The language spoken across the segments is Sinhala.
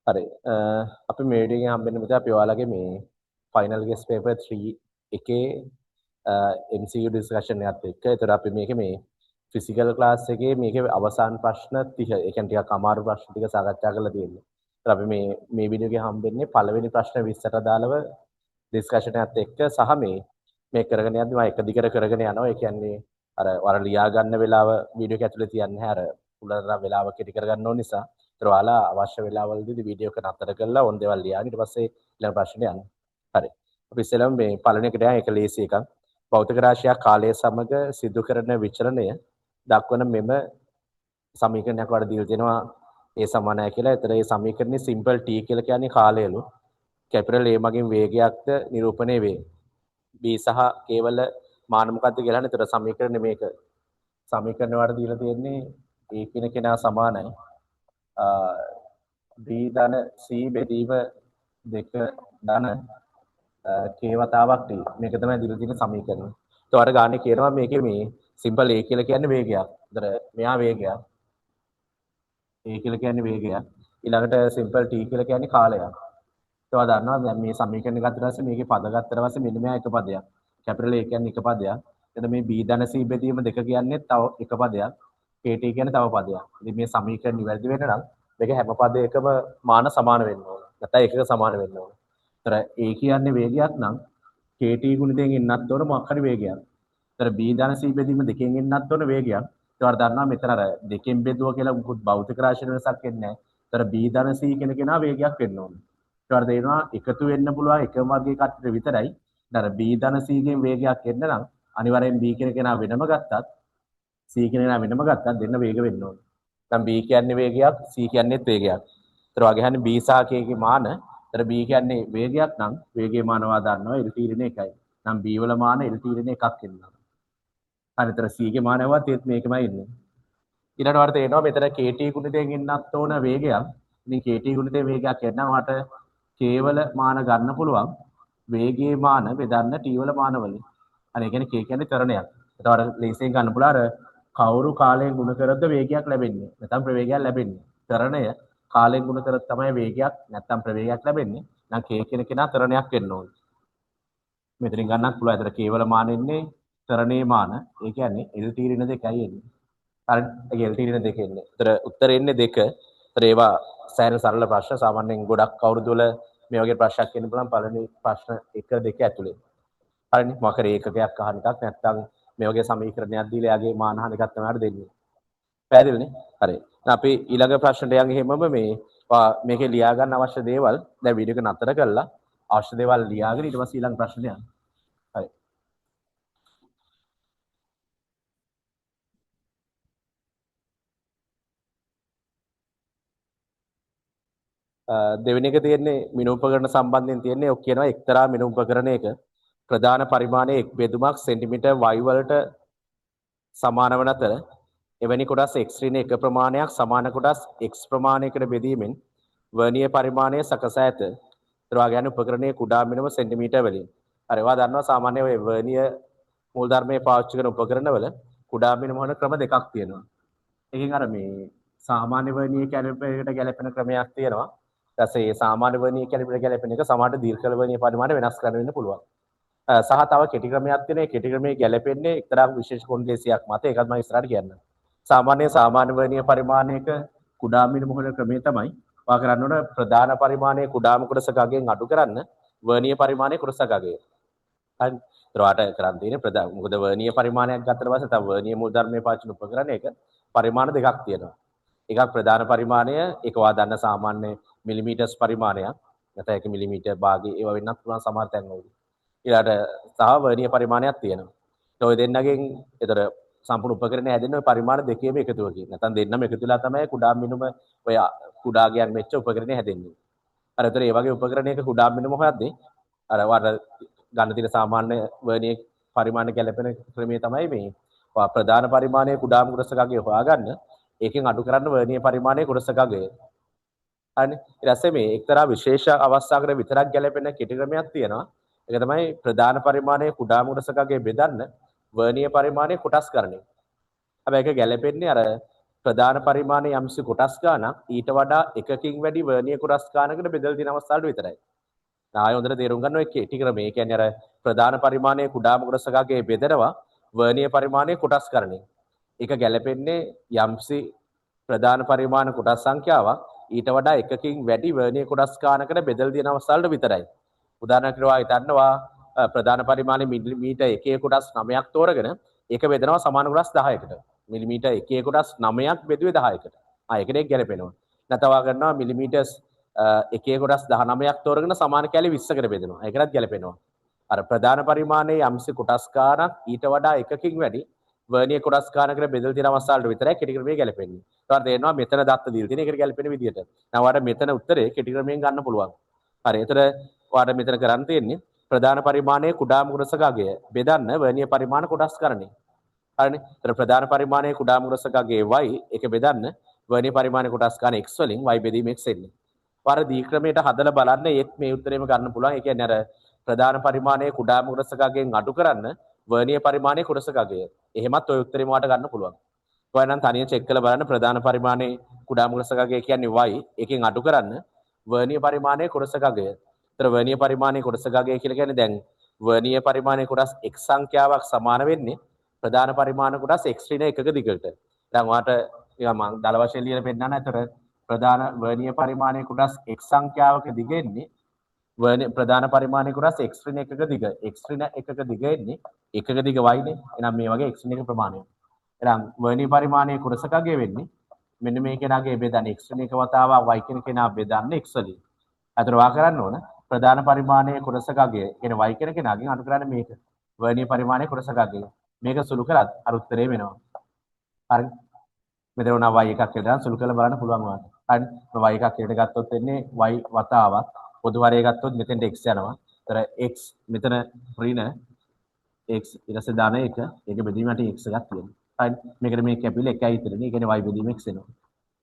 හරි. අපි මේ වීඩියෝ එකෙන් හම්බෙන්න පුතේ අපි ඔයාලගේ මේ ෆයිනල් ගෙස් පේපර් 3 එකේ MCQ discussion එකත් එක්ක. ඒතර අපි මේකේ මේ ෆිසිකල් ක්ලාස් එකේ මේකේ අවසාන ප්‍රශ්න 30, ඒ කියන්නේ ටිකක් අමාරු ප්‍රශ්න ටික සාකච්ඡා කරලා තියෙන්නේ. ඒතර අපි මේ මේ වීඩියෝ එකේ හම්බෙන්නේ පළවෙනි ප්‍රශ්න 20ට අදාළව ඩිස්කෂන් එකත් එක්ක සහ මේ මේ කරගෙන යද්දි මම එක දිගට කරගෙන යනවා. ඒ කියන්නේ අර ඔයාලා ලියා ගන්න වෙලාව වීඩියෝ එක ඇතුලේ තියන්නේ නැහැ. අර උලතරම් වෙලාව කෙටි කරගන්න ඕන නිසා. ඒතර ඔයාලා අවශ්‍ය වෙලාවවලදී වීඩියෝ එක නතර කරලා ඕන දේවල් ලියාගෙන ඊට පස්සේ ඊළඟ ප්‍රශ්නෙට යන්න. හරි. අපි ඉස්සෙල්ලාම මේ පළවෙනි එකට යන්, ඒක ලේසි එකක්. භෞතික රාශියක් කාලය සමග සිදු කරන විචලනය දක්වන මෙම සමීකරණයක් ඔයාලට දීලා තියෙනවා A සමානයි කියලා. ඒතර මේ සමීකරණේ සිම්පල් t කියලා කියන්නේ කාලයලු. කැපිටල් A මගින් වේගයක්ද නිරූපණය වේ. B සහ K වල මාන මොකද්ද කියලා අහන. ඒතර සමීකරණේ මේක. සමීකරණ වලට දීලා තියෙන්නේ A කියන කෙනා සමානයි B ධන C බෙදීම 2 ධන K වතාවක් T. මේක තමයි දීලා තියෙන සමීකරණය. ඒතර අර ගානේ කියනවා මේකේ මේ සිම්පල් A කියලා කියන්නේ වේගයක්. ඒතර මෙයා වේගයක්. A කියලා කියන්නේ වේගයක්. ඊළඟට සිම්පල් T කියලා කියන්නේ කාලයක්. ඒවා දන්නවා දැන් මේ සමීකරණ ගත්තට පස්සේ මේකේ පද ගත්තට පස්සේ මෙන්න මෙයා එක පදයක්. කැපිටල් A කියන්නේ එක පදයක්. එතන මේ B ධන C බෙදීම 2 කියන්නේ තව එක පදයක්. KT කියන්නේ තව පදයක්. ඉතින් මේ සමීකරණ නිවැරදි වෙන්න නම් මේක හැම පදයකම මාන සමාන වෙන්න ඕන. නැත්නම් එකක සමාන වෙන්න ඕන. ඒතර A කියන්නේ වේගයක් නම් KT ගුණිතයෙන් එන්නත් ඕන මොකක් හරි වේගයක්. ඒතර B ධන C බෙදීම 2 එන්නත් ඕන වේගයක්. ඒතර දන්නවා මෙතන අර 2 බෙදුවා කියලා මොකුත් භෞතික රාශිය වෙනසක් එන්නේ නැහැ. ඒතර B ධන C කියන කෙනා වේගයක් වෙන්න ඕන. ඒතර තේරෙනවා එකතු වෙන්න පුළුවන් එකම වර්ගයේ කට්ටියට විතරයි. අර B ධන C ගෙන් වේගයක් එන්න නම් අනිවාර්යෙන් B කියන කෙනා වෙනම ගත්තත් C කියන කෙනා වෙනම ගත්තත් දෙන්න වේග වෙන්න ඕන. දැන් B කියන්නේ වේගයක්, C කියන්නේත් වේගයක්. ඒතර වගේ හන්නේ B සහ K ගේ මාන. ඒතර B කියන්නේ වේගයක් නම් වේගයේ මාන වා දන්නවා L තීරණය එකයි. නම් B වල මාන L තීරණය එකක් එනවා. හරි. ඒතර C ගේ මාන ඇහුවත් ඒත් මේකමයි එන්නේ. ඊළඟට ඔයාලට තේරෙනවා මෙතන KT ගුණිතයෙන් එන්නත් ඕන වේගයක්. ඉතින් KT ගුණිතයෙන් වේගයක් එන්නම් ඔයාලට K වල මාන ගන්න පුළුවන්. වේගයේ මාන බෙදන්න T වල මාන වලින්. හරි. ඒ කියන්නේ K කියන්නේ ත්වරණයක්. ඒතකොට ලේසියෙන් ගන්න පුළුවන් අර කවුරු කාලයෙන් ගුණ කරද්ද වේගයක් ලැබෙන්නේ. නැත්නම් ප්‍රවේගයක් ලැබෙන්නේ. ත්වරණය කාලයෙන් ගුණ කරොත් තමයි වේගයක් නැත්නම් ප්‍රවේගයක් ලැබෙන්නේ. නම් K කියන කෙනා ත්වරණයක් වෙන්න ඕනේ. මෙතනින් ගන්නත් පුළුවන්. ඒතර K වල මාන එන්නේ ත්වරණයේ මාන. ඒ කියන්නේ L තීරණ දෙකයි එන්නේ. හරි. ඒ L තීරණ දෙක එන්නේ. ඒතර උත්තර එන්නේ 2. ඒතර ඒවා සෑහෙන සරල ප්‍රශ්න. සාමාන්‍යයෙන් ගොඩක් අවුරුදු වල මේ වගේ ප්‍රශ්නයක් එන්න පුළුවන් පළවෙනි ප්‍රශ්න 1 2 ඇතුලේ. හරිනේ. මොකක් හරි ඒකකයක් අහන එකක් නැත්නම් මේ වගේ සමීකරණයක් දීලා එයාගේ මාන අහන එකක් තමයි අර දෙන්නේ. පැහැදිලිනේ? හරි. දැන් අපි ඊළඟ ප්‍රශ්නට යන් එහෙමම මේ මේකේ ලියා ගන්න අවශ්‍ය දේවල් දැන් වීඩියෝ එක නතර කරලා අවශ්‍ය දේවල් ලියාගෙන ඊට පස්සේ ඊළඟ ප්‍රශ්නට යන්න. හරි. දෙවෙනි එක තියෙන්නේ මිනුම් උපකරණ සම්බන්ධයෙන් තියෙන්නේ. ඔක් කියනවා එක්තරා මිනුම් උපකරණයක ප්‍රධාන පරිමාණයේ එක් බෙදුමක් සෙන්ටිමීටර් y වලට සමාන වන අතර එවැනි කොටස් x ඍණ එක ප්‍රමාණයක් සමාන කොටස් x ප්‍රමාණයකට බෙදීමෙන් වර්නියර් පරිමාණය සකසා ඇත. ඒතර ඔයා කියන්නේ උපකරණයේ කුඩා මිනුම සෙන්ටිමීටර් වලින්. හරි. ඔයා දන්නවා සාමාන්‍ය ඔය වර්නියර් මූලධර්මයේ පාවිච්චි කරන උපකරණවල කුඩා මිනුම හොයන ක්‍රම දෙකක් තියෙනවා. එකෙන් අර මේ සාමාන්‍ය වර්නියර් කැලිපර් එකට ගැලපෙන ක්‍රමයක් තියෙනවා. ඊට පස්සේ මේ සාමාන්‍ය වර්නියර් කැලිපර් ගැලපෙන එක සමහරට දීර්ඝ වර්නියර් පරිමාණ වෙනස් කරන්න වෙන්න පුළුවන්. සහ තව කෙටි ක්‍රමයක් තියෙනවා. ඒ කෙටි ක්‍රමයේ ගැලපෙන්නේ එක්තරා විශේෂ කොන්දේසියක් මත. ඒකත් මම ඉස්සරහට කියන්නම්. සාමාන්‍ය වර්නියර් පරිමාණයක කුඩා මිනුම හොයන ක්‍රමය තමයි ඔයා කරන්න ඕන ප්‍රධාන පරිමාණයේ කුඩාම කොටසක අගයෙන් අඩු කරන්න වර්නියර් පරිමාණයේ කොටසක අගය. හරි. ඒතර ඔයාට කරන්න තියෙන්නේ ප්‍රධාන මොකද වර්නියර් පරිමාණයක් ගත්තට පස්සේ තව වර්නියර් මූලධර්මයේ පාවිච්චි කරන උපකරණයක පරිමාණ දෙකක් තියෙනවා. එකක් ප්‍රධාන පරිමාණය, ඒක ඔයා දන්න සාමාන්‍ය මිලිමීටර්ස් පරිමාණයක්. නැත්නම් ඒක මිලිමීටර් භාගය ඒවා වෙන්නත් පුළුවන් සමහර තැන්වලදී. ඊළඟට සහ වර්නියර් පරිමාණයක් තියෙනවා. ඒ ඔය දෙන්නගෙන් ඒතර සම්පූර්ණ උපකරණය හැදෙන්නේ ඔය පරිමාණ දෙකේම එකතුවකින්. නැත්නම් දෙන්නම එකතු වෙලා තමයි කුඩා මිනුම ඔය කුඩා ගයන් වෙච්ච උපකරණය හැදෙන්නේ. අර ඒතර ඒ වගේ උපකරණයක කුඩා මිනුම හොයද්දී අර ඔයාලට ගන්න තියෙන සාමාන්‍ය වර්නියර් පරිමාණ ගැලපෙන ක්‍රමය තමයි මේ ප්‍රධාන පරිමාණයේ කුඩාම කොටසක අගය හොයාගන්න. ඒකෙන් අඩු කරන්න වර්නියර් පරිමාණයේ කොටසක අගය. හරිනේ. ඊට පස්සේ මේ එක්තරා විශේෂ අවස්ථාවකට විතරක් ගැලපෙන කෙටි ක්‍රමයක් තියෙනවා. ඒක තමයි ප්‍රධාන පරිමාණයේ කුඩාම කොටසක අගය බෙදන්න වර්නියර් පරිමාණයේ කොටස් ගණනය. හැබැයි ඒක ගැලපෙන්නේ අර ප්‍රධාන පරිමාණය යම්සි කොටස් ගාණක් ඊට වඩා එකකින් වැඩි වර්නියර් කොටස් ගාණකට බෙදලා තියෙන අවස්ථාවලට විතරයි. ආයෙ හොඳට තේරුම් ගන්න ඔය කෙටි ක්‍රමය. ඒ කියන්නේ අර ප්‍රධාන පරිමාණයේ කුඩාම කොටසක අගය බෙදනවා වර්නියර් පරිමාණයේ කොටස් කරණය. ඒක ගැලපෙන්නේ යම්සි ප්‍රධාන පරිමාණ කොටස් සංඛ්‍යාවක් ඊට වඩා එකකින් වැඩි වර්නියර් කොටස් ගාණකට බෙදලා තියෙන අවස්ථාවලට විතරයි. උදාහරණයක් විදිහට හිතන්නවා ප්‍රධාන පරිමාණය මිලිමීටර් 1.9ක් තෝරගෙන ඒක බෙදනවා සමාන කොටස් 10කට. මිලිමීටර් 1.9ක් බෙදුවේ 10කට. ආ ඒකට ඒක ගැලපෙනවා. නැත්නම් වා කරනවා මිලිමීටර්ස් 1.19ක් තෝරගෙන සමාන කැලි 20කට බෙදනවා. ඒකටත් ගැලපෙනවා. අර ප්‍රධාන පරිමාණයේ යම්සි කොටස් ගාණක් ඊට වඩා එකකින් වැඩි වර්නියර් කොටස් ගාණකට බෙදලා තියෙන අවස්ථාවලට විතරයි කෙටි ක්‍රමයේ ගැලපෙන්නේ. ඒතකොට තේරෙනවා මෙතන දත්ත දීලා තියෙන එකට ගැලපෙන විදියට. දැන් ඔයාලට මෙතන උත්තරේ කෙටි ක්‍රමයෙන් ගන්න පුළුවන්. හරි. ඒතර ඔයාලට මෙතන කරන්න තියෙන්නේ ප්‍රධාන පරිමාණයේ කුඩාම කොටසක අගය බෙදන්න වර්නියර් පරිමාණ කොටස් කරණය. හරිනේ. ඒතර ප්‍රධාන පරිමාණයේ කුඩාම කොටසක අගය y එක බෙදන්න වර්නියර් පරිමාණ කොටස් ගන්න x වලින් y බෙදීම x එන්නේ. ඔයාල දී ක්‍රමයට හදලා බලන්න ඒත් මේ උත්තරේම ගන්න පුළුවන්. ඒ කියන්නේ අර ප්‍රධාන පරිමාණයේ කුඩාම කොටසක අගයෙන් අඩු කරන්න වර්නියර් පරිමාණයේ කොටසක අගය. එහෙමත් ඔය උත්තරේම ඔයාලට ගන්න පුළුවන්. ඔයා නම් තනියෙන් චෙක් කරලා බලන්න ප්‍රධාන පරිමාණයේ කුඩාම කොටසක අගය කියන්නේ y එකෙන් අඩු කරන්න වර්නියර් පරිමාණයේ කොටසක අගය. ඒතර වර්නියර් පරිමාණයේ කොටසක අගය කියලා කියන්නේ දැන් වර්නියර් පරිමාණයේ කොටස් x සංඛ්‍යාවක් සමාන වෙන්නේ ප්‍රධාන පරිමාණ කොටස් x ඍණ එකක දිගට. දැන් ඔයාට නිකන් මම දල වශයෙන් ලියලා පෙන්නන්න. ඒතර ප්‍රධාන වර්නියර් පරිමාණයේ කොටස් x සංඛ්‍යාවක දිග එන්නේ වර්නියර් ප්‍රධාන පරිමාණයේ කොටස් x ඍණ එකක දිග. x ඍණ එකක දිග එන්නේ එකක දිග y නේ. එහෙනම් මේ වගේ x ඍණ එක ප්‍රමාණය. එහෙනම් වර්නියර් පරිමාණයේ කොටසක අගය වෙන්නේ මෙන්න මේ කෙනාගේ බෙදන්න x ඍණ එක වතාවක් y කියන කෙනා බෙදන්න x වලින්. අතර වා කරන්න ඕන ප්‍රධාන පරිමාණයේ කොටසක අගය කියන්නේ y කියන කෙනාගෙන් අඩු කරන්න මේක. වර්නියර් පරිමාණයේ කොටසක අගය. මේක සුළු කරත් අර උත්තරේ වෙනවා. හරි. මෙතන උනා y එකක් කියලා දාන්න සුළු කරලා බලන්න පුළුවන් ඔයාලට. හරි. y එකක් කියලා ගත්තොත් වෙන්නේ y වතාවක්. පොදු වරේ ගත්තොත් මෙතෙන්ට x යනවා. ඒතර x මෙතන ඍණ x ඊට පස්සේ ධන 1 ඒක බෙදීම යට x එකක් තියෙනවා. හරි. මේකට මේ කැපිලා 1යි ඉතුරුනේ. ඒ කියන්නේ y බෙදීම x එනවා.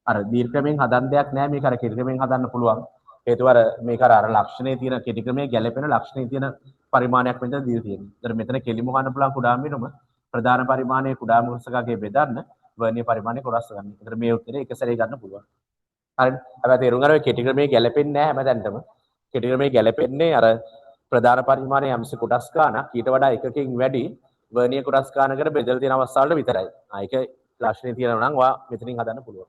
අර දීර්ඝ ක්‍රමයෙන් හදන්න දෙයක් නෑ. මේක අර කෙටි ක්‍රමයෙන් හදන්න පුළුවන්. හේතුව අර මේක අර අර ලක්ෂණයේ තියෙන කෙටි ක්‍රමයේ ගැලපෙන ලක්ෂණයේ තියෙන පරිමාණයක් මෙතන දීලා තියෙනවා. ඒතර මෙතන කෙලිම හොයන්න පුළුවන් කුඩාම වෙනම ප්‍රධාන පරිමාණයේ කුඩාම කොටසකගේ බෙදන්න වර්නියර් පරිමාණයේ කොටස් ගන්න. ඒතර මේ උත්තරේ එක සැරේ ගන්න පුළුවන්. හරිනේ. හැබැයි තේරුම් ගන්න ඔය කෙටි ක්‍රමයේ ගැලපෙන්නේ නෑ හැමතැනටම. කෙටි ක්‍රමයේ ගැලපෙන්නේ අර ප්‍රධාන පරිමාණයේ යම්සි කොටස් ගාණක් ඊට වඩා එකකින් වැඩි වර්නියර් කොටස් ගාණකට බෙදලා තියෙන අවස්ථාවලට විතරයි. ආ ඒක ලක්ෂණේ තියෙනවා නම් ඔයා මෙතනින් හදන්න පුළුවන්.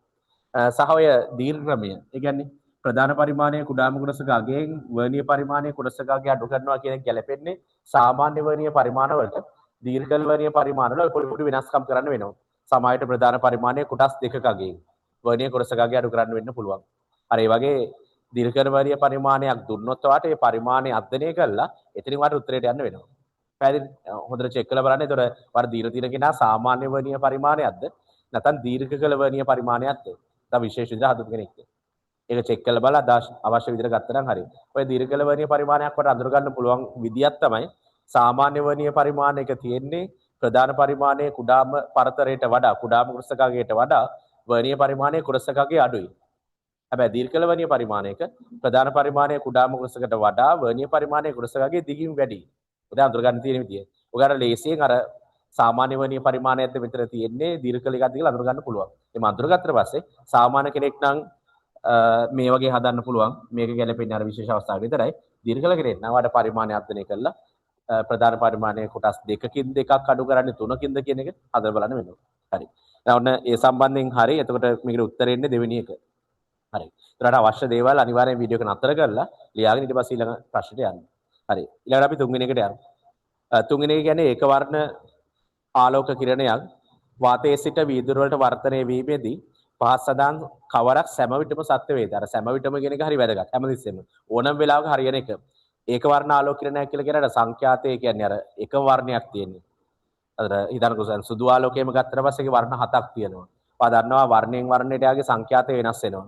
සහ ඔය දීර්ඝ ක්‍රමය. ඒ කියන්නේ ප්‍රධාන පරිමාණයේ කුඩාම කොටසක අගයෙන් වර්නියර් පරිමාණයේ කොටසක අගය අඩු කරනවා කියන එක ගැලපෙන්නේ සාමාන්‍ය වර්නියර් පරිමාණ වලට. දීර්ඝ වර්නියර් පරිමාණ වල පොඩි පොඩි වෙනස්කම් කරන්න වෙනවා. සමහරවිට ප්‍රධාන පරිමාණයේ කොටස් දෙකක අගයෙන් වර්නියර් කොටසක අගය අඩු කරන්න වෙන්න පුළුවන්. අර ඒ වගේ දීර්ඝ වර්නියර් පරිමාණයක් දුන්නොත් ඔයාට ඒ පරිමාණය අධ්‍යයනය කරලා එතනින් ඔයාට උත්තරයට යන්න වෙනවා. පැහැදිලි? හොඳට චෙක් කරලා බලන්න. ඒතකොට ඔයාට දීර්ඝ තියෙන කෙනා සාමාන්‍ය වර්නියර් පරිමාණයක්ද නැත්නම් දීර්ඝ කළ වර්නියර් පරිමාණයක්ද? නැත්නම් විශේෂ විදිහට හදපු කෙනෙක්ද? ඒක චෙක් කරලා බලලා අවශ්‍ය විදිහට ගත්තා නම් හරි. ඔය දීර්ඝ කළ වර්නියර් පරිමාණයක් වට අඳුර ගන්න පුළුවන් විදියක් තමයි සාමාන්‍ය වර්නියර් පරිමාණයක තියෙන්නේ ප්‍රධාන පරිමාණයේ කුඩාම පරතරයට වඩා කුඩාම කොටසක අගයට වඩා වර්නියර් පරිමාණයේ කොටසක අගය අඩුයි. හැබැයි දීර්ඝ වර්නියර් පරිමාණයක ප්‍රධාන පරිමාණයේ කුඩාම කොටසකට වඩා වර්නියර් පරිමාණයේ කොටසක අගය දිගින් වැඩි. ඔය අඳුර ගන්න තියෙන විදිය. ඔයාලට ලේසියෙන් අර සාමාන්‍ය වර්නියර් පරිමාණයක්ද මෙතන තියෙන්නේ දීර්ඝ එකක්ද කියලා අඳුර ගන්න පුළුවන්. එහම අඳුරගත්තට පස්සේ සාමාන්‍ය කෙනෙක් නම් මේ වගේ හදන්න පුළුවන්. මේක ගැලපෙන්නේ අර විශේෂ අවස්ථාවක විතරයි. දීර්ඝ කෙනෙක් නම් ඔයාලට පරිමාණය අධ්‍යයනය කරලා ප්‍රධාන පරිමාණයේ කොටස් දෙකකින් දෙකක් අඩු කරන්නේ තුනකින්ද කියන එක හදලා බලන්න වෙනවා. හරි. දැන් ඔන්න ඒ සම්බන්ධයෙන් හරි. එතකොට මේකට උත්තරේ එන්නේ දෙවෙනි එක. හරි. ඒතරට අවශ්‍ය දේවල් අනිවාර්යෙන් වීඩියෝ එක නතර කරලා ලියාගෙන ඊට පස්සේ ඊළඟ ප්‍රශ්නෙට යන්න. හරි. ඊළඟට අපි තුන්වෙනි එකට යමු. තුන්වෙනි එක කියන්නේ ඒක වර්ණ ආලෝක කිරණයක් වාතයේ සිට වීදුරු වලට වර්තනය වීමේදී පහත් සඳහන් කවරක් සෑම විටම සත්‍ය වේද? අර සෑම විටම කියන එක හරි වැදගත්. හැමතිස්සෙම ඕනම වෙලාවක හරියන එක. ඒක වර්ණ ආලෝක කිරණයක් කියලා කියන අර සංඛ්‍යාතය කියන්නේ අර එකම වර්ණයක් තියෙන්නේ. අර හිතන්නකෝ දැන් සුදු ආලෝකයම ගත්තට පස්සේ ඒකේ වර්ණ හතක් තියෙනවා. ඔයා දන්නවා වර්ණයෙන් වර්ණයට යාගේ සංඛ්‍යාතය වෙනස් වෙනවා.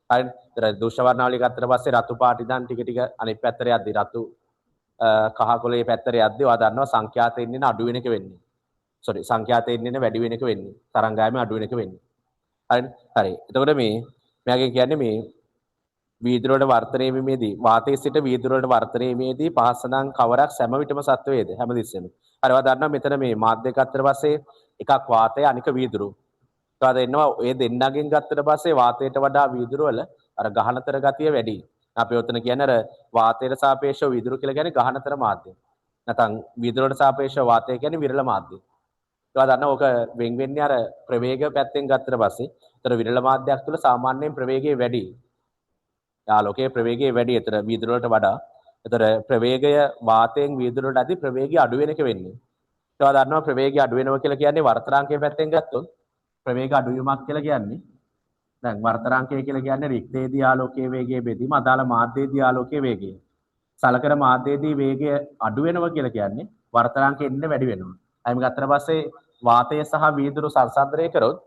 හරිනේ. ඒතර දුෂ්‍ය වර්ණාවලිය ගත්තට පස්සේ රතු පාට ඉඳන් ටික ටික අනිත් පැත්තට යද්දි රතු කහ කොළේ පැත්තට යද්දි ඔයා දන්නවා සංඛ්‍යාතය එන්නේ අඩු වෙන එක වෙන්නේ. සෝරි සංඛ්‍යාතය එන්නේ වැඩි වෙන එක වෙන්නේ. තරංගායම අඩු වෙන එක වෙන්නේ. හරිනේ. හරි. එතකොට මේ මෙයාගෙන් කියන්නේ මේ වීදුරු වලට වර්තනය වීමේදී වාතයේ සිට වීදුරු වලට වර්තනය වීමේදී පහත් සඳහන් කවරක් සෑම විටම සත්‍ය වේද? හැමතිස්සෙම. හරි. ඔයා දන්නවා මෙතන මේ මාධ්‍ය ගත්තට පස්සේ එකක් වාතය අනික වීදුරු. ඊට එනවා ඔය දෙන්නගෙන් ගත්තට පස්සේ වාතයට වඩා වීදුරු වල අර ගහනතර ගතිය වැඩි. අපි ඔතන කියන්නේ අර වාතයට සාපේක්ෂව වීදුරු කියලා කියන්නේ ගහනතර මාධ්‍ය. නැත්නම් වීදුරුවට සාපේක්ෂව වාතය කියන්නේ විරල මාධ්‍ය. ඒවා දන්න ඕක වෙන් වෙන්නේ අර ප්‍රවේග පැත්තෙන් ගත්තට පස්සේ. ඒතර විරල මාධ්‍යයක් තුළ සාමාන්‍යයෙන් ප්‍රවේගය වැඩි. ආලෝකයේ ප්‍රවේගය වැඩි. ඒතර වීදුරු වලට වඩා. ඒතර ප්‍රවේගය වාතයෙන් වීදුරු වලට ඇති ප්‍රවේගය අඩු වෙන එක වෙන්නේ. ඒවා දන්නවා ප්‍රවේගය අඩු වෙනවා කියලා කියන්නේ වර්තනාංකයේ පැත්තෙන් ගත්තොත් ප්‍රවේග අඩුවීමක් කියලා කියන්නේ දැන් වර්තනාංකය කියලා කියන්නේ රික්තයේදී ආලෝකයේ වේගය බෙදීම අදාළ මාධ්‍යයේදී ආලෝකයේ වේගය. සලකන මාධ්‍යයේදී වේගය අඩු වෙනවා කියලා කියන්නේ වර්තනාංකය එන්න වැඩි වෙනවා. අයිම ගත්තට පස්සේ වාතය සහ වීදුරු සංසන්දනය කරොත්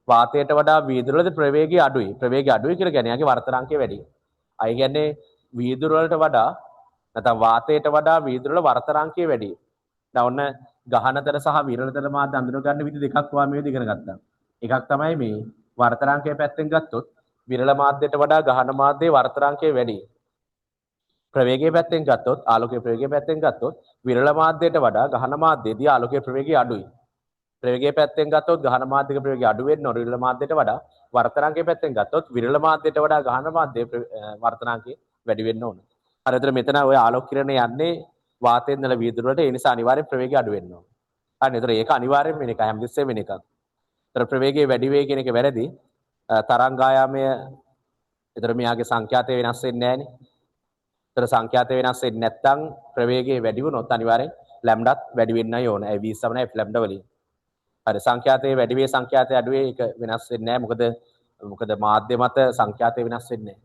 වාතයට වඩා වීදුරු වලදී ප්‍රවේගය අඩුයි. ප්‍රවේගය අඩුයි කියලා කියන්නේ යාගේ වර්තනාංකය වැඩි. අය කියන්නේ වීදුරු වලට වඩා නැත්නම් වාතයට වඩා වීදුරු වල වර්තනාංකය වැඩි. දැන් ඔන්න ගහනතර සහ විරලතර මාධ්‍ය අඳුර ගන්න විදි දෙකක් වා මේ විදිහ ඉගෙන ගත්තා. එකක් තමයි මේ වර්තනාංකය පැත්තෙන් ගත්තොත් විරල මාධ්‍යයට වඩා ගහන මාධ්‍යයේ වර්තනාංකය වැඩි. ප්‍රවේගයේ පැත්තෙන් ගත්තොත් ආලෝකයේ ප්‍රවේගයේ පැත්තෙන් ගත්තොත් විරල මාධ්‍යයට වඩා ගහන මාධ්‍යයේදී ආලෝකයේ ප්‍රවේගය අඩුයි. ප්‍රවේගයේ පැත්තෙන් ගත්තොත් ගහන මාධ්‍යක ප්‍රවේගය අඩු වෙන්න ඕන විරල මාධ්‍යයට වඩා. වර්තනාංකයේ පැත්තෙන් ගත්තොත් විරල මාධ්‍යයට වඩා ගහන මාධ්‍යයේ වර්තනාංකය වැඩි වෙන්න ඕන. හරි, එතන මෙතන ඔය ආලෝක කිරණ යන්නේ වාතයෙන් ඉඳලා වීදුරු වලට, ඒ නිසා අනිවාර්යෙන් ප්‍රවේගය අඩු වෙන්න ඕන. හරි, එතන ඒක අනිවාර්යෙන් වෙන එක, හැමතිස්සෙම වෙන එකක්. එතන ප්‍රවේගය වැඩි වෙයි කියන එක වැරදි. තරංගායාමය එතන මෙයාගේ සංඛ්‍යාතය වෙනස් වෙන්නේ නැහනේ. එතන සංඛ්‍යාතය වෙනස් වෙන්නේ නැත්නම් ප්‍රවේගය වැඩි වුණොත් අනිවාර්යෙන් ලැම්ඩාත් වැඩි වෙන්නයි ඕන. ඒ v සමාන f lambda වලින්. හරි, සංඛ්‍යාතය වැඩි වේ සංඛ්‍යාතය අඩු වේ ඒක වෙනස් වෙන්නේ නැහැ. මොකද මොකද මාධ්‍ය මත සංඛ්‍යාතය වෙනස් වෙන්නේ නැහැ.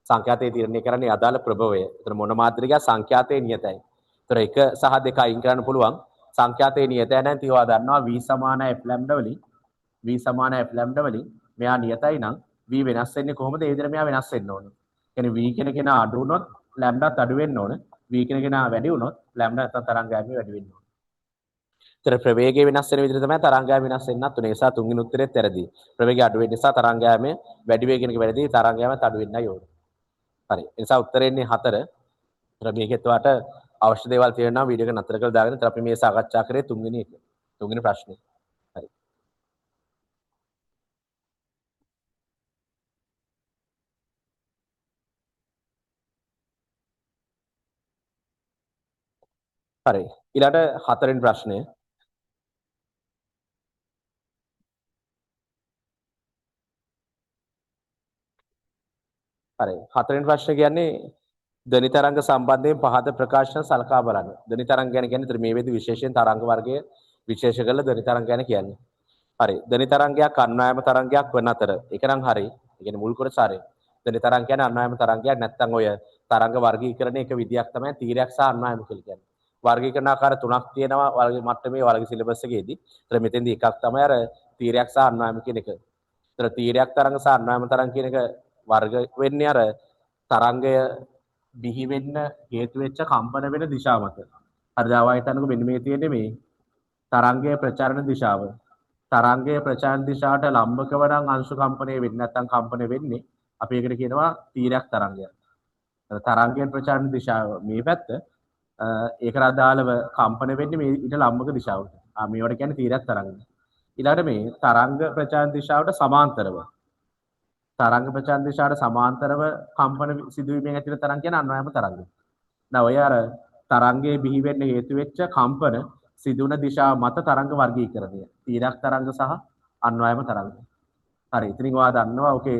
සංඛ්‍යාතය තීරණය කරන්නේ අදාළ ප්‍රභවය. එතන මොන මාධ්‍යද කියලා සංඛ්‍යාතය නියතයි. එතන 1 සහ 2 අයින් කරන්න පුළුවන්. සංඛ්‍යාතය නියතයි නම් තියවා දන්නවා v සමාන f lambda වලින් v සමාන f lambda වලින් මෙයා නියතයි නම් v වෙනස් වෙන්නේ කොහොමද? ඒ විදිහට මෙයා වෙනස් වෙන්න ඕන. ඒ කියන්නේ v කියන කෙනා අඩු වුණොත් ලැම්ඩාත් අඩු වෙන්න ඕන. v කියන කෙනා වැඩි වුණොත් ලැම්ඩා නැත්නම් තරංගායාමය වැඩි වෙන්න ඕන. ඒතර ප්‍රවේගය වෙනස් වෙන විදිහට තමයි තරංගායාම වෙනස් වෙන්නත් උනේ. ඒ නිසා තුන්වෙනි උත්තරෙත් වැරදි. ප්‍රවේගය අඩු වෙන නිසා තරංගායාමය වැඩි වේ කියන එක වැරදි. තරංගායාමත් අඩු වෙන්නයි ඕන. හරි. ඒ නිසා උත්තරේ එන්නේ 4. ඒතර මේකෙත් ඔයාට අවශ්‍ය දේවල් තියෙනවා වීඩියෝ එක නතර කරලා දාගෙන. ඒතර අපි මේ සාකච්ඡා කරේ තුන්වෙනි එක. තුන්වෙනි ප්‍රශ්නේ. හරි. හරි. ඊළඟට හතරවෙනි ප්‍රශ්නය. හරි. හතරවෙනි ප්‍රශ්නේ කියන්නේ ධ්වනි තරංග සම්බන්ධයෙන් පහත ප්‍රකාශන සලකා බලන්න. ධ්වනි තරංග ගැන කියන්නේ මේ වෙද්දි විශේෂයෙන් තරංග වර්ගය විශේෂ කරලා ධ්වනි තරංග ගැන කියන්නේ. හරි. ධ්වනි තරංගයක් අන්වයාම තරංගයක් වන අතර ඒක නම් හරි. ඒ කියන්නේ මුල් කොටස හරි. ධ්වනි තරංග කියන්නේ අන්වයාම තරංගයක් නැත්නම් ඔය තරංග වර්ගීකරණය එක විදියක් තමයි තීරයක් සහ අන්වයාම කියලා කියන්නේ. වර්ගීකරණ ආකාර තුනක් තියෙනවා වර්ග මට්ටමේ වර්ග සිලබස් එකේදී. ඒතර මෙතෙන්දී එකක් තමයි අර තීරයක් සහ අන්වයාම කියන එක. ඒතර තීරයක් තරංග සහ අන්වයාම තරංග කියන එක වර්ග වෙන්නේ අර තරංගය බිහි වෙන්න හේතු වෙච්ච කම්පන වෙන දිශාව මත. හරි, දැන් ඔයා හිතන්නකෝ මෙන්න මේ තියෙන්නේ මේ තරංගයේ ප්‍රචාරණ දිශාව. තරංගයේ ප්‍රචාරණ දිශාවට ලම්බකව නම් අංශු කම්පණය වෙන්නේ නැත්නම් කම්පණය වෙන්නේ අපි ඒකට කියනවා තීරයක් තරංගයක්. තරංගයේ ප්‍රචාරණ දිශාව මේ පැත්ත, ඒකට අදාළව කම්පන වෙන්නේ මේ ඊට ලම්බක දිශාවට. මේවට කියන්නේ තීරයක් තරංග. ඊළඟට මේ තරංග ප්‍රචාරණ දිශාවට සමාන්තරව තරංග ප්‍රචාරණ දිශාවට සමාන්තරව කම්පන සිදුවීමෙන් ඇති වෙන තරංග කියන්නේ අන්වයාම තරංග. දැන් ඔය අර තරංගයේ බිහි වෙන්න හේතු වෙච්ච කම්පන සිදුවන දිශාව මත තරංග වර්ගීකරණය. තීරක් තරංග සහ අන්වයාම තරංග. හරි. ඉතින් ඔයා දන්නවා ඔකේ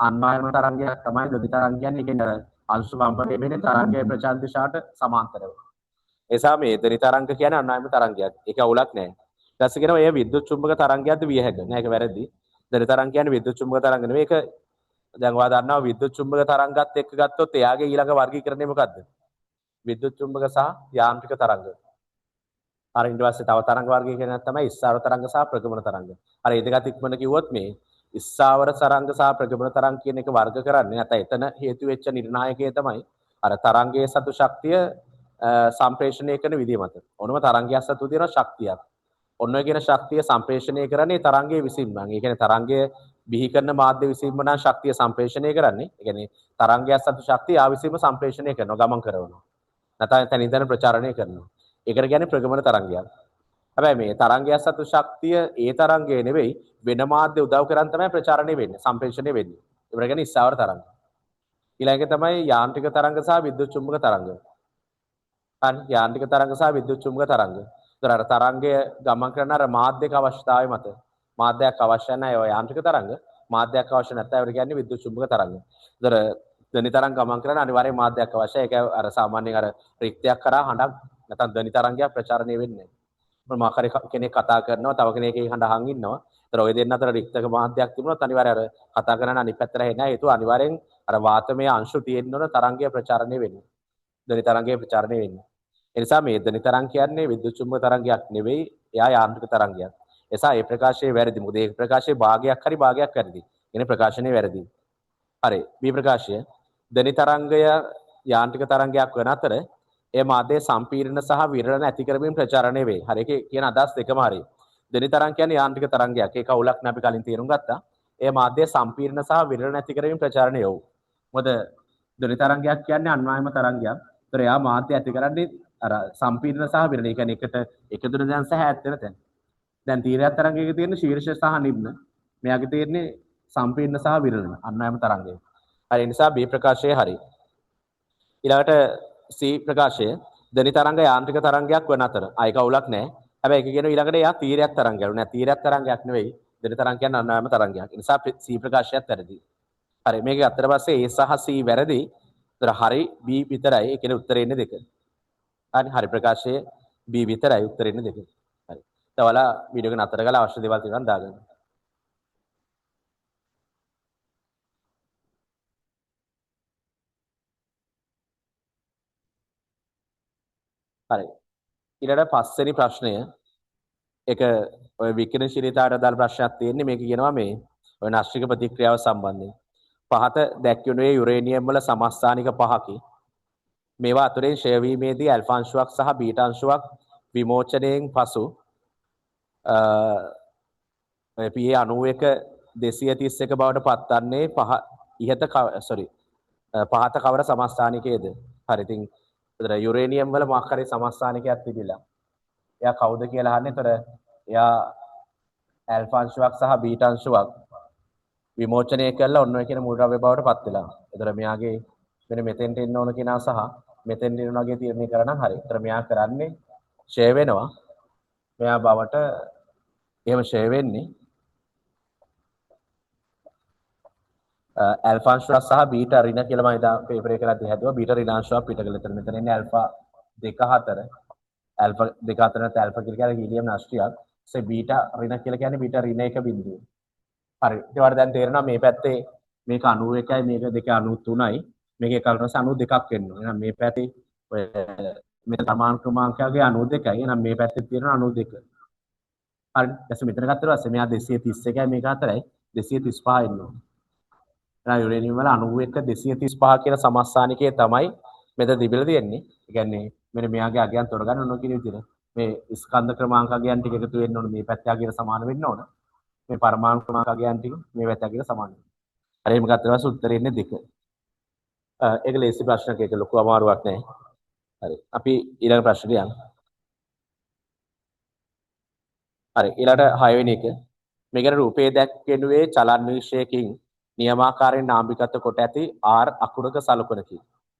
අන්වයාම තරංගයක් තමයි ධ්වනි තරංග කියන්නේ. ඒ කියන්නේ අර අංශු කම්පනය වෙන්නේ තරංගයේ ප්‍රචාරණ දිශාවට සමාන්තරව. ඒ නිසා මේ ධ්වනි තරංග කියන්නේ අන්වයාම තරංගයක්. ඒක අවුලක් නෑ. ඊට පස්සේ කියනවා එය විද්‍යුත් චුම්බක තරංගයක්ද විය හැක. නෑ ඒක වැරදි. ධ්වනි තරංග කියන්නේ විද්‍යුත් චුම්බක තරංග නෙවෙයි. ඒක දැන් ඔයා දන්නවා විද්‍යුත් චුම්බක තරංගත් එක්ක ගත්තොත් එයාගේ ඊළඟ වර්ගීකරණය මොකද්ද? විද්‍යුත් චුම්බක සහ යාන්ත්‍රික තරංග. හරි, ඊට පස්සේ තව තරංග වර්ගීකරණයක් තමයි ස්ථාවර තරංග සහ ප්‍රගමන තරංග. හරි, ඒ දෙකත් ඉක්මන කිව්වොත් මේ ස්ථාවර තරංග සහ ප්‍රගමන තරංග කියන එක වර්ග කරන්නේ නැත්නම් එතන හේතු වෙච්ච නිර්ණායකය තමයි අර තරංගයේ සතු ශක්තිය සම්ප්‍රේෂණය කරන විදිය මත. ඕනම තරංගයක් සතු තියෙන ශක්තියක්. ඔන්න ඔය කියන ශක්තිය සම්ප්‍රේෂණය කරන්නේ තරංගයේ විසින්ම. ඒ කියන්නේ තරංගය බිහි කරන මාධ්‍ය විසින්ම නම් ශක්තිය සම්ප්‍රේෂණය කරන්නේ. ඒ කියන්නේ තරංගයක් සතු ශක්තිය ආ විසින්ම සම්ප්‍රේෂණය කරනවා, ගමන් කරනවා. නැත්නම් තනින් තන ප්‍රචාරණය කරනවා. ඒකට කියන්නේ ප්‍රගමන තරංගයක්. හැබැයි මේ තරංගය සතු ශක්තිය ඒ තරංගය නෙවෙයි වෙන මාධ්‍ය උදව් කරන් තමයි ප්‍රචාරණය වෙන්නේ, සම්ප්‍රේෂණය වෙන්නේ. ඒකට කියන්නේ ස්ථාවර තරංග. ඊළඟ එක තමයි යාන්ත්‍රික තරංග සහ විද්‍යුත් චුම්බක තරංග. හරි, යාන්ත්‍රික තරංග සහ විද්‍යුත් චුම්බක තරංග. ඒතර අර තරංගය ගමන් කරන අර මාධ්‍යක අවශ්‍යතාවය මත මාධ්‍යයක් අවශ්‍ය නැහැ ඒවා යාන්ත්‍රික තරංග, මාධ්‍යයක් අවශ්‍ය නැත්නම් ඒවට කියන්නේ විද්‍යුත් චුම්බක තරංග. ඒතර ධ්වනි තරංග ගමන් කරන අනිවාර්යයෙන් මාධ්‍යයක් අවශ්‍යයි. ඒක අර සාමාන්‍යයෙන් අර රික්තයක් කරා හඬක් නැත්නම් ධ්වනි තරංගයක් ප්‍රචාරණය වෙන්නේ නැහැ. මොකක් හරි කෙනෙක් කතා කරනවා, තව කෙනෙක් ඒ හඬ අහන් ඉන්නවා. ඒතර ඔය දෙන්න අතර රික්තක මාධ්‍යයක් තිබුණොත් අනිවාර්යයෙන් අර කතා කරන අනිත් පැත්තට ඇහෙන්නේ නැහැ. හේතුව අනිවාර්යෙන් අර වාතමය අංශු තියෙන්න ඕන තරංගය ප්‍රචාරණය වෙන්නේ. ධ්වනි තරංගය ප්‍රචාරණය වෙන්නේ. ඒ නිසා මේ ධ්වනි තරංග කියන්නේ විද්‍යුත් චුම්බක තරංගයක් නෙවෙයි, එයා යාන්ත්‍රික තරංගයක්. ඒ නිසා ඒ ප්‍රකාශය වැරදි. මොකද ඒ ප්‍රකාශයේ භාගයක් හරි භාගයක් වැරදි. කියන්නේ ප්‍රකාශනය වැරදි. හරි. බී ප්‍රකාශය ධ්වනි තරංගය යාන්ත්‍රික තරංගයක් වන අතර ඒ මාධ්‍යයේ සම්පීඩන සහ විරලන ඇති කරමින් ප්‍රචාරණය වේ. හරි, ඒකේ කියන අදහස් දෙකම හරි. ධ්වනි තරංග කියන්නේ යාන්ත්‍රික තරංගයක්. ඒක අවුලක් නෑ, අපි කලින් තේරුම් ගත්තා. ඒ මාධ්‍යයේ සම්පීඩන සහ විරලන ඇති කරමින් ප්‍රචාරණය වෙව්. මොකද ධ්වනි තරංගයක් කියන්නේ අන්වයම තරංගයක්. ඒතර එයා මාධ්‍ය ඇති කරන්නේ අර සම්පීඩන සහ විරලන. ඒ කියන්නේ එකට එකතු වෙන තැන් සහ ඈත් වෙන තැන්. දැන් තීරයක් තරංගයක තියෙන ශීර්ෂ සහ නිම්න. මෙයාගේ තියෙන්නේ සම්පීඩන සහ විරලන අන්වයම තරංගය. හරි, ඒ නිසා බී ප්‍රකාශය හරි. ඊළඟට C ප්‍රකාශය ධ්වනි තරංග යාන්ත්‍රික තරංගයක් වන අතර ආයක අවුලක් නෑ. හැබැයි ඒක කියනවා ඊළඟට එයා තීරයක් තරංගයක්. නෑ, තීරයක් තරංගයක් නෙවෙයි. ධ්වනි තරංග කියන්නේ අන්වයම තරංගයක්. ඒ නිසා C ප්‍රකාශයත් වැරදි. හරි, මේක ගත්තට පස්සේ A සහ C වැරදි. ඒතර හරි B විතරයි. ඒ කියන්නේ උත්තරේ එන්නේ දෙක. හරි, හරි ප්‍රකාශයේ B විතරයි, උත්තරේ එන්නේ දෙක. හරි. දැන් ඔයාලා වීඩියෝ එක නතර කරලා අවශ්‍ය දේවල් තියෙනවා නම් දාගන්න. හරි. ඊළඟ පස්වෙනි ප්‍රශ්නය ඒක ඔය විකිරණශීලීතාවට අදාළ ප්‍රශ්නයක් තියෙන්නේ. මේක කියනවා මේ ඔය නාස්තික ප්‍රතික්‍රියාව සම්බන්ධයෙන්. පහත දැක්වෙනුයේ යුරේනියම් වල සමස්ථානික පහකි. මේවා අතුරෙන් ක්ෂය වීමේදී ඇල්ෆා අංශුවක් සහ බීටා අංශුවක් විමෝචනයෙන් පසු ඔය PA 91 231 බවට පත්වන්නේ පහ ඉහත සෝරි පහත කවර සමස්ථානිකයේද? හරි, ඉතින් ඒතර යුරේනියම් වල මොකක් හරි සමස්ථානිකයක් තිබිලා එයා කවුද කියලා අහන්නේ. ඒතර එයා ඇල්ෆා අංශුවක් සහ බීටා අංශුවක් විමෝචනය කරලා ඔන්න ඔය කියන මූලද්‍රව්‍ය බවට පත් වෙලා. ඒතර මෙයාගේ මෙන්න මෙතෙන්ට එන්න ඕන කෙනා සහ මෙතෙන්ට එන්න වගේ තීරණය කරා නම් හරි. ඒතර මෙයා කරන්නේ ෂේ වෙනවා. මෙයා බවට එහෙම ෂේ වෙන්නේ ඇල්ෆා අංශුවක් සහ බීටා ඍණ කියලා මම එදා පේපර් එක කරද්දී හැදුවා. බීටා ඍණ අංශුවක් පිට කළා. ඒතර මෙතන එන්නේ ඇල්ෆා 2 4 ඇල්ෆා 2 4 නැත්නම් ඇල්ෆා කියලා කියන්නේ හීලියම් නෂ්ටියක්. ඒ බීටා ඍණ කියලා කියන්නේ බීටා ඍණ 1 බිඳුව. හරි. ඉතින් ඔයාලට දැන් තේරෙනවා මේ පැත්තේ මේක 91යි මේක 2 93යි මේක 192ක් වෙන්න ඕන. එහෙනම් මේ පැත්තේ ඔය මේ සමාන ක්‍රමාංකයගේ 92යි. එහෙනම් මේ පැත්තේ තියෙනවා 92. හරි. ඊට පස්සේ මෙතන ගත්තට පස්සේ මෙයා 231යි මේක 4යි 235 එන්න ඕන. එහෙනම් යුරේනියම් වල 91 235 කියන සමස්ථානිකය තමයි මෙතන තිබිලා තියෙන්නේ. ඒ කියන්නේ මෙන්න මෙයාගේ අගයන් තෝරගන්න ඕන කියන විදිහට මේ ස්කන්ධ ක්‍රමාංක අගයන් ටික එකතු වෙන්න ඕන මේ පැත්තේ අගයට සමාන වෙන්න ඕන. මේ පරමාණු ක්‍රමාංක අගයන් ටික මේ පැත්තේ අගයට සමාන වෙන්න. හරි, එහෙම ගත්තට පස්සේ උත්තරේ එන්නේ 2. ඒක ලේසි ප්‍රශ්නයක්, ඒක ලොකු අමාරුවක් නෑ. හරි, අපි ඊළඟ ප්‍රශ්නෙට යමු. හරි, ඊළඟට 6 වෙනි එක. මේ ගැන රූපේ දැක්වෙනුවේ චලන් විෂයකින් නියමාකාරයෙන් නාම්බිකත්ව කොට ඇති R අකුරක සලකුණකි.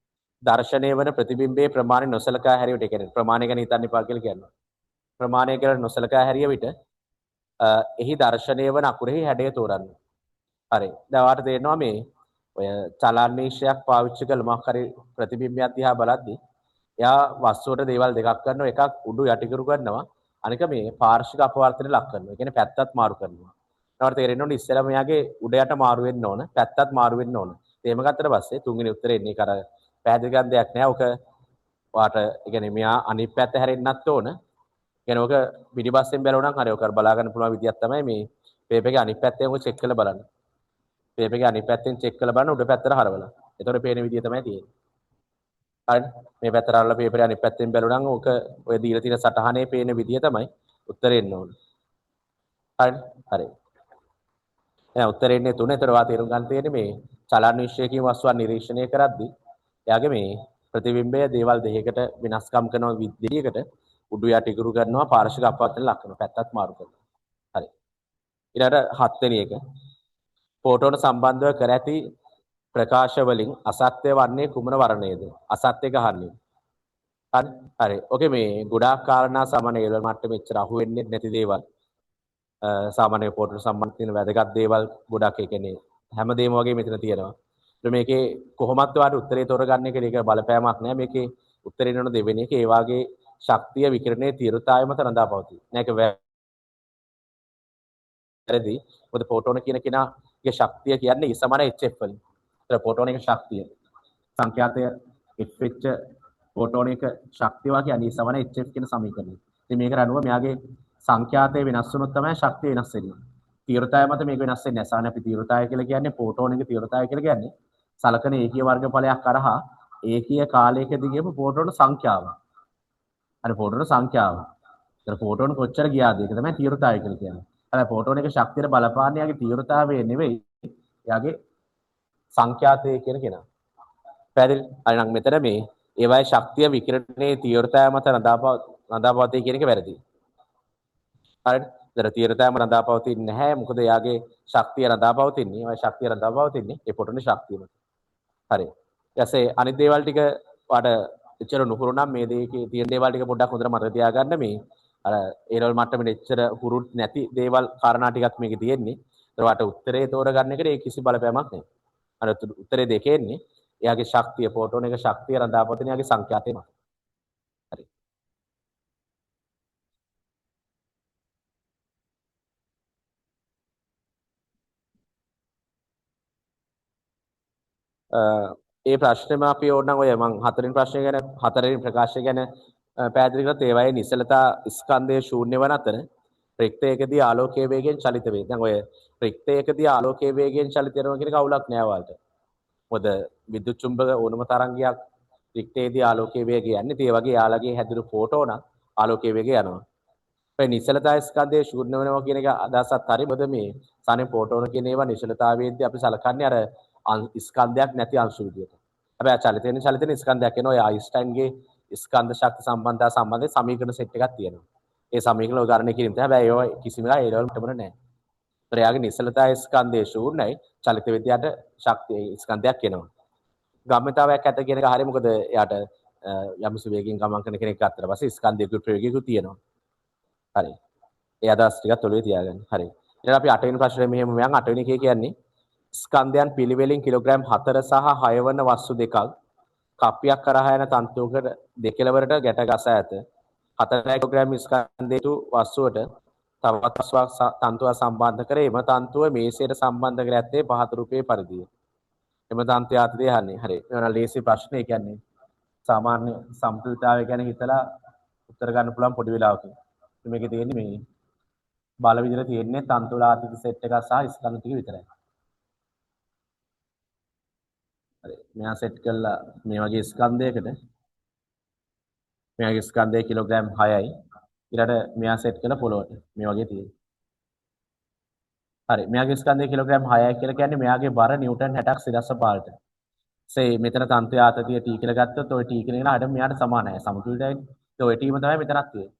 දර්ශනය වන ප්‍රතිබිම්බයේ ප්‍රමාණය නොසලකා හැරිය විට, ඒ කියන්නේ ප්‍රමාණය ගැන හිතන්න එපා කියලා කියනවා. ප්‍රමාණය ගැන නොසලකා හැරිය විට එහි දර්ශනය වන අකුරෙහි හැඩය තෝරන්න. හරි. දැන් ඔයාලට තේරෙනවා මේ ඔය චලන් නිශ්චයක් පාවිච්චි කරලා මොකක් හරි ප්‍රතිබිම්බයක් දිහා බලද්දී එයා වස්තුවට දේවල් දෙකක් කරනවා. එකක් උඩු යටිකුරු කරනවා. අනික මේ පාර්ශ්වික අපවර්තනය ලක් කරනවා. ඒ කියන්නේ පැත්තත් මාරු කරනවා. ඔයාලට තේරෙන්න ඕනේ ඉස්සෙල්ලාම මෙයාගේ උඩ යට මාරු වෙන්න ඕන, පැත්තත් මාරු වෙන්න ඕන. එහෙම ගත්තට පස්සේ තුන්වෙනි උත්තරේ එන්නේ ඒක අර පැහැදිලි කරන්න දෙයක් නෑ. ඔක ඔයාට ඒ කියන්නේ මෙයා අනිත් පැත්ත හැරෙන්නත් ඕන. ඒ කියන්නේ ඔක පිටිපස්සෙන් බැලුවා නම් හරි ඔක අර බලා ගන්න පුළුවන් විදියක් තමයි මේ පේපර් එකේ අනිත් පැත්තෙන් ඔක චෙක් කරලා බලන්න. පේපර් එකේ අනිත් පැත්තෙන් චෙක් කරලා බලන්න උඩ පැත්තට හරවලා. එතකොට පේන විදිය තමයි තියෙන්නේ. හරිනේ. මේ පැත්තට හරවලා පේපරේ අනිත් පැත්තෙන් බැලුවා නම් ඔක ඔය දීලා තියෙන සටහනේ පේන විදිය තමයි උත්තරේ එන්න ඕන. හරිනේ. හරි. එහෙනම් උත්තරේ එන්නේ 3. එතකොට ඔයා තේරුම් ගන්න තියෙන්නේ මේ චලන විශ්යකින් වස්තුවක් නිරීක්ෂණය කරද්දී එයාගේ මේ ප්‍රතිබිම්බය දේවල් දෙකකට වෙනස්කම් කරන විදියකට උඩු යට ඉගුරු කරනවා, පාර්ශ්වික අපවර්තන ලක් කරනවා, පැත්තත් මාරු කරනවා. හරි. ඊළඟට හත්වෙනි එක. ෆෝටෝන සම්බන්ධව කර ඇති ප්‍රකාශ වලින් අසත්‍ය වන්නේ කුමන වර්ණයේද? අසත්‍ය ගහන්නේ. හරි. හරි. ඕකේ මේ ගොඩාක් කාරණා සාමාන්‍ය ඒ වල මට්ටමේ එච්චර අහු වෙන්නේ නැති දේවල්. සාමාන්‍ය ෆෝටෝන සම්බන්ධ තියෙන වැදගත් දේවල් ගොඩක්, ඒ කියන්නේ හැමදේම වගේ මෙතන තියෙනවා. ඒත් මේකේ කොහොමත් ඔයාලට උත්තරේ තෝරගන්න එක ඒක බලපෑමක් නෑ. මේකේ උත්තරේ නෝන දෙවෙනි එක ඒ වාගේ ශක්තිය විකිරණයේ තීව්‍රතාවය මත රඳා පවතී. නෑ ඒක වැරදි. මොකද ෆෝටෝන කියන කෙනාගේ ශක්තිය කියන්නේ E සමාන hf වලින්. ඒතර ෆෝටෝන එක ශක්තිය සංඛ්‍යාතය F වෙච්ච ෆෝටෝන එක ශක්තිය වා කියන්නේ E සමාන hf කියන සමීකරණය. ඉතින් මේක අනුව මෙයාගේ සංඛ්‍යාතය වෙනස් වුණොත් තමයි ශක්තිය වෙනස් වෙන්නේ. තීව්‍රතාවය මත මේක වෙනස් වෙන්නේ නැහැ. සාමාන්‍ය අපි තීව්‍රතාවය කියලා කියන්නේ ෆෝටෝන එක තීව්‍රතාවය කියලා කියන්නේ සලකන ඒකීය වර්ගඵලයක් කරහා ඒකීය කාලයකදී ගියපු ෆෝටෝන සංඛ්‍යාව. අර ෆෝටෝන සංඛ්‍යාව. ඒතර ෆෝටෝන කොච්චර ගියාද ඒක තමයි තීව්‍රතාවය කියලා කියන්නේ. හැබැයි ෆෝටෝන එක ශක්තියට බලපාන්නේ යාගේ තීව්‍රතාවය නෙවෙයි, යාගේ සංඛ්‍යාතය කියන කෙනා. පැහැදිලි? හරි නම් මෙතන මේ ඒවායේ ශක්තිය විකිරණයේ තීව්‍රතාවය මත රඳාපවතී කියන එක වැරදි. හරිද? ඒතර තීව්‍රතාවය මත රඳාපවතින්නේ නැහැ. මොකද එයාගේ ශක්තිය රඳාපවතින්නේ, ඒවායේ ශක්තිය රඳාපවතින්නේ ඒ ෆෝටෝන ශක්තිය මත. හරි. ඊට පස්සේ අනිත් දේවල් ටික ඔයාට එච්චර නුහුරු නම් මේ දෙකේ තියෙන දේවල් ටික පොඩ්ඩක් හොඳට මතක තියාගන්න. මේ අර ඒ ලෙවල් මට්ටමේ එච්චර හුරු නැති දේවල් කාරණා ටිකක් මේකේ තියෙන්නේ. ඒතර ඔයාට උත්තරේ තෝරගන්න එකට ඒ කිසි බලපෑමක් නැහැ. අර උත්තරේ දෙකේ එන්නේ එයාගේ ශක්තිය ෆෝටෝන එක ශක්තිය රඳාපවතින එයාගේ සංඛ්‍යාතය මත. හරි. ඒ ප්‍රශ්නේම අපි ඕනනම් ඔය මං හතරවෙනි ප්‍රශ්නය ගැන හතරවෙනි ප්‍රකාශය ගැන පැහැදිලි කරත් ඒ වගේ නිසලතා ස්කන්ධය ශූන්‍ය වන අතර රික්තයකදී ආලෝකයේ වේගයෙන් චලිත වේ. දැන් ඔය රික්තයකදී ආලෝකයේ වේගයෙන් චලිත වෙනවා කියන එක අවුලක් නෑ ඔයාලට. මොකද විද්‍යුත් චුම්බක ඕනම තරංගයක් රික්තයේදී ආලෝකයේ වේගය යන්නේ. ඉතින් ඒ වගේ යාළගේ හැදුණු ෆෝටෝන ආලෝකයේ වේගය යනවා. ඔය නිසලතා ස්කන්ධය ශූන්‍ය වෙනවා කියන එක අදහසත් හරි. මොකද මේ සාමාන්‍ය ෆෝටෝන කියන ඒවා නිසලතාවයේදී අපි සලකන්නේ අර ස්කන්ධයක් නැති අංශු විදියට. හැබැයි චලිත වෙන ස්කන්ධයක් එනවා. ඔය අයින්ස්ටයින්ගේ ස්කන්ධ ශක්ති සම්බන්ධතා සම්බන්ධයෙන් සමීකරණ සෙට් එකක් තියෙනවා. ඒ සමීකරණ ඔය ගණනය කිරීම තමයි. හැබැයි ඒවා කිසිම වෙලාවක ඒ ලෙවල් මට්ටමට නෑ. ඒතර එයාගේ නිසලතා ස්කන්ධය ශූන්‍යයි. චලිත විද්‍යාවට ශක්තිය ස්කන්ධයක් එනවා. ගම්‍යතාවයක් ඇත කියන එක හරි. මොකද එයාට යම්කිසි වේගයෙන් ගමන් කරන කෙනෙක් ගත්තට පස්සේ ස්කන්ධයකුත් ප්‍රවේගයකුත් තියෙනවා. හරි. ඒ අදහස් ටිකත් ඔළුවේ තියාගන්න. හරි. ඊළඟ අපි අටවෙනි ප්‍රශ්නේ මෙහෙම යන්. අටවෙනි එකේ කියන්නේ ස්කන්ධයන් පිළිවෙලින් කිලෝග්‍රෑම් 4 සහ 6 වන වස්තු දෙකක් කප්පියක් කරහා යන තන්තුවකට දෙකෙලවරට ගැට ගසා ඇත. 4 කිලෝග්‍රෑම් ස්කන්ධයතු වස්තුවට තවත් වස්තුවක් තන්තුවක් සම්බන්ධ කර එම තන්තුව මේසයට සම්බන්ධ කර ඇත්තේ පහත රූපයේ පරිදිය. එම තන්තු යාත්‍රය අහන්නේ. හරි. මේ වන ලේසි ප්‍රශ්න. ඒ කියන්නේ සාමාන්‍ය සමතුලිතතාවය ගැන හිතලා උත්තර ගන්න පුළුවන් පොඩි වෙලාවකින්. මේකේ තියෙන්නේ මේ බල විදිහට තියෙන්නේ තන්තු වල ආතති සෙට් එකක් සහ ස්කන්ධ ටික විතරයි. හරි. මෙයා සෙට් කළා මේ වගේ ස්කන්ධයකට. මෙයාගේ ස්කන්ධය කිලෝග්‍රෑම් 6යි. ඊළඟට මෙයා සෙට් කළ පොළොවට මේ වගේ තියෙනවා. හරි. මෙයාගේ ස්කන්ධය කිලෝග්‍රෑම් 6යි කියලා කියන්නේ මෙයාගේ බර නිව්ටන් 60ක් සිරස්ස පාලට. සේ මෙතන තන්තු ආතතිය T කියලා ගත්තොත් ඔය T කියන එක හරියට මෙයාට සමානයි. සමතුලිතයි. ඒ ඔය T ම තමයි මෙතනත් තියෙන්නේ.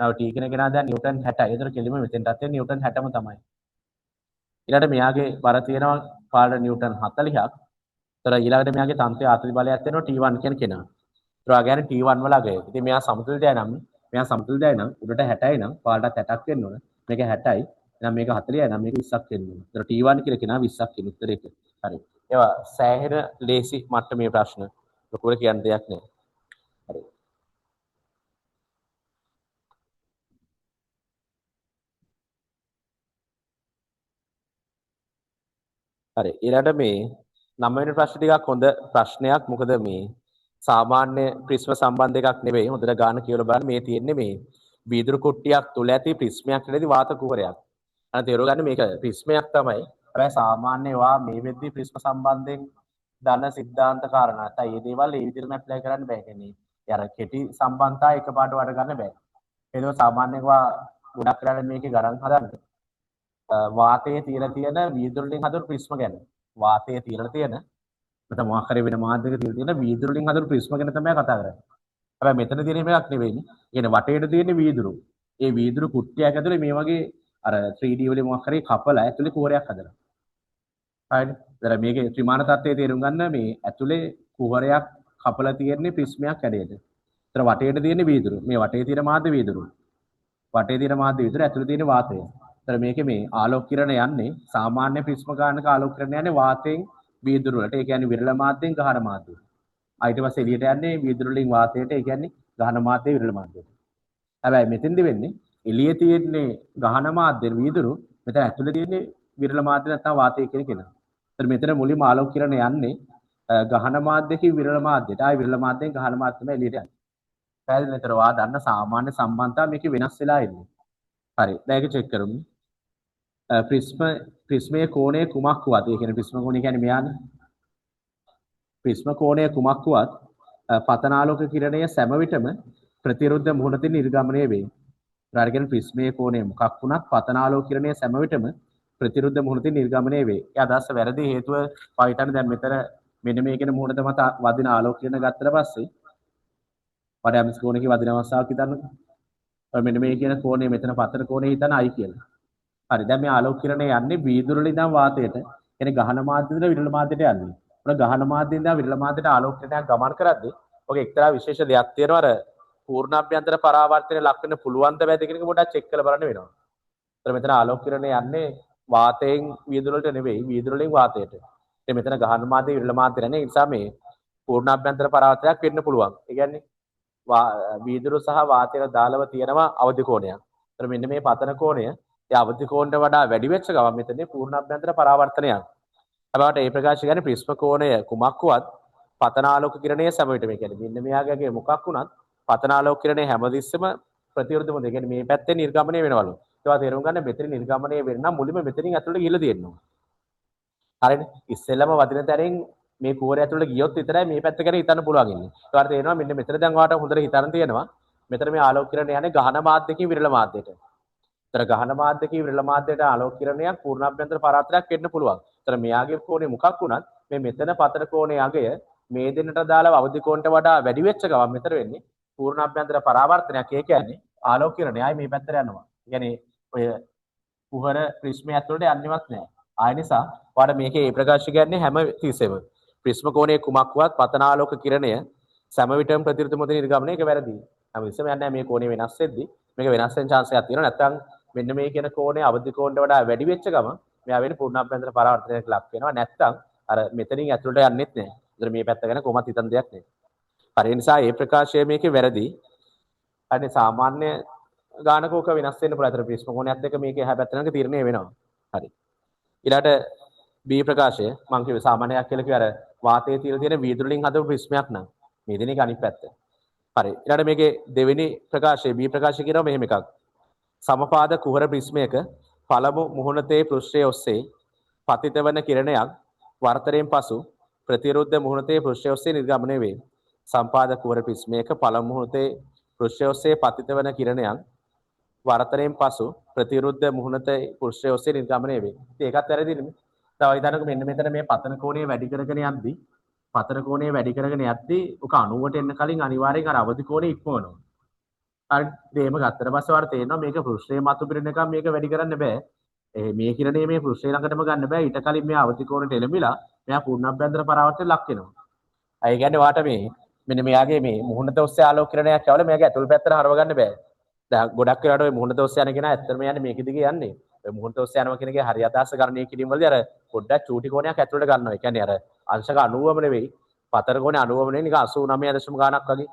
ඔය T කියන කෙනා දැන් නිව්ටන් 60යි. ඒතර කෙලිම මෙතෙන්ටත් තියෙන නිව්ටන් 60ම තමයි. ඊළඟට මෙයාගේ බර තියෙනවා පාලට නිව්ටන් 40ක්. ඒතර ඊළඟට මෙයාගේ තන්තු ආතති බලයක් තියෙනවා T1 කියන කෙනා. ඒතර ඔයා කියන්නේ T1 වල අගය. ඉතින් මෙයා සමතුලිතයි නම් මෙයා සමතුලිතයි නම් උඩට 60යි නම් පාලටත් 60ක් වෙන්න ඕන. මේක 60යි. එහෙනම් මේක 40යි නම් මේක 20ක් වෙන්න ඕන. ඒතර T1 කියලා කෙනා 20ක් කියන උත්තරේ එක. හරි. ඒවා සෑහෙන ලේසි මට්ටමේ ප්‍රශ්න. ලොකුවට කියන්න දෙයක් නෑ. හරි. හරි. ඊළඟට මේ නවවෙනි ප්‍රශ්න ටිකක් හොඳ ප්‍රශ්නයක්. මොකද මේ සාමාන්‍ය ප්‍රිස්ම සම්බන්ධ එකක් නෙවෙයි. හොඳට ගාන කියලා බලන්න. මේ තියෙන්නේ මේ වීදුරු කුට්ටියක් තුල ඇති ප්‍රිස්මයක් නෙවෙයි වාත කුහරයක්. අන්න තේරුම් ගන්න මේක ප්‍රිස්මයක් තමයි. හැබැයි සාමාන්‍ය ඒවා මේ වෙද්දී ප්‍රිස්ම සම්බන්ධයෙන් දන්න සිද්ධාන්ත කාරණා. නැත්නම් මේ දේවල් ඒ විදිහටම ඇප්ලයි කරන්න බෑ. කියන්නේ ඒ අර කෙටි සම්බන්ධතා එකපාරට වඩ ගන්න බෑ. ඒක සාමාන්‍යයෙන් වා ගොඩක් වෙලාවට මේකේ ගණන් හදන්න වාතයේ තියලා තියෙන වීදුරු වලින් හදපු ප්‍රිස්ම ගැන. වාතයේ තියලා තියෙන නැත්නම් මොකක් හරි වෙන මාධ්‍යයක තියලා තියෙන වීදුරු වලින් හදපු ප්‍රිස්ම ගැන තමයි කතා කරන්නේ. හැබැයි මෙතන තියෙන එහෙම එකක් නෙවෙයිනේ. ඒ කියන්නේ වටේට තියෙන වීදුරු. ඒ වීදුරු කුට්ටියක් ඇතුලේ මේ වගේ අර 3D වලින් මොකක් හරි කපලා ඇතුලේ කුහරයක් හදලා. හරිද? දැන් මේකේ ත්‍රිමාන තත්ත්වයේ තේරුම් ගන්න මේ ඇතුලේ කුහරයක් කපලා තියෙන්නේ ප්‍රිස්මයක් හැඩයට. ඒතර වටේට තියෙන වීදුරු. මේ වටේ තියෙන මාධ්‍ය වීදුරු. වටේ තියෙන මාධ්‍ය වීදුරු ඇතුලේ තියෙන වාතය. ඒතර මේකේ මේ ආලෝක කිරණ යන්නේ සාමාන්‍ය ප්‍රිස්ම ගානක ආලෝක කිරණ යන්නේ වාතයෙන් වීදුරු වලට. ඒ කියන්නේ විරල මාධ්‍යයෙන් ගහන මාධ්‍යයට. ඊට පස්සේ එළියට යන්නේ වීදුරු වලින් වාතයට. ඒ කියන්නේ ගහන මාධ්‍ය විරල මාධ්‍යයට. හැබැයි මෙතෙන්දි වෙන්නේ එළියේ තියෙන්නේ ගහන මාධ්‍ය වීදුරු, මෙතන ඇතුලේ තියෙන්නේ විරල මාධ්‍ය නැත්නම් වාතය කියන කෙනා. ඒතර මෙතන මුලින්ම ආලෝක කිරණ යන්නේ ගහන මාධ්‍යකින් විරල මාධ්‍යයට. ආයි විරල මාධ්‍යයෙන් ගහන මාධ්‍යෙම එළියට යන්නේ. පැහැදිලිද? ඒතර ඔයා දන්න සාමාන්‍ය සම්බන්ධතාව මේකේ වෙනස් වෙලා ඉන්නේ. හරි. දැන් ඒක චෙක් කරමු. ප්‍රිස්මයේ කෝණය කුමක් වුවත්, ඒ කියන්නේ ප්‍රිස්ම කෝණය කියන්නේ මෙයානේ. ප්‍රිස්ම කෝණය කුමක් වුවත් පතනාලෝක කිරණය සෑම විටම ප්‍රතිරුද්ධ මුහුණතින් නිර්ගමනය වේ. ඒ කියන්නේ ප්‍රිස්මයේ කෝණය මොකක් වුණත් පතනාලෝක කිරණය සෑම විටම ප්‍රතිරුද්ධ මුහුණතින් නිර්ගමනය වේ. ඒ අදහස වැරදි. හේතුව ඔයා හිතන්නේ දැන් මෙතන මෙන්න මේ කියන මුහුණත මත වදින ආලෝක කිරණ ගත්තට පස්සේ වඩා යම්කිසි කෝණයකින් වදින අවස්ථාවක් හිතන්නකෝ. ඔය මෙන්න මේ කියන කෝණය මෙතන පතන කෝණය හිතන්න I කියලා. හරි. දැන් මේ ආලෝක කිරණය යන්නේ වීදුරු වල ඉඳන් වාතයට. කියන්නේ ගහන මාධ්‍ය ඉඳලා විරල මාධ්‍යයට යන්නේ. ඔන්න ගහන මාධ්‍යෙන් ඉඳන් විරල මාධ්‍යයට ආලෝක කිරණයක් ගමන් කරද්දී ඔක එක්තරා විශේෂ දෙයක් තියෙනවා. අර පූර්ණාභ්‍යන්තර පරාවර්තනය ලක් වෙන්න පුළුවන් ද බැයිද කියන එක පොඩ්ඩක් චෙක් කරලා බලන්න වෙනවා. ඒතර මෙතන ආලෝක කිරණය යන්නේ වාතයෙන් වීදුරු වලට නෙවෙයි, වීදුරු වලින් වාතයට. ඉතින් මෙතන ගහන මාධ්‍ය විරල මාධ්‍ය යන්නේ. ඒ නිසා මේ පූර්ණාභ්‍යන්තර පරාවර්තනයක් වෙන්න පුළුවන්. ඒ කියන්නේ වීදුරු සහ වාතයට දාලව තියෙනවා අවධි කෝණයක්. ඒතර මෙන්න මේ පතන කෝණය ඒ අවධි කෝණයට වඩා වැඩි වෙච්ච ගමන් මෙතන පූර්ණාභ්‍යන්තර පරාවර්තනයක්. හැබැයි ඒ ප්‍රකාශය කියන්නේ ප්‍රිස්ම කෝණය කුමක් වුවත් පතනාලෝක කිරණය සෑම විටම, ඒ කියන්නේ මෙන්න මෙයාගේ මොකක් වුණත් පතනාලෝක කිරණය හැමතිස්සෙම ප්‍රතිවිරුද්ධ මොකද? ඒ කියන්නේ මේ පැත්තෙන් නිර්ගමනය වෙනවලු. ඒවා තේරුම් ගන්න මෙතන නිර්ගමනය වෙන්න නම් මුලින්ම මෙතනින් ඇතුළට ගිහිල්ලා තියෙනවා. හරිනේ? ඉස්සෙල්ලම වදින තැනින් මේ කුහරය ඇතුළට ගියොත් විතරයි මේ පැත්ත ගැන හිතන්න පුළුවන් ඉන්නේ. ඒවාට තේරෙනවා මෙන්න මෙතන දැන් ඔයාලට හොඳට හිතන්න තියෙනවා. මෙතන මේ ආලෝක කිරණය යන්නේ ගහන මාධ්‍යකින් විරල මාධ්‍යයට. ඒතර ගහන මාධ්‍යකින් විරල මාධ්‍යයට ආලෝක කිරණයක් පූර්ණාභ්‍යන්තර පරාවර්තනයක් වෙන්න පුළුවන්. ඒතර මෙයාගේ කෝණය මොකක් වුණත් මේ මෙතන පතන කෝණයේ අගය මේ දෙන්නට දාලා අවධි කෝණයට වඩා වැඩි වෙච්ච ගමන් මෙතන වෙන්නේ පූර්ණාභ්‍යන්තර පරාවර්තනයක්. ඒ කියන්නේ ආලෝක කිරණය ආයි මේ පැත්තට යනවා. ඒ කියන්නේ ඔය කුහර ප්‍රිස්මය ඇතුළට යන්නේවත් නැහැ. ආය නිසා ඔයාලට මේකේ ඒ ප්‍රකාශය කියන්නේ හැම තිස්සෙම ප්‍රිස්ම කෝණයේ කුමක් වුවත් පතනාලෝක කිරණය සෑම විටම ප්‍රතිවිරුද්ධ මොහොතේ නිර්ගමනය, ඒක වැරදි. හැම තිස්සෙම යන්නේ නැහැ. මේ කෝණය වෙනස් වෙද්දි මේක වෙනස් වෙන chance එකක් තියෙනවා. නැත්තම් මෙන්න මේ කියන කෝණය අවධි කෝණයට වඩා වැඩි වෙච්ච ගමන් මෙයා වෙන්නේ පූර්ණාභ්‍යන්තර පරාවර්තනයට ලක් වෙනවා. නැත්තම් අර මෙතනින් ඇතුළට යන්නෙත් නැහැ. ඒතර මේ පැත්ත ගැන කොහොමත් හිතන දෙයක් නෑ. හරි. ඒ නිසා ඒ ප්‍රකාශය මේකේ වැරදි. හරිනේ, සාමාන්‍ය ගානක ඕක වෙනස් වෙන්න පුළුවන්. අතර ප්‍රිස්ම කෝණයත් එක්ක මේකේ එහා පැත්තට යනක තීරණය වෙනවා. හරි. ඊළාට B ප්‍රකාශය මං කිව්වේ සාමාන්‍යයක් කියලා කිව්වේ අර වාතයේ තියලා තියෙන වීදුරු වලින් හදපු ප්‍රිස්මයක් නම් මේ දෙන එක අනිත් පැත්ත. හරි. ඊළාට මේකේ දෙවෙනි ප්‍රකාශය B ප්‍රකාශය කියනවා මෙහෙම එකක්. සමපාද කුහර ප්‍රිස්මයක පළමු මුහුණතේ පෘෂ්ඨය ඔස්සේ පතිත වන කිරණයක් වර්තනයෙන් පසු ප්‍රතිවිරුද්ධ මුහුණතේ පෘෂ්ඨය ඔස්සේ නිර්ගමනය වේ. සම්පාද කුහර ප්‍රිස්මයක පළමු මුහුණතේ පෘෂ්ඨය ඔස්සේ පතිත වන කිරණයක් වර්තනයෙන් පසු ප්‍රතිවිරුද්ධ මුහුණතේ පෘෂ්ඨය ඔස්සේ නිර්ගමනය වේ. ඉතින් ඒකත් වැරදි නෙමෙයි. තව හිතන්නකෝ මෙන්න මෙතන මේ පතන කෝණය වැඩි කරගෙන යද්දි පතන කෝණය වැඩි කරගෙන යද්දි ඔක 90ට එන්න කලින් අනිවාර්යෙන් අර අවධි කෝණය ඉක්මවනවා. හරි. ඉතින් එහෙම ගත්තට පස්සේ ඔයාලට තේරෙනවා මේක පෘෂ්ඨය මතු පිරෙනකම් මේක වැඩි කරන්න බෑ. මේ කිරණය මේ පෘෂ්ඨය ළඟටම ගන්න බෑ. ඊට කලින් මෙයා අවධි කෝණයට එළඹිලා මෙයා පූර්ණාභ්‍යන්තර පරාවර්තනයට ලක් වෙනවා. ඒ කියන්නේ ඔයාට මේ මෙන්න මෙයාගේ මේ මුහුණත ඔස්සේ ආලෝක කිරණයක් යවලා මෙයාගේ ඇතුල් පැත්තට හරව ගන්න බෑ. දැන් ගොඩක් වෙලාවට ඔය මුහුණත ඔස්සේ යන කෙනා ඇත්තටම යන්නේ මේක දිගේ යන්නේ. ඔය මුහුණත ඔස්සේ යනවා කියන එකේ හරි අදහස ගණනය කිරීම වලදී අර පොඩ්ඩක් චූටි කෝණයක් ඇතුළට ගන්නවා. ඒ කියන්නේ අර අංශක 90ම නෙවෙයි, පතර කෝණේ 90ම නෙවෙයි, නිකන් 89 දශම ගාණක් වගේ.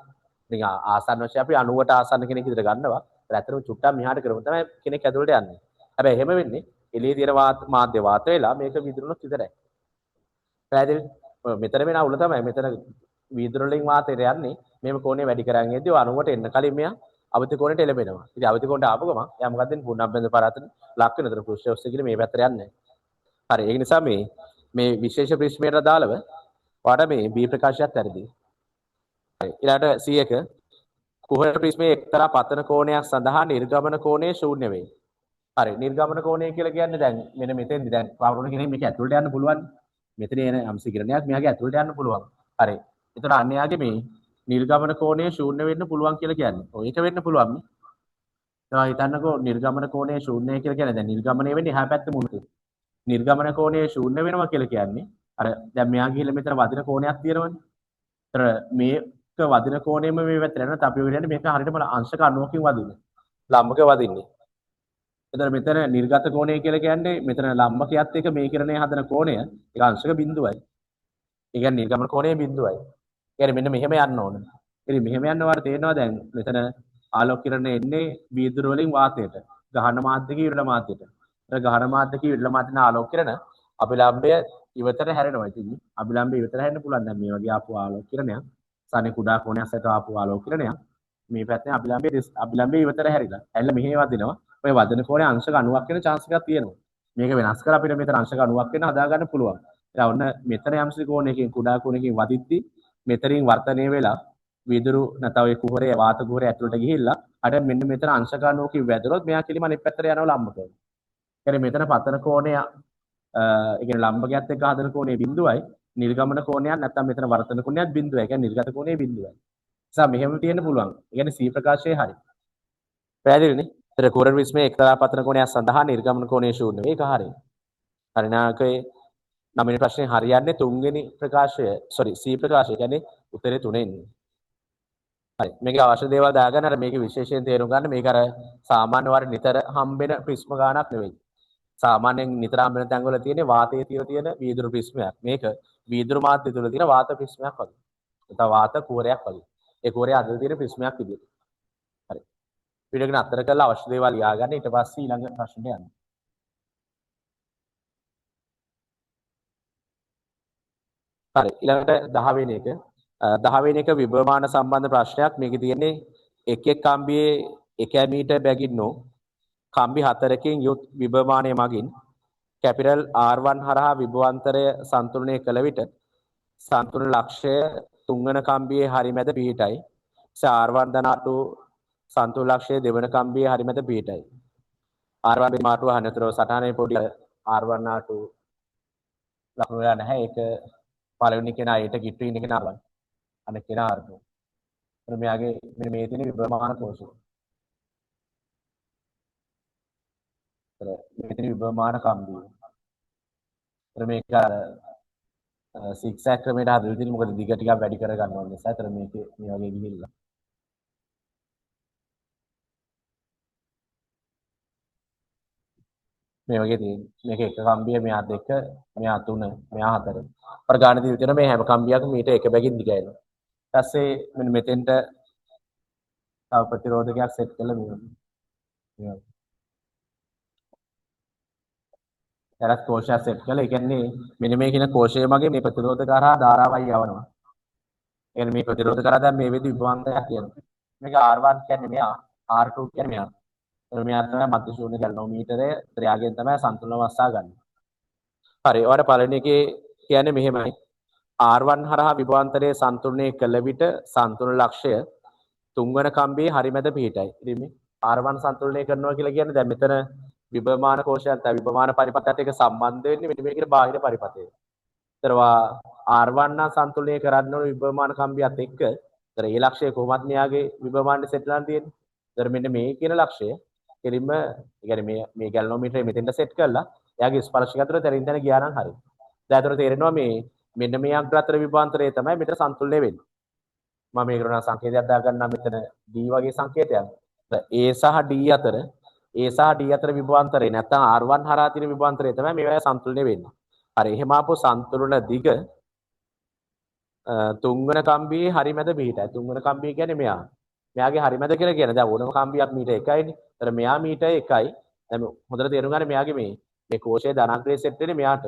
නිකන් ආසන්න වශයෙන් අපි 90ට ආසන්න කෙනෙක් විතර ගන්නවා. ඒත් ඇත්තටම චුට්ටක් මෙහාට කරමු තමයි කෙනෙක් ඇතුළට යන්නේ. හැබැයි එහෙම වෙන්නේ එළියේ තියෙන මාධ්‍ය වාත වෙලා මේක විදුරුනොත් විතරයි. පැහැදිලිද? මෙතන වෙන අවුල තමයි මෙතන වීදුරු වලින් වාතයට යන්නේ. මේව කෝණය වැඩි කරන් එද්දී ඔය 90ට එන්න කලින් මෙයා අවධි කෝණයට එළඹෙනවා. ඉතින් අවධි කෝණයට ආපු ගමන් එයා මොකක්ද වෙන්නේ? පූර්ණාභ්‍යන්තර පරාවර්තන ලක් වෙන. ඒතර පෘෂ්ඨය ඔස්සේ කියලා මේ පැත්තට යන්නේ. හරි. ඒක නිසා මේ මේ විශේෂ ප්‍රිස්මයට අදාළව ඔයාලට මේ B ප්‍රකාශයත් වැරදි. හරි. ඊළඟට C එක කුහර ප්‍රිස්මයේ එක්තරා පතන කෝණයක් සඳහා නිර්ගමන කෝණය ශූන්‍ය වේ. හරි. නිර්ගමන කෝණය කියලා කියන්නේ දැන් මෙන්න මෙතෙන්දි දැන් වරුණ කෙනෙක් මේක ඇතුළට යන්න පුළුවන්. මෙතන එන අංශ කිරණයක් මෙයාගේ ඇතුළට යන්න පුළුවන්. හරි. එතකොට අන්න එයාගේ මේ නිර්ගමන කෝණය ශූන්‍ය වෙන්න පුළුවන් කියලා කියන්නේ. ඔව් ඒක වෙන්න පුළුවන් නේ. දැන් හිතන්නකෝ නිර්ගමන කෝණය ශූන්‍යයි කියලා කියන්නේ දැන් නිර්ගමනය වෙන්නේ එහා පැත්තේ මුහුණේ. නිර්ගමන කෝණය ශූන්‍ය වෙනවා කියලා කියන්නේ අර දැන් මෙයා ගිහිල්ලා මෙතන වදින කෝණයක් තියෙනවනේ. ඒතර මේක වදින කෝණයෙම මේ පැත්තට යනවා. අපි ඔය කියන්නේ මේක හරියටම අංශක 90කින් වදින්නේ. ලම්බක වදින්නේ. එතන මෙතන නිර්ගත කෝණය කියලා කියන්නේ මෙතන ලම්බකයත් එක්ක මේ කිරණය හදන කෝණය ඒක අංශක බිඳුවයි. ඒ කියන්නේ නිර්ගමන කෝණය බිඳුවයි. ඒ කියන්නේ මෙන්න මෙහෙම යන්න ඕන. ඉතින් මෙහෙම යන්න ඔයාලට තේරෙනවා දැන් මෙතන ආලෝක කිරණ එන්නේ වීදුරු වලින් වාතයට. ගහන මාධ්‍යකේ විරල මාධ්‍යයට. අර ගහන මාධ්‍යකේ විරල මාධ්‍යන ආලෝක කිරණ අභිලම්බය ඉවතට හැරෙනවා. ඉතින් අභිලම්බය ඉවතට හැරෙන්න පුළුවන්. දැන් මේ වගේ ආපු ආලෝක කිරණයක් සානේ කුඩා කෝණයක් සහිත ආපු ආලෝක කිරණයක් මේ පැත්තෙන් අභිලම්බය ඉවතට හැරිලා. හැරිලා මෙහෙ වදිනවා. ඔය වදන කෝණය අංශක 90ක් වෙන chance එකක් තියෙනවා. මේක වෙනස් කරලා අපිට මෙතන අංශක 90ක් වෙන හදා ගන්න පුළුවන්. දැන් ඔන්න මෙතන යම්සි කෝණයකින් කුඩා කෝණයකින් වදිද්දි මෙතනින් වර්තනය වෙලා වීදුරු නැත්නම් ඔය කුහරේ වාත කුහරේ ඇතුළට ගිහිල්ලා අර මෙන්න මෙතන අංශක 90කින් වැදුනොත් මෙයා කෙලිම අනිත් පැත්තට යනවා ලම්බකව. ඒ කියන්නේ මෙතන පතන කෝණය ඒ කියන්නේ ලම්බකයත් එක්ක හදන කෝණය බිඳුවයි, නිර්ගමන කෝණයක් නැත්නම් මෙතන වර්තන කෝණයත් බිඳුවයි. ඒ කියන්නේ නිර්ගත කෝණය බිඳුවයි. නිසා මෙහෙම තියෙන්න පුළුවන්. ඒ කියන්නේ C ප්‍රකාශය හරි. පැහැදිලිනේ? ඒතර කුහර ප්‍රිස්මයේ එක්තරා පතන කෝණයක් සඳහා නිර්ගමන කෝණය ශූන්‍ය වේ. ඒක හරි. පරිණාමකයේ නවවෙනි ප්‍රශ්නේ හරියන්නේ තුන්වෙනි ප්‍රකාශය, සෝරි C ප්‍රකාශය. කියන්නේ උත්තරේ තුන එන්නේ. හරි. මේක අවශ්‍ය දේවල් දාගන්න. අර මේක විශේෂයෙන් තේරුම් ගන්න. මේක අර සාමාන්‍ය වාර නිතර හම්බෙන ප්‍රිස්ම ගානක් නෙවෙයි. සාමාන්‍යයෙන් නිතර හම්බෙන තැන්වල තියෙන වාතයේ තියෙන වීදුරු ප්‍රිස්මයක්. මේක වීදුරු මාධ්‍ය තුල තියෙන වාත ප්‍රිස්මයක් වගේ. නැත්නම් වාත කුහරයක් වගේ. ඒ කුහරය අදලා තියෙන ප්‍රිස්මයක් විදියට. හරි. වීඩියෝ එක නතර කරලා අවශ්‍ය දේවල් ලියා ගන්න. ඊට පස්සේ ඊළඟ ප්‍රශ්නට යන්න. හරි. ඊළඟට 10 වෙනි එක. 10 වෙනි එක විභවමාන සම්බන්ධ ප්‍රශ්නයක්. මේකේ තියෙන්නේ එක් එක් කම්බියේ 1 මීටර් බැගින් කම්බි 4කින් යුත් විභවමානය මගින් කැපිටල් R1 හරහා විභවාන්තරය සන්තුලනය කළ විට සන්තුලන ලක්ෂ්‍යය තුන්වන කම්බියේ හරි මැද පිහිටයි. R1 ධන R2 සන්තුලන ලක්ෂ්‍යය දෙවන කම්බියේ හරි මැද පිහිටයි. R1 බෙදීම R2 අහනතර සටහනේ පොඩි R1 R2 ලකුණු වෙලා නැහැ. ඒක පළවෙනි කෙනා ඊට කිට්ටු ඉන්න කෙනා R1 අනෙක් කෙනා R2. එතන මෙයාගේ මෙන්න මේ තියෙන විභවමාන කෝෂය. එතන මේ තියෙන විභවමාන කම්බිය. එතන මේක අර සික්සැක් ක්‍රමයට හදලා තියෙන්නේ මොකද දිග ටිකක් වැඩි කර ගන්න ඕන නිසා. එතන මේකේ මේ වගේ ගිහිල්ලා මේ වගේ තියෙන්නේ. මේක එක කම්බිය, මෙහා දෙක, මෙහා තුන, මෙහා හතර. අර ගාන දීලා තියෙන මේ හැම කම්බියක්ම මීට එක බැගින් දිග එනවා. ඊට පස්සේ මෙන්න මෙතෙන්ට තව ප්‍රතිරෝධකයක් සෙට් කරලා මේ වගේ. මේ වගේ. ඊට කෝෂයක් සෙට් කළා. ඒ කියන්නේ මෙන්න මේ කියන කෝෂය මගේ මේ ප්‍රතිරෝධක හරහා ධාරාවයි යවනවා. ඒ කියන්නේ මේ ප්‍රතිරෝධක හරහා දැන් මේ වෙද්දි විභවාන්තරයක් තියෙනවා. මේක R1 කියන්නේ මෙයා, R2 කියන්නේ මෙයා. එතන මෙයා තමයි මධ්‍ය ශූන්‍ය ගැලනෝමීටරය. එයාගෙන් තමයි සන්තුලන අවස්ථාව ගන්න. හරි. ඔයාලා පළවෙනි එකේ කියන්නේ මෙහෙමයි. R1 හරහා විභවාන්තරයේ සන්තුලනය කළ විට සන්තුලන ලක්ෂ්‍යය තුන්වන කම්බියේ හරි මැද පිහිටයි. ඉතින් මේ R1 සන්තුලනය කරනවා කියලා කියන්නේ දැන් මෙතන විභවමාන කෝෂයන් තව විභවමාන පරිපථයත් එක්ක සම්බන්ධ වෙන්නේ මෙන්න මේ කියන බාහිර පරිපථය. ඒතරවා R1 නම් සන්තුලනය කරන්න ඕන විභවමාන කම්බියත් එක්ක. ඒතර ඒ ලක්ෂ්‍යය කොහොමත් මෙයාගේ විභවමානට සෙට් වෙලා තියෙන්නේ. ඒතර මෙන්න මේ කියන ලක්ෂ්‍යය කෙලින්ම ඒ කියන්නේ මේ මේ ගැලනෝමීටරය මෙතෙන්ට සෙට් කරලා එයාගේ ස්පර්ශක අතර තැනින් තැන ගියා නම් හරි. දැන් ඒතර තේරෙනවා මේ මෙන්න මේ අග්‍ර අතර විභවාන්තරය තමයි මෙතන සන්තුලනය වෙන්නේ. මම මේකට නම් සංකේතයක් දාගන්නම් මෙතන D වගේ සංකේතයක්. A සහ D අතර A සහ D අතර විභවාන්තරය නැත්නම් R1 හරහා තියෙන විභවාන්තරය තමයි මේවා සන්තුලනය වෙන්නේ. හරි. එහෙම ආපු සන්තුලන දිග තුන්වන කම්බියේ හරි මැද පිහිටයි. තුන්වන කම්බිය කියන්නේ මෙයා. මෙයාගේ හරි මැද කියලා කියන්නේ දැන් ඕනම කම්බියක් මීටර 1යිනේ. ඒතර මෙයා මීටර 1යි. දැන් හොඳට තේරුම් ගන්න මෙයාගේ මේ මේ කෝෂයේ ධනාග්‍රේ සෙට් වෙන්නේ මෙයාට.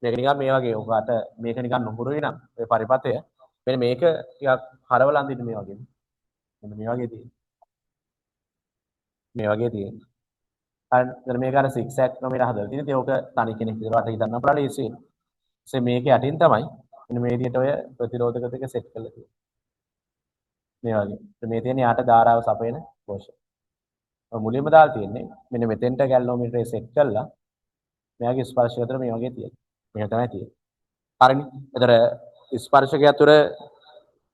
මේක නිකන් මේ වගේ ඔයාට මේක නිකන් නුහුරුයි නම් ඔය පරිපථය මෙන්න මේක ටිකක් හරවලා අඳින්න මේ වගේ. මෙන්න මේ වගේ තියෙන්නේ. මේ වගේ තියෙන්නේ. හරි. දැන් මේක අර සික්සැක් ක්‍රමයට හදලා තියෙන. ඉතින් ඕක තනි කෙනෙක් විතර වට හිතන්න පුළුවන් ලේසියි. ඉතින් මේක යටින් තමයි මෙන්න මේ විදිහට ඔය ප්‍රතිරෝධක දෙක සෙට් කරලා තියෙන්නේ. මේ වගේ. ඉතින් මේ තියෙන යාට ධාරාව සපයන කෝෂ. ඔය මුලින්ම දාලා තියෙන්නේ මෙන්න මෙතෙන්ට ගැලනෝමීටරේ සෙට් කරලා මෙයාගේ ස්පර්ශය අතර මේ වගේ තියෙනවා. මෙහෙම තමයි තියෙන්නේ. හරිනේ. ඒතර ස්පර්ශකය අතර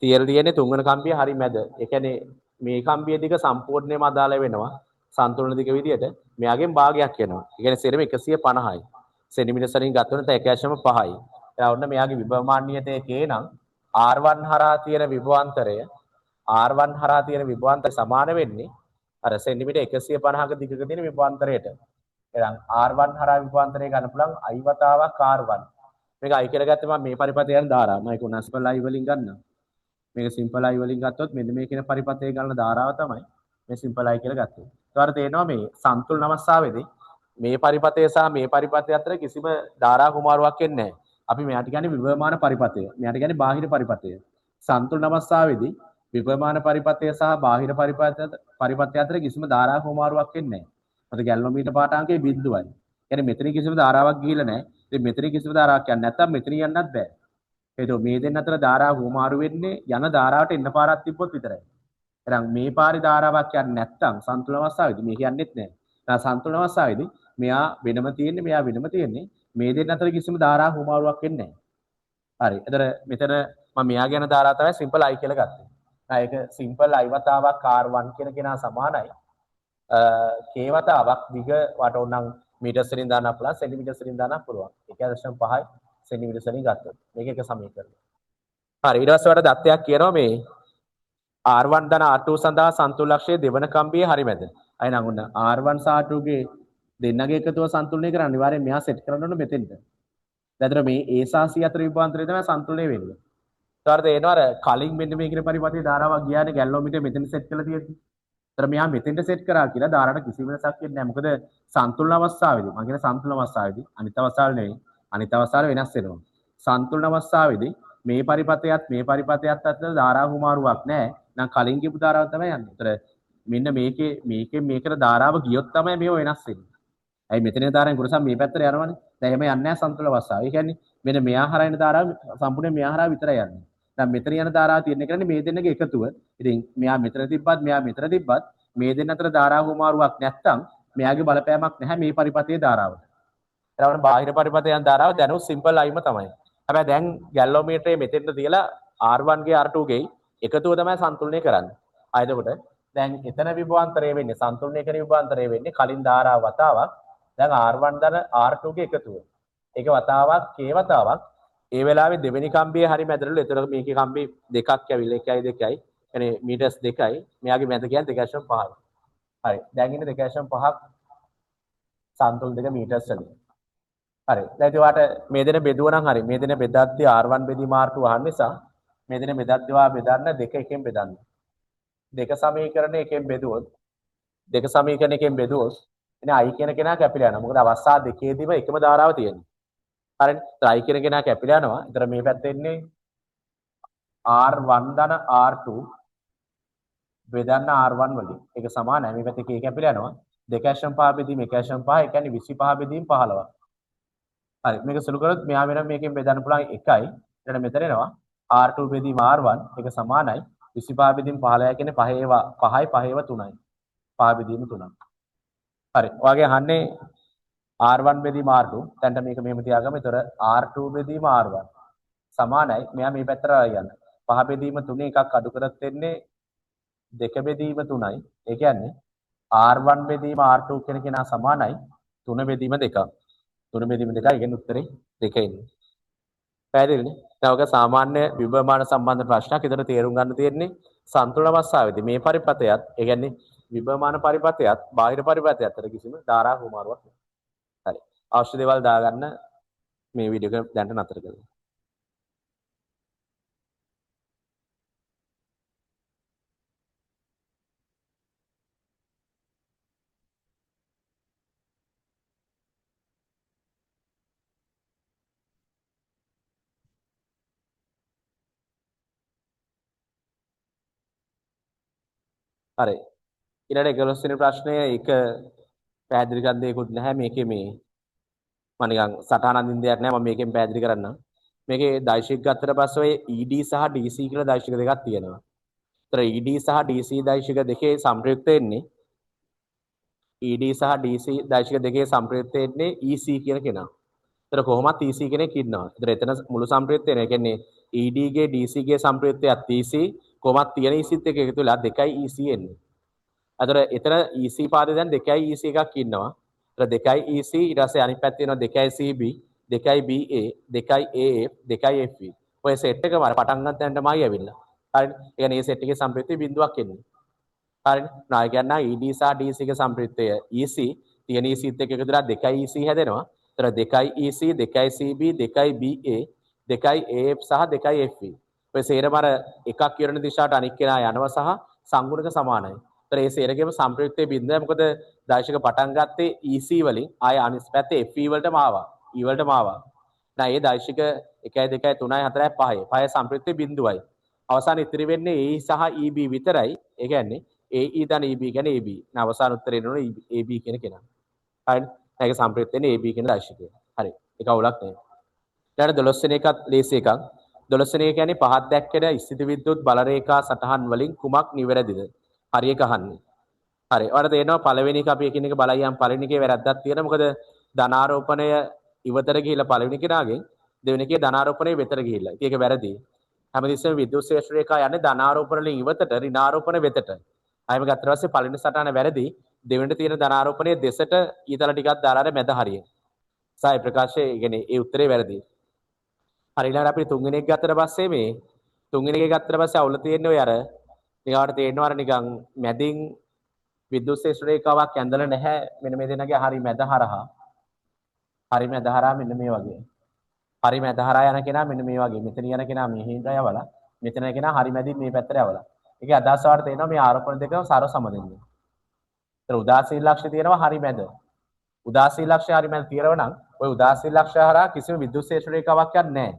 තියලා තියෙන්නේ තුන්වෙනි කම්බිය හරි මැද. ඒ කියන්නේ මේ කම්බිය දිග සම්පූර්ණයෙන්ම අදාළ වෙනවා සන්තුලන දිග විදියට. මෙයාගෙන් භාගයක් එනවා. ඒ කියන්නේ සේරම 150යි. සෙන්ටිමීටර් වලින් ගත්තොත් 1.5යි. දැන් ඔන්න මෙයාගේ විභවමාන්‍යතය K නම් R1 හරහා තියෙන විභවාන්තරය R1 හරහා තියෙන විභවාන්තරය සමාන වෙන්නේ අර සෙන්ටිමීටර් 150ක දිගක තියෙන විභවාන්තරයට. එහෙනම් R1 හරහා විභවාන්තරය ගන්න පුළුවන් I වතාවක් R1. මේක I කියලා ගත්තම මම මේ පරිපථය යන ධාරාව. මම ඒක උනා සිම්පල් I වලින් ගන්නවා. මේක සිම්පල් I වලින් ගත්තොත් මෙන්න මේ කියන පරිපථය ගන්න ධාරාව තමයි මේ සිම්පල් I කියලා ගත්තේ. ඒතර තේරෙනවා මේ සන්තුලන අවස්ථාවේදී මේ පරිපථය සහ මේ පරිපථය අතර කිසිම ධාරා කුමාරුවක් එන්නේ නැහැ. අපි මෙයාට කියන්නේ විභවමාන පරිපථය. මෙයාට කියන්නේ බාහිර පරිපථය. සන්තුලන අවස්ථාවේදී විභවමාන පරිපථය සහ බාහිර පරිපථය අතර කිසිම ධාරා කුමාරුවක් එන්නේ නැහැ. මොකද ගැල්වනෝමීටර් පාඨාංකේ බිඳුවයි. ඒ කියන්නේ මෙතන කිසිම ධාරාවක් ගිහිල්ලා නැහැ. ඉතින් මෙතන කිසිම ධාරාවක් යන්නේ නැත්තම් මෙතන යන්නත් බෑ. හේතුව මේ දෙන්න අතර ධාරා හුමාරු වෙන්නේ යන ධාරාවට එන්න පාරක් තිබ්බොත් විතරයි. එහෙනම් මේ පාරේ ධාරාවක් යන්නේ නැත්තම් සන්තුලන අවස්ථාවේදී මේක යන්නෙත් නැහැ. එහෙනම් සන්තුලන අවස්ථාවේදී මෙයා වෙනම තියෙන්නේ මෙයා වෙනම තියෙන්නේ මේ දෙන්න අතර කිසිම ධාරා හුමාරුවක් වෙන්නේ නැහැ. හරි. එතන මෙතන මම මෙයා ගැන ධාරා තමයි සිම්පල් I කියලා ගත්තේ. නෑ ඒක සිම්පල් I වතාවක් R1 කියන කෙනා සමානයි. K වතාවක් දිග වට ඕනනම් මීටර්ස් වලින් දාන්න පුළුවන් සෙන්ටිමීටර්ස් වලින් දාන්න පුළුවන්. 1.5යි සෙන්ටිමීටර්ස් වලින් ගත්තොත්. මේක එක සමීකරණය. හරි ඊට පස්සේ ඔයාලට දත්තයක් කියනවා මේ R1 ධන R2 සඳහා සන්තුලන ලක්ෂයේ දෙවන කම්බියේ හරි මැද. අය නම් ඔන්න R1 සහ R2 ගේ දෙන්නගේ එකතුව සන්තුලනය කරන්න අනිවාර්යෙන් මෙහා සෙට් කරන්න ඕන මෙතෙන්ට. දැන් අතන මේ A සහ C අතර විභවාන්තරය තමයි සන්තුලනය වෙන්නේ. ඊට පස්සේ එනවා අර කලින් මෙන්න මේ කියන පරිපථයේ ධාරාවක් ගියානේ ගැල්වනෝමීටර් මෙතන සෙට් කරලා තියෙද්දි. ඒතර මෙහා මෙතෙන්ට සෙට් කරා කියලා ධාරාවට කිසි වෙනසක් වෙන්නේ නැහැ. මොකද සන්තුලන අවස්ථාවේදී මම කියන සන්තුලන අවස්ථාවේදී අනිත් අවස්ථාවල නෙවෙයි. අනිත් අවස්ථාවල වෙනස් වෙනවා. සන්තුලන අවස්ථාවේදී මේ පරිපථයත් මේ පරිපථයත් අතර ධාරා හුමාරුවක් නැහැ. නම් කලින් කියපු ධාරාව තමයි යන්නේ. ඒතර මෙන්න මේකේ මේකෙන් මේකට ධාරාව ගියොත් තමයි මේව වෙනස් වෙන්නේ. ඇයි මෙතන ධාරාවෙන් කොටසක් මේ පැත්තට යනවනේ. දැන් එහෙම යන්නේ නැහැ සන්තුලන අවස්ථාව. ඒ කියන්නේ මෙන්න මෙයා හරහා එන ධාරාව සම්පූර්ණයෙන් මෙයා හරහා විතරයි යන්නේ. දැන් මෙතන යන ධාරාව තියෙන කරන්නේ මේ දෙන්නගේ එකතුව. ඉතින් මෙයා මෙතන තිබ්බත් මෙයා මෙතන තිබ්බත් මේ දෙන්න අතර ධාරා හුමාරුවක් නැත්තම් මෙයාගේ බලපෑමක් නැහැ මේ පරිපථයේ ධාරාවට. ඊළඟට බාහිර පරිපථයේ යන ධාරාව දැනුත් සිම්පල් අයිම තමයි. හැබැයි දැන් ගැල්වනෝමීටරේ මෙතෙන්ට තියලා R1 ගේ R2 ගේ එකතුව තමයි සන්තුලනය කරන්නේ. ආ එතකොට දැන් එතන විභවාන්තරය වෙන්නේ සන්තුලනය කරන විභවාන්තරය වෙන්නේ කලින් ධාරාව වතාවක් දැන් R1 ධන R2 ගේ එකතුව. ඒක වතාවක් K වතාවක්. ඒ වෙලාවේ දෙවෙනි කම්බියේ හරි මැදටලු. එතකොට මේකේ කම්බි දෙකක් ඇවිල්ලා 1යි 2යි. يعني මීටර්ස් 2යි. මෙයාගේ මැද කියන්නේ 2.5යි. හරි. දැන් ඉන්නේ 2.5ක් සන්තුලන දෙක මීටර්ස් වලින්. හරි. දැන් ඉතින් ඔයාට මේ දෙන බෙදුව නම් හරි. මේ දෙන බෙදද්දී R1 බෙදීම R2 අහන්න නිසා මේ දෙන බෙදද්දී ඔයා බෙදන්න දෙක එකෙන් බෙදන්න. දෙක සමීකරණ එකෙන් බෙදුවොත් දෙක සමීකරණ එකෙන් බෙදුවොත් එනේ I කියන කෙනා කැපිලා යනවා. මොකද අවස්ථා දෙකේදීම එකම ධාරාව තියෙන්නේ. හරිනේ. ඒතර I කියන කෙනා කැපිලා යනවා. ඒතර මේ පැත්තේ එන්නේ R1 ධන R2 බෙදන්න R1 වලින්. ඒක සමානයි. මේ පැත්තේ K කැපිලා යනවා. 2.5 බෙදීම 1.5 ඒ කියන්නේ 25 බෙදීම 15ක්. හරි. මේක සුළු කරොත් මෙහා වෙනම මේකෙන් බෙදන්න පුළුවන් 1යි. ඊට මෙතන එනවා R2 බෙදීම R1 ඒක සමානයි 25 බෙදීම 15 කියන්නේ 5යි 5 3යි. 5 බෙදීම 3ක්. හරි. ඔයාගේ අහන්නේ R1 බෙදීම R2. දැන් මේක මෙහෙම තියාගමු. ඒතර R2 බෙදීම R1 සමානයි. මෙයා මේ පැත්තට අරගෙන යන්න. 5 බෙදීම 3 එකක් අඩු කරත් වෙන්නේ 2 බෙදීම 3යි. ඒ කියන්නේ R1 බෙදීම R2 කියන කෙනා සමානයි 3 බෙදීම 2ක්. 3 බෙදීම 2යි. ඒ කියන්නේ උත්තරේ 2 එන්නේ. පැහැදිලිනේ? දැන් ඔක සාමාන්‍ය විභවමාන සම්බන්ධ ප්‍රශ්නයක්. ඒතර තේරුම් ගන්න තියෙන්නේ සන්තුලන අවස්ථාවේදී මේ පරිපථයත්, ඒ කියන්නේ විභවමාන පරිපථයත් බාහිර පරිපථයත් අතර කිසිම ධාරා හුමාරුවක් නෑ. හරි. අවශ්‍ය දේවල් දාගන්න මේ වීඩියෝ එක දැනට නතර කරමු. හරි. ඊළඟ 11 වෙනි ප්‍රශ්නය ඒක පැහැදිලි කරන්න දෙයක්වත් නැහැ. මේකේ මේ මම නිකන් සටහන අඳින්න දෙයක් නැහැ. මම මේකෙන් පැහැදිලි කරන්නම්. මේකේ දෛශික ගත්තට පස්සේ ඔය ED සහ DC කියලා දෛශික දෙකක් තියෙනවා. ඒතර ED සහ DC දෛශික දෙකේ සංප්‍රයුක්ත වෙන්නේ ED සහ DC දෛශික දෙකේ සංප්‍රයුක්ත වෙන්නේ EC කියන කෙනා. ඒතර කොහොමත් EC කෙනෙක් ඉන්නවා. ඒතර එතන මුළු සම්ප්‍රයුක්තය එනවා. ඒ කියන්නේ ED ගේ DC ගේ සම්ප්‍රයුක්තයත් EC කොහොමත් තියෙන EC ත් එක්ක එකතු වෙලා 2යි EC එන්නේ. ඒතර එතන EC පාදේ දැන් 2යි EC එකක් ඉන්නවා. ඒතර 2යි EC ඊට පස්සේ අනිත් පැත්තේ එනවා 2යි CB, 2යි BA, 2යි AF, 2යි FE. ඔය සෙට් එකම අර පටන් ගන්න තැනටමයි ඇවිල්ලා. හරිනේ. ඒ කියන්නේ මේ සෙට් එකේ සම්ප්‍රයුක්තය බිඳුවක් එන්නේ. හරිනේ. නා කියන්නේ ED සහ DC ගේ සම්ප්‍රයුක්තය EC තියෙන EC ත් එක්ක එකතු වෙලා 2යි EC හැදෙනවා. ඒතර 2යි EC, 2යි CB, 2යි BA, 2යි AF සහ 2යි FE. ඔය සේරම අර එකක් ඉරණ දිශාවට අනික් කෙනා යනවා සහ සංගුණක සමානයි. ඒතර ඒ සේරගේම සම්ප්‍රයුක්තයේ බිඳුවයි. මොකද දෛශික පටන් ගත්තේ EC වලින් ආය අනිත් පැත්තේ FE වලටම ආවා. E වලටම ආවා. නෑ ඒ දෛශික 1 2 3 4 5 5 සම්ප්‍රයුක්තයේ බිඳුවයි. අවසාන ඉතිරි වෙන්නේ AE සහ EB විතරයි. ඒ කියන්නේ AE ධන EB කියන්නේ AB. නෑ අවසාන උත්තරේ එන්නේ AB කියන කෙනා. හරිනේ. ඒක සම්ප්‍රයුක්ත වෙන්නේ AB කියන දෛශිකය. හරි. ඒක අවුලක් නෑ. ඊළඟ 12 වෙනි එකත් ලේසි එකක්. 12 වෙනි එක කියන්නේ පහත් දැක්කෙන ස්ථිති විද්‍යුත් බල රේඛා සටහන් වලින් කුමක් නිවැරදිද? හරි එක අහන්නේ. හරි. ඔයාලට තේරෙනවා පළවෙනි එක අපි එකිනෙක බලයි යම් පළවෙනි එකේ වැරද්දක් තියෙනවා. මොකද ධනාරෝපණය ඉවතට ගිහිල්ලා පළවෙනි කෙනාගෙන් දෙවෙනි එකේ ධනාරෝපණය වෙතට ගිහිල්ලා. ඉතින් ඒක වැරදි. හැමතිස්සෙම විද්‍යුත් ශ්‍රේෂ්ඨ රේඛා යන්නේ ධනාරෝපණ වලින් ඉවතට ඍණාරෝපණ වෙතට. ආයෙම ගත්තට පස්සේ පළවෙනි සටහන වැරදි. දෙවෙනිට තියෙන ධනාරෝපණය දෙසට ඊතල ටිකක් දාලා අර මැද හරිය. සාය ප්‍රකාශය ඒ කියන්නේ ඒ උත්තරේ වැරදි. හරි ඊළඟට අපි තුන්වෙනි එක ගත්තට පස්සේ මේ තුන්වෙනි එක ගත්තට පස්සේ අවුල තියෙන්නේ ඔය අර නිකාවට තේරෙනවා අර නිකන් මැදින් විද්‍යුත් ශ්‍රේෂ්ඨ රේඛාවක් ඇඳලා නැහැ මෙන්න මේ දෙන්නගේ හරි මැද හරහා. හරි මැද හරහා මෙන්න මේ වගේ. හරි මැද හරහා යන කෙනා මෙන්න මේ වගේ. මෙතන යන කෙනා මෙහෙට යවලා මෙතන යන කෙනා හරි මැදින් මේ පැත්තට යවලා. ඒකේ අදහස වාට තේරෙනවා මේ ආරෝපණ දෙකම සරව සම දෙන්නේ. ඒතර උදාසීන ලක්ෂ්‍ය තියෙනවා හරි මැද. උදාසීන ලක්ෂ්‍ය හරි මැද තියෙනවා නම් ඔය උදාසීන ලක්ෂ්‍ය හරහා කිසිම විද්‍යුත් ශ්‍රේෂ්ඨ රේඛාවක් යන්නේ නැහැ.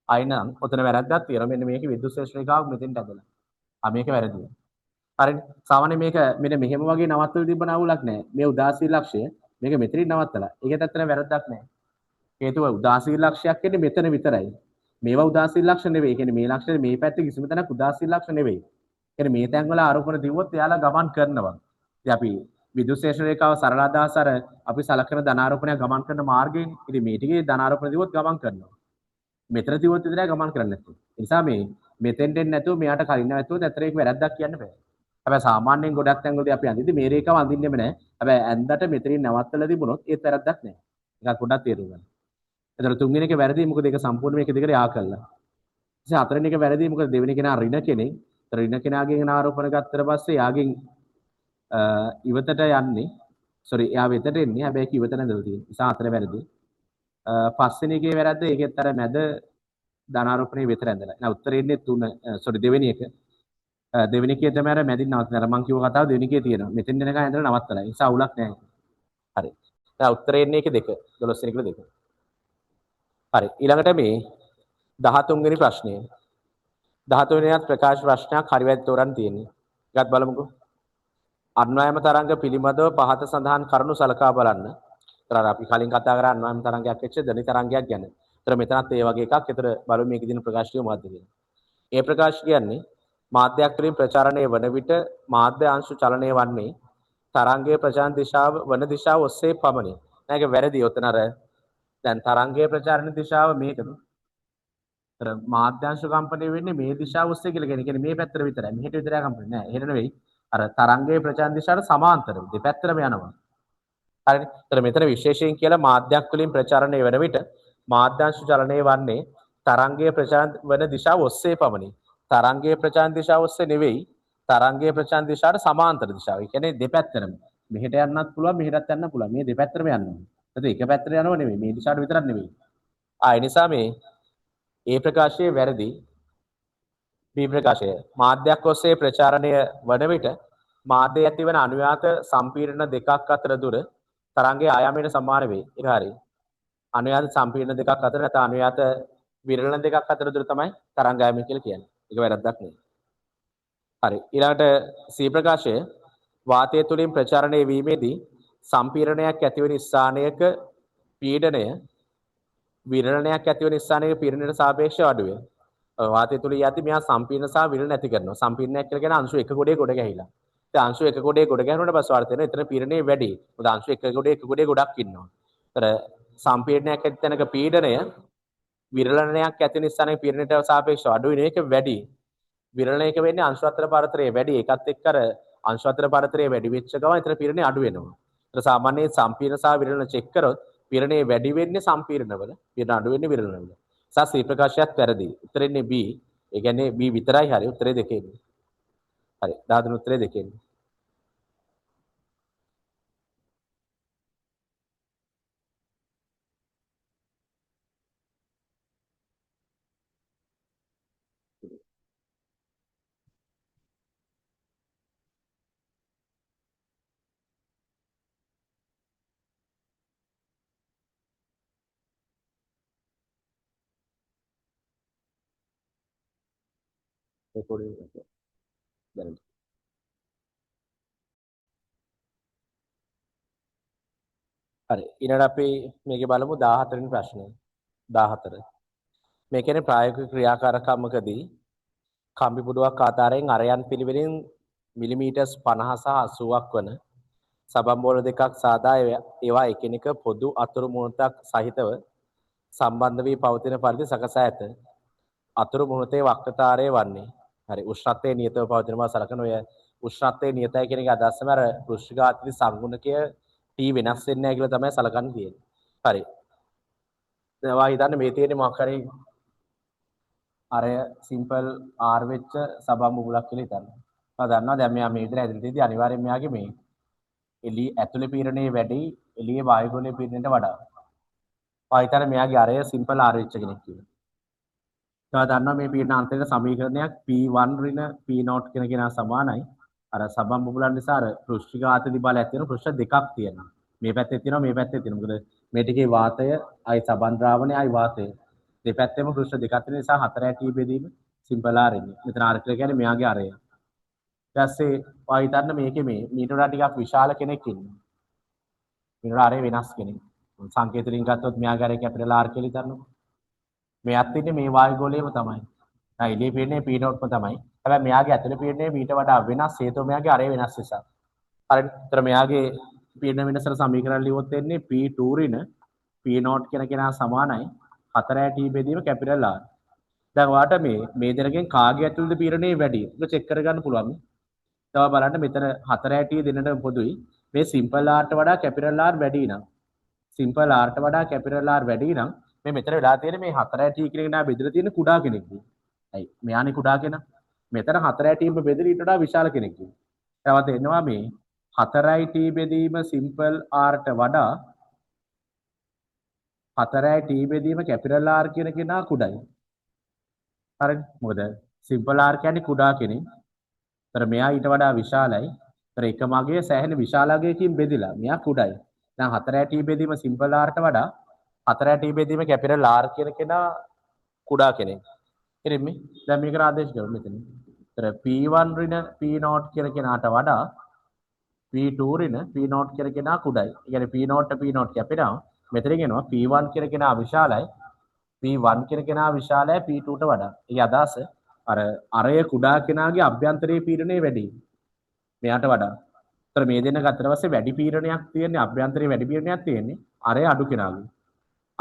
ආයි නම් ඔතන වැරද්දක් තියෙනවා. මෙන්න මේකේ විද්‍යුත් ශ්‍රේෂ්ඨ රේඛාවක් මෙතෙන්ට ඇදලා. ආ මේක වැරදි. හරිනේ. සාමාන්‍ය මේක මෙන්න මෙහෙම වගේ නවත්තලා තිබ්බන අවුලක් නැහැ. මේ උදාසීන ලක්ෂ්‍ය මේක මෙතනින් නවත්තලා. ඒකත් ඇත්තටම වැරද්දක් නෑ. හේතුව උදාසීන ලක්ෂ්‍යයක් එන්නේ මෙතන විතරයි. මේවා උදාසීන ලක්ෂ්‍ය නෙවෙයි. ඒ කියන්නේ මේ ලක්ෂ්‍ය මේ පැත්තේ කිසිම තැනක් උදාසීන ලක්ෂ්‍ය නෙවෙයි. ඒ කියන්නේ මේ තැන් වල ආරෝපණ දිව්වොත් එයාලා ගමන් කරනවා. ඉතින් අපි විද්‍යුත් ශ්‍රේෂ්ඨ රේඛාව සරල අදහස අර අපි සලකන ධනාරෝපණය ගමන් කරන මාර්ගයෙන් ඉතින් මේ ටිකේ ධනාරෝපණ දිව්වොත් ගමන් කරනවා. මෙතන දිව්වොත් විතරයි ගමන් කරන්නේ නැත්තේ. ඒ නිසා මේ මෙතෙන්ට එන්නේ නැතුව මෙයාට කලින් නැවතුවොත් ඇත්තට ඒක වැරද්දක් කියන්න බෑ. හැබැයි සාමාන්‍යයෙන් ගොඩක් තැන්වලදී අපි අඳිද්දි මේ රේඛාව අඳින්නෙම නෑ. හැබැයි ඇඳට මෙතනින් නවත්තලා තිබුණොත් ඒත් වැරද්දක් නෑ. ඒකත් පොඩ්ඩක් තේරුම් ගන්න. එතකොට තුන්වෙනි එක වැරදි මොකද ඒක සම්පූර්ණ මේක දෙකට යා කළා. ඉතින් හතරවෙනි එක වැරදි මොකද දෙවෙනි කෙනා ඍණ කෙනෙක්. ඒතර ඍණ කෙනාගෙන් ආරෝපණ ගත්තට පස්සේ යාගෙන් ඉවතට යන්නේ සෝරි එයා වෙතට එන්නේ හැබැයි ඒක ඉවතට ඇඳලා තියෙනවා. නිසා හතර වැරදි. පස්වෙනි එකේ වැරද්ද ඒකෙත් අර මැද ධනාරෝපණය වෙතට ඇඳලා. නෑ උත්තරේ එන්නේ තුන සෝරි දෙවෙනි එක. දෙවෙනි එකේ තමයි අර මැදින් නවත්තන. අර මං කිව්ව කතාව දෙවෙනි එකේ තියෙනවා. මෙතෙන් එනකන් ඇඳලා නවත්තලා. ඒ නිසා අවුලක් නෑ. හරි. දැන් උත්තරේ එන්නේ ඒකේ දෙක. 12 වෙනි එකට දෙක. හරි. ඊළඟට මේ 13 වෙනි ප්‍රශ්නය. 13 වෙනි එකත් ප්‍රකාශ ප්‍රශ්නයක් හරි වැරදි තෝරන්න තියෙන්නේ. ඒකත් බලමුකෝ. අන්වයම තරංග පිළිබඳව පහත සඳහන් කරුණු සලකා බලන්න. ඒතර අර අපි කලින් කතා කරා අන්වයම තරංගයක් වෙච්ච ධ්වනි තරංගයක් ගැන. ඒතර මෙතනත් ඒ වගේ එකක්. ඒතර බලමු මේකේ තියෙන ප්‍රකාශ ටික මොකක්ද කියලා. ඒ ප්‍රකාශ කියන්නේ මාධ්‍යයක් තුළින් ප්‍රචාරණය වන විට මාධ්‍ය අංශු චලනය වන්නේ තරංගයේ ප්‍රචාරණ දිශාව වන දිශාව ඔස්සේ පමණි. නෑ ඒක වැරදි. ඔතන අර දැන් තරංගයේ ප්‍රචාරණ දිශාව මේකද? අර මාධ්‍යාංශ කම්පණය වෙන්නේ මේ දිශාව ඔස්සේ කියලා කියන්නේ. කියන්නේ මේ පැත්තට විතරයි. මෙහෙට විතරයි කම්පණය නෑ. එහෙම නෙවෙයි. අර තරංගයේ ප්‍රචාරණ දිශාවට සමාන්තරව දෙපැත්තටම යනවා. හරිනේ. ඒතර මෙතන විශේෂයෙන් කියලා මාධ්‍යයක් තුළින් ප්‍රචාරණය වන විට මාධ්‍යාංශ චලනය වන්නේ තරංගයේ ප්‍රචාරණ වන දිශාව ඔස්සේ පමණි. තරංගයේ ප්‍රචාරණ දිශාව ඔස්සේ නෙවෙයි. තරංගයේ ප්‍රචාරණ දිශාවට සමාන්තර දිශාව. ඒ කියන්නේ දෙපැත්තටම. මෙහෙට යන්නත් පුළුවන් මෙහෙටත් යන්න පුළුවන්. මේ දෙපැත්තටම යන්න ඕනේ. එතකොට එක පැත්තට යනව නෙවෙයි. මේ දිශාවට විතරක් නෙවෙයි. ආ ඒ නිසා මේ ඒ ප්‍රකාශයේ වැරදි. බී ප්‍රකාශය මාධ්‍යයක් ඔස්සේ ප්‍රචාරණය වන විට මාධ්‍යයේ ඇතිවන අනුයාත සම්පීඩන දෙකක් අතර දුර තරංගයේ ආයාමයට සමාන වේ. ඒක හරි. අනුයාත සම්පීඩන දෙකක් අතර නැත්නම් අනුයාත විරලන දෙකක් අතර දුර තමයි තරංග ආයාමය කියලා කියන්නේ. ඒක වැරද්දක් නෙවෙයි. හරි. ඊළඟට සී ප්‍රකාශය වාතය තුලින් ප්‍රචාරණය වීමේදී සම්පීඩනයක් ඇතිවන ස්ථානයක පීඩනය විරලනයක් ඇතිවන ස්ථානයක පීඩනයට සාපේක්ෂව අඩුවේ. වාතය තුලින් යද්දි මෙයා සම්පීඩන සහ විරලන ඇති කරනවා. සම්පීඩනයක් කියලා කියන්නේ අංශු එක ගොඩේ ගොඩ ගැහිලා. ඉතින් අංශු එක ගොඩේ ගොඩ ගැහුණාට පස්සේ වාතය තේරෙනවා එතන පීඩනය වැඩි. මොකද අංශු එක ගොඩේ එක ගොඩේ ගොඩක් ඉන්නවා. ඒතර සම්පීඩනයක් ඇති තැනක පීඩනය විරලණයක් ඇති නිසා නේ පීඩනයට සාපේක්ෂව අඩු වෙන එක වැඩි. විරලණයක වෙන්නේ අංශු අතර පරතරය වැඩි. ඒකත් එක්ක අර අංශු අතර පරතරය වැඩි වෙච්ච ගමන් ඊතර පීඩනය අඩු වෙනවා. ඒතර සාමාන්‍යයෙන් සම්පීඩන සහ විරලණ චෙක් කරොත් පීඩනය වැඩි වෙන්නේ සම්පීඩනවල, පීඩන අඩු වෙන්නේ විරලණවල. සහ ශ්‍රී ප්‍රකාශයත් වැරදි. උත්තරෙන්නේ B. ඒ කියන්නේ B විතරයි හරි. උත්තරේ දෙකේ ඉන්නේ. හරි. 13 උත්තරේ දෙකේ ඉන්නේ. රෙකෝඩින් එක දැනට. හරි. ඊළඟට අපි මේකේ බලමු 14 වෙනි ප්‍රශ්නය. 14. මේ කියන්නේ ප්‍රායෝගික ක්‍රියාකාරකමකදී කම්බි පුඩුවක් ආධාරයෙන් අරයන් පිළිවෙලින් මිලිමීටර්ස් 50 සහ 80ක් වන සබන් බෝල දෙකක් සාදා ඒවා එකිනෙක පොදු අතුරු මුහුණතක් සහිතව සම්බන්ධ වී පවතින පරිදි සකසා ඇත. අතුරු මුහුණතේ වක්‍රතාරය වන්නේ. හරි. උෂ්ණත්වයේ නියතව පවතින බව සලකන ඔය උෂ්ණත්වයේ නියතයි කියන එක අදහස් තමයි අර පෘෂ්ඨඝාතී සංගුණකය T වෙනස් වෙන්නේ නැහැ කියලා තමයි සලකන්න තියෙන්නේ. හරි. දැන් ඔයා හිතන්නේ මේ තියෙන්නේ මොකක් හරි අර සිම්පල් R වෙච්ච සබන් බුබුලක් කියලා හිතන්න. ඔයා දන්නවා දැන් මෙයා මේ විදිහට ඇදලා තියෙද්දි අනිවාර්යෙන් මෙයාගේ මේ එළිය ඇතුලේ පීඩනය වැඩි එළියේ වායුගෝලයේ පීඩනයට වඩා. ඔයා හිතන්නේ මෙයාගේ අරය සිම්පල් R වෙච්ච කෙනෙක් කියලා. ඔයා දන්නවා මේ පීඩන අන්තරයට සමීකරණයක් P1 ඍණ P0 කියන කෙනා සමානයි. අර සබන් බුබුලන් නිසා අර පෘෂ්ඨඝාතී බල ඇති වෙන පෘෂ්ඨ දෙකක් තියෙනවා. මේ පැත්තේ තියෙනවා මේ පැත්තේ තියෙනවා. මොකද මේ ටිකේ වාතය ආයි සබන් ද්‍රාවණය ආයි වාතය. දෙපැත්තෙම පෘෂ්ඨ දෙකක් තියෙන නිසා 4 T බෙදීම සිම්පල් R එන්නේ. මෙතන R කියලා කියන්නේ මෙයාගේ අරය. ඊට පස්සේ ඔයා හිතන්න මේකේ මේ මීට වඩා ටිකක් විශාල කෙනෙක් ඉන්නවා. මීට වඩා අරය වෙනස් කෙනෙක්. සංකේත වලින් ගත්තොත් මෙයාගේ අරය කැපිටල් R කියලා හිතන්නකෝ. මෙයාත් ඉන්නේ මේ වායු ගෝලයේම තමයි. ආ එළියේ පීඩනය P0 ම තමයි. හැබැයි මෙයාගේ ඇතුලේ පීඩනය මීට වඩා වෙනස් හේතුව මෙයාගේ අරය වෙනස් නිසා. හරිනේ. ඒතර මෙයාගේ පීඩන වෙනසට සමීකරණ ලියුවොත් එන්නේ P2 ඍණ P0 කියන කෙනා සමානයි 4 T බෙදීම කැපිටල් R. දැන් ඔයාට මේ දෙනගෙන් කාගේ ඇතුළේද පීඩනය වැඩි? ඒක චෙක් කරගන්න පුළුවන් නේ. තව බලන්න මෙතන 4 T දෙන්නටම පොදුයි. මේ සිම්පල් R ට වඩා කැපිටල් R වැඩි නම් සිම්පල් R ට වඩා කැපිටල් R වැඩි නම් මේ මෙතන වෙලා තියෙන මේ 4 T කියන කෙනා බෙදලා තියෙන කුඩා කෙනෙක්ගේ. ඇයි මෙයානේ කුඩා කෙනා. මෙතන 4 T බෙදලා ඊට වඩා විශාල කෙනෙක්ගේ. තවත් එනවා මේ 4 T බෙදීම සිම්පල් R ට වඩා 4 T බෙදීම කැපිටල් R කියන කෙනා කුඩයි. හරිනේ. මොකද සිම්පල් R කියන්නේ කුඩා කෙනෙක්. ඒතර මෙයා ඊට වඩා විශාලයි. ඒතර එකම අගය සෑහෙන විශාල අගයකින් බෙදිලා මෙයා කුඩයි. දැන් 4 T බෙදීම සිම්පල් R ට වඩා 4 T බෙදීම කැපිටල් R කියන කෙනා කුඩා කෙනෙක්. ඉතින් දැන් මේකට ආදේශ කරමු මෙතන. ඒතර P1 ඍණ P0 කියන කෙනාට වඩා P2 ඍණ P0 කියන කෙනා කුඩයි. ඒ කියන්නේ P0 ට P0 කැපෙනවා. මෙතනින් එනවා P1 කියන කෙනා විශාලයි. P1 කියන කෙනා විශාලයි P2 ට වඩා. ඒ අදහස අර අරය කුඩා කෙනාගේ අභ්‍යන්තරයේ පීඩනය වැඩි මෙයාට වඩා. ඒතර මේ දෙන්න ගත්තට පස්සේ වැඩි පීඩනයක් තියෙන්නේ අභ්‍යන්තරයේ වැඩි පීඩනයක් තියෙන්නේ අරය අඩු කෙනාගේ.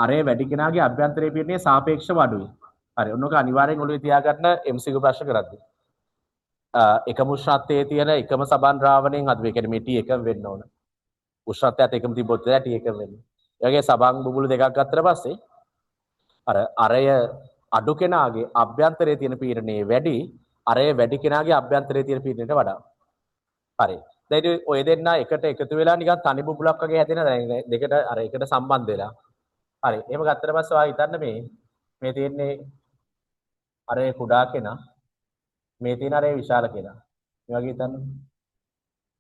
අරය වැඩි කෙනාගේ අභ්‍යන්තරයේ පීඩනය සාපේක්ෂව අඩුයි. හරි. ඔන්න ඔක අනිවාර්යෙන් ඔළුවේ තියාගන්න MCQ ප්‍රශ්න කරද්දී. එකම උෂ්ණත්වයේ තියෙන එකම සබන් ද්‍රාවණයෙන් හදපු ඒ කියන්නේ මේ T එකම වෙන්න ඕන. උෂ්ණත්වයත් එකම තිබ්බොත් T එකම වෙන්නේ. ඒ වගේ සබන් බුබුලු දෙකක් ගත්තට පස්සේ අර අරය අඩු කෙනාගේ අභ්‍යන්තරයේ තියෙන පීඩනය වැඩි අරය වැඩි කෙනාගේ අභ්‍යන්තරයේ තියෙන පීඩනයට වඩා. හරි. දැන් ඉතින් ඔය දෙන්න එකට එකතු වෙලා නිකන් තනි බුබුලක් වගේ හැදෙන දැන් දෙකට අර එකට සම්බන්ධ වෙලා. හරි. එහෙම ගත්තට පස්සේ ඔයා හිතන්න මේ මේ තියෙන්නේ අරය කුඩා කෙනා මේ තියෙන අරය විශාල කෙනා. මේ වගේ හිතන්න.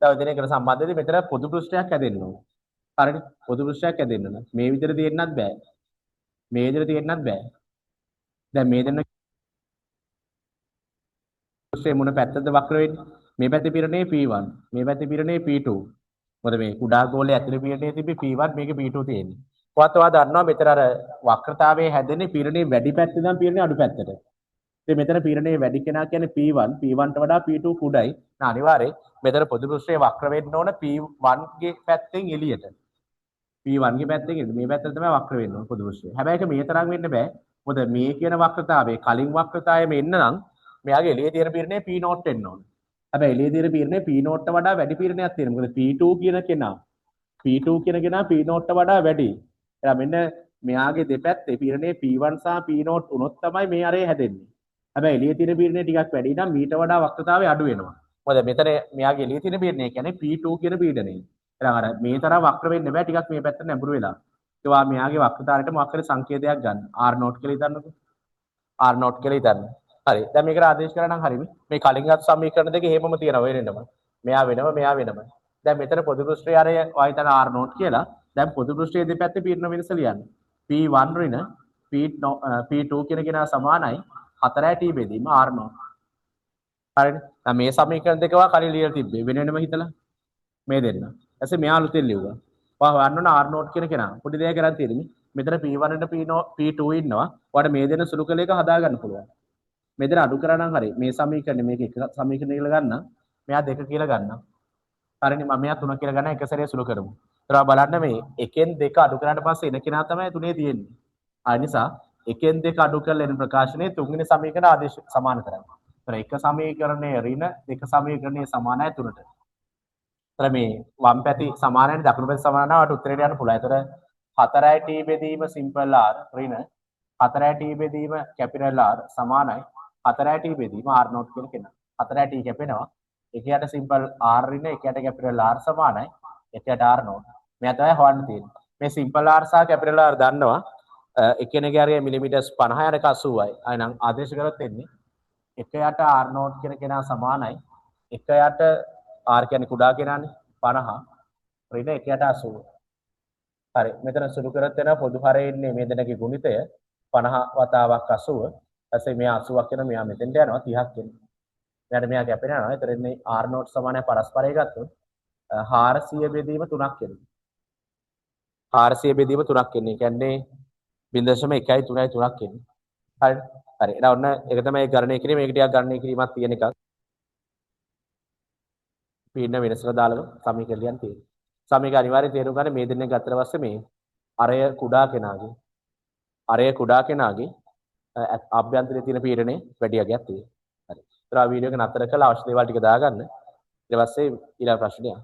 දැන් ඔය දෙන එකට සම්බන්ධ වෙද්දි මෙතන පොදු පෘෂ්ඨයක් හැදෙන්න ඕන. හරිනේ. පොදු පෘෂ්ඨයක් හැදෙන්න ඕන. මේ විදිහට තියෙන්නත් බෑ. මේ විදිහට තියෙන්නත් බෑ. දැන් මේ දෙන්න පෘෂ්ඨයේ මොන පැත්තද වක්‍ර වෙන්නේ? මේ පැත්තේ පීඩනය P1, මේ පැත්තේ පීඩනය P2. මොකද මේ කුඩා ගෝලයේ ඇතුලේ පීඩනය තිබ්බේ P1, මේකේ P2 තියෙන්නේ. කොහොමද ඔයා දන්නවා මෙතන අර වක්‍රතාවයේ හැදෙන්නේ පීඩනය වැඩි පැත්තේ ඉඳන් පීඩනය අඩු පැත්තට. ඉතින් මෙතන පීඩනය වැඩි කෙනා කියන්නේ P1, P1 ට වඩා P2 කුඩයි. අනිවාර්යෙන් මෙතන පොදු පෘෂ්ඨයේ වක්‍ර වෙන්න ඕන P1 ගේ පැත්තෙන් එළියට. P1 ගේ පැත්තෙන් එන්නේ. මේ පැත්තට තමයි වක්‍ර වෙන්න ඕන පොදු පෘෂ්ඨය. හැබැයි ඒක මේ තරම් වෙන්න බෑ. මොකද මේ කියන වක්‍රතාවයේ කලින් වක්‍රතාවයම එන්න නම් මෙයාගේ එළියේ තියෙන පීඩනය P0 එන්න ඕන. හැබැයි එළියේ තියෙන පීඩනය P0 ට වඩා වැඩි පීඩනයක් තියෙනවා. මොකද P2 කියන කෙනා P2 කියන කෙනා P0 ට වඩා වැඩි. එහෙනම් මෙන්න මෙයාගේ දෙපැත්තේ පීඩනය P1 සහ P0 වුණොත් තමයි මේ අරේ හැදෙන්නේ. හැබැයි එළියේ තියෙන පීඩනය ටිකක් වැඩි නම් මීට වඩා වක්‍රතාවය අඩු වෙනවා. මොකද මෙතන මෙයාගේ එළියේ තියෙන පීඩනය කියන්නේ P2 කියන පීඩනය. එහෙනම් අර මේ තරම් වක්‍ර වෙන්න බෑ, ටිකක් මේ පැත්තට නැඹුරු වෙලා. ඒවා මෙයාගේ වක්‍රතාවයට මොකක් හරි සංකේතයක් ගන්න. R0 කියලා හිතන්නකෝ. R0 කියලා හිතන්න. හරි. දැන් මේකට ආදේශ කරා නම් හරිනේ. මේ කලින් ගත්ත සමීකරණ දෙක එහෙමම තියෙනවා වෙනම. මෙයා වෙනම මෙයා වෙනම. දැන් මෙතන පොදු පෘෂ්ඨයේ අරය ඔය හිතන R0 කියලා. දැන් පොදු පෘෂ්ඨයේ දෙපැත්තේ පීඩන වෙනස ලියන්න. P1 ඍණ P2 කියන කෙනා සමානයි 4 T බෙදීම R0. හරිනේ. දැන් මේ සමීකරණ දෙක වා කලින් ලියලා තිබ්බේ වෙන වෙනම හිතලා මේ දෙන්න. ඊපස්සේ මෙයා අලුතෙන් ලිව්වා. ඔයා හොයන්න ඕන R0 කියන කෙනා. පොඩි දෙයක් කරන් තියෙන්නේ. මෙතන P1 ට P2 ඉන්නවා. ඔයාට මේ දෙන සුළු කළ එක හදා ගන්න පුළුවන්. මේ දෙන අඩු කරා නම් හරි. මේ සමීකරණය මේක එක සමීකරණය කියලා ගන්න. මෙයා දෙක කියලා ගන්න. හරිනේ. මම මෙයා තුන කියලා ගන්න එක සැරේ සුළු කරමු. ඒතර බලන්න මේ එකෙන් දෙක අඩු කරාට පස්සේ එන කෙනා තමයි තුනේ තියෙන්නේ. ඒ නිසා එකෙන් දෙක අඩු කරලා එන ප්‍රකාශනයේ තුන්වෙනි සමීකරණ ආදේශ සමාන කරන්න. ඒතර එක සමීකරණය ඍණ දෙක සමීකරණය සමානයි තුනට. ඒතර මේ වම් පැති සමානයි දකුණු පැති සමාන නම් ඔයාලට උත්තරේට යන්න පුළුවන්. ඒතර 4 T බෙදීම සිම්පල් R ඍණ 4 T බෙදීම කැපිටල් R සමානයි 4 T බෙදීම R0 කියන කෙනා. 4 T කැපෙනවා. එක යට සිම්පල් R ඍණ එක යට කැපිටල් R සමානයි එක යට R0. මෙයා තමයි හොයන්න තියෙන්නේ. මේ සිම්පල් R සහ කැපිටල් R දන්නවා. එක්කෙනෙක්ගේ හරිය මිලිමීටර්ස් 50 අරක 80යි. එහෙනම් ආදේශ කරොත් එන්නේ එක යට R0 කියන කෙනා සමානයි එක යට R කියන්නේ කුඩා කෙනානේ 50 ඍණ එක යට 80. හරි. මෙතන සුළු කරොත් එනවා පොදු හරේ ඉන්නේ මේ දෙනගේ ගුණිතය 50 වතාවක් 80. ඊපස්සේ මෙයා 80ක් වෙනවා මෙයා මෙතෙන්ට යනවා 30ක් වෙනවා. මෙයාට මෙයා කැපෙනවා. ඒතර එන්නේ R0 සමානයි පරස්පරය ගත්තොත් 400 බෙදීම 3ක් එනවා. 400 බෙදීම 3ක් එන්නේ. ඒ කියන්නේ 0.1 3 3ක් එන්නේ. හරි. හරි. එහෙනම් ඔන්න ඒක තමයි ගණනය කිරීම. මේක ටිකක් ගණනය කිරීමක් තියෙන එකක්. පීඩන වෙනසට දාලම සමීකරණ ලියන්න තියෙනවා. සමීක අනිවාර්යයෙන් තේරුම් ගන්න මේ දෙන්නේ ගත්තට පස්සේ මේ අරය කුඩා කෙනාගේ අභ්‍යන්තරයේ තියෙන පීඩනය වැඩි අගයක් තියෙනවා. හරි. ඒතර ආ වීඩියෝ එක නතර කරලා අවශ්‍ය දේවල් ටික දාගන්න. ඊට පස්සේ ඊළඟ ප්‍රශ්නය යන්න.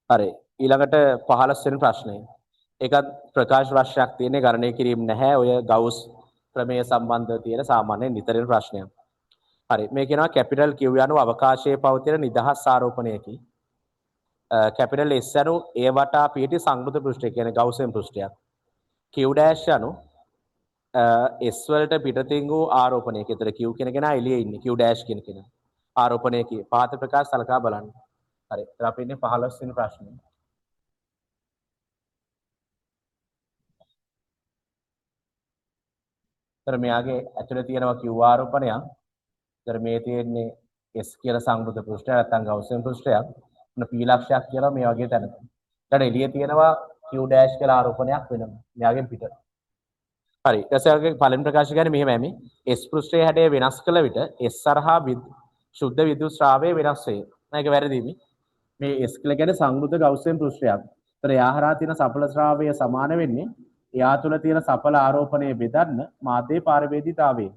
හරි. ඊළඟට 15 වෙනි ප්‍රශ්නය. ඒකත් ප්‍රකාශ ප්‍රශ්නයක් තියෙන්නේ ගණනය කිරීම නැහැ. ඔය ගවුස් ප්‍රමේය සම්බන්ධව තියෙන සාමාන්‍ය නිතර එන ප්‍රශ්නයක්. හරි. මේ කියනවා කැපිටල් Q යනු අවකාශයේ පවතින නිදහස් ආරෝපණයකි. කැපිටල් S යනු ඒ වටා පිහිටි සංවෘත පෘෂ්ඨය කියන්නේ ගවුසෙන් පෘෂ්ඨයක්. Q dash යනු S වලට පිටතින් වූ ආරෝපණයකි. ඒතර Q කියන කෙනා එළියේ ඉන්නේ. Q dash කියන කෙනා. ආරෝපණයකි. පහත ප්‍රකාශ සලකා බලන්න. හරි. ඒතර අපි ඉන්නේ 15 වෙනි ප්‍රශ්නේ. ඒතර මෙයාගේ ඇතුලේ තියෙනවා Q ආරෝපණයක්. ඒතර මේ තියෙන්නේ S කියලා සංවෘත පෘෂ්ඨය නැත්නම් ගවුසෙන් පෘෂ්ඨයක්. ඔන්න P ලක්ෂයක් කියලා මේ වගේ තැනක. ඊට එළියේ තියෙනවා Q dash කියලා ආරෝපණයක් වෙනම. මෙයාගෙන් පිට. හරි. ඊට පස්සේ අරගේ පළවෙනි ප්‍රකාශය කියන්නේ මෙහෙමයි මේ S පෘෂ්ඨයේ හැඩය වෙනස් කළ විට S හරහා ශුද්ධ විද්‍යුත් ශ්‍රාවය වෙනස් වේ. නෑ ඒක වැරදි මේ. මේ S කියලා කියන්නේ සංවෘත ගවුසෙන් පෘෂ්ඨයක්. ඒතර එයා හරහා තියෙන සඵල ශ්‍රාවය සමාන වෙන්නේ එයා තුළ තියෙන සඵල ආරෝපණය බෙදන්න මාධ්‍යයේ පාරවේදීතාවයෙන්.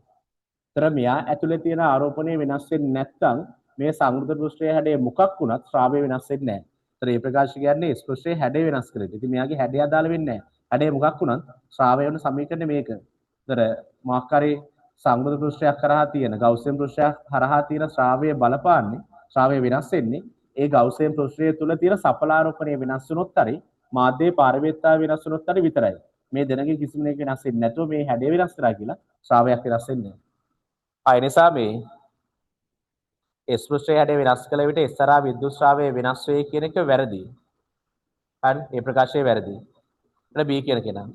ඒතර මෙයා ඇතුලේ තියෙන ආරෝපණය වෙනස් වෙන්නේ නැත්නම් මේ සංවෘත පෘෂ්ඨයේ හැඩය මොකක් වුණත් ශ්‍රාවය වෙනස් වෙන්නේ නැහැ. ඒතර මේ ප්‍රකාශය කියන්නේ S පෘෂ්ඨයේ හැඩය වෙනස් කළ විට. ඉතින් මෙයාගේ හැඩය අදාළ වෙන්නේ නැහැ. හැඩය මොකක් වුණත් ශ්‍රාවය වෙන සමීකරණය මේක. ඒතර මොකක් හරි සංවෘත පෘෂ්ඨයක් හරහා තියෙන ගවුසෙන් පෘෂ්ඨයක් හරහා තියෙන ශ්‍රාවය බලපාන්නේ ශ්‍රාවය වෙනස් වෙන්නේ ඒ ගවුසෙන් පෘෂ්ඨය තුළ තියෙන සඵල ආරෝපණය වෙනස් වුණොත් හරි මාධ්‍යයේ පාරවේදතාවය වෙනස් වුණොත් හරි විතරයි. මේ දෙනගේ කිසිම දෙයක් වෙනස් වෙන්නේ නැතුව මේ හැඩය වෙනස් කරා කියලා ශ්‍රාවයක් වෙනස් වෙන්නේ නැහැ. ඒ නිසා මේ S පෘෂ්ඨයේ හැඩය වෙනස් කළ විට S හරහා විද්‍යුත් ශ්‍රාවය වෙනස් වේ කියන එක වැරදි. හරි, මේ ප්‍රකාශය වැරදි. ඊට B කියන කෙනා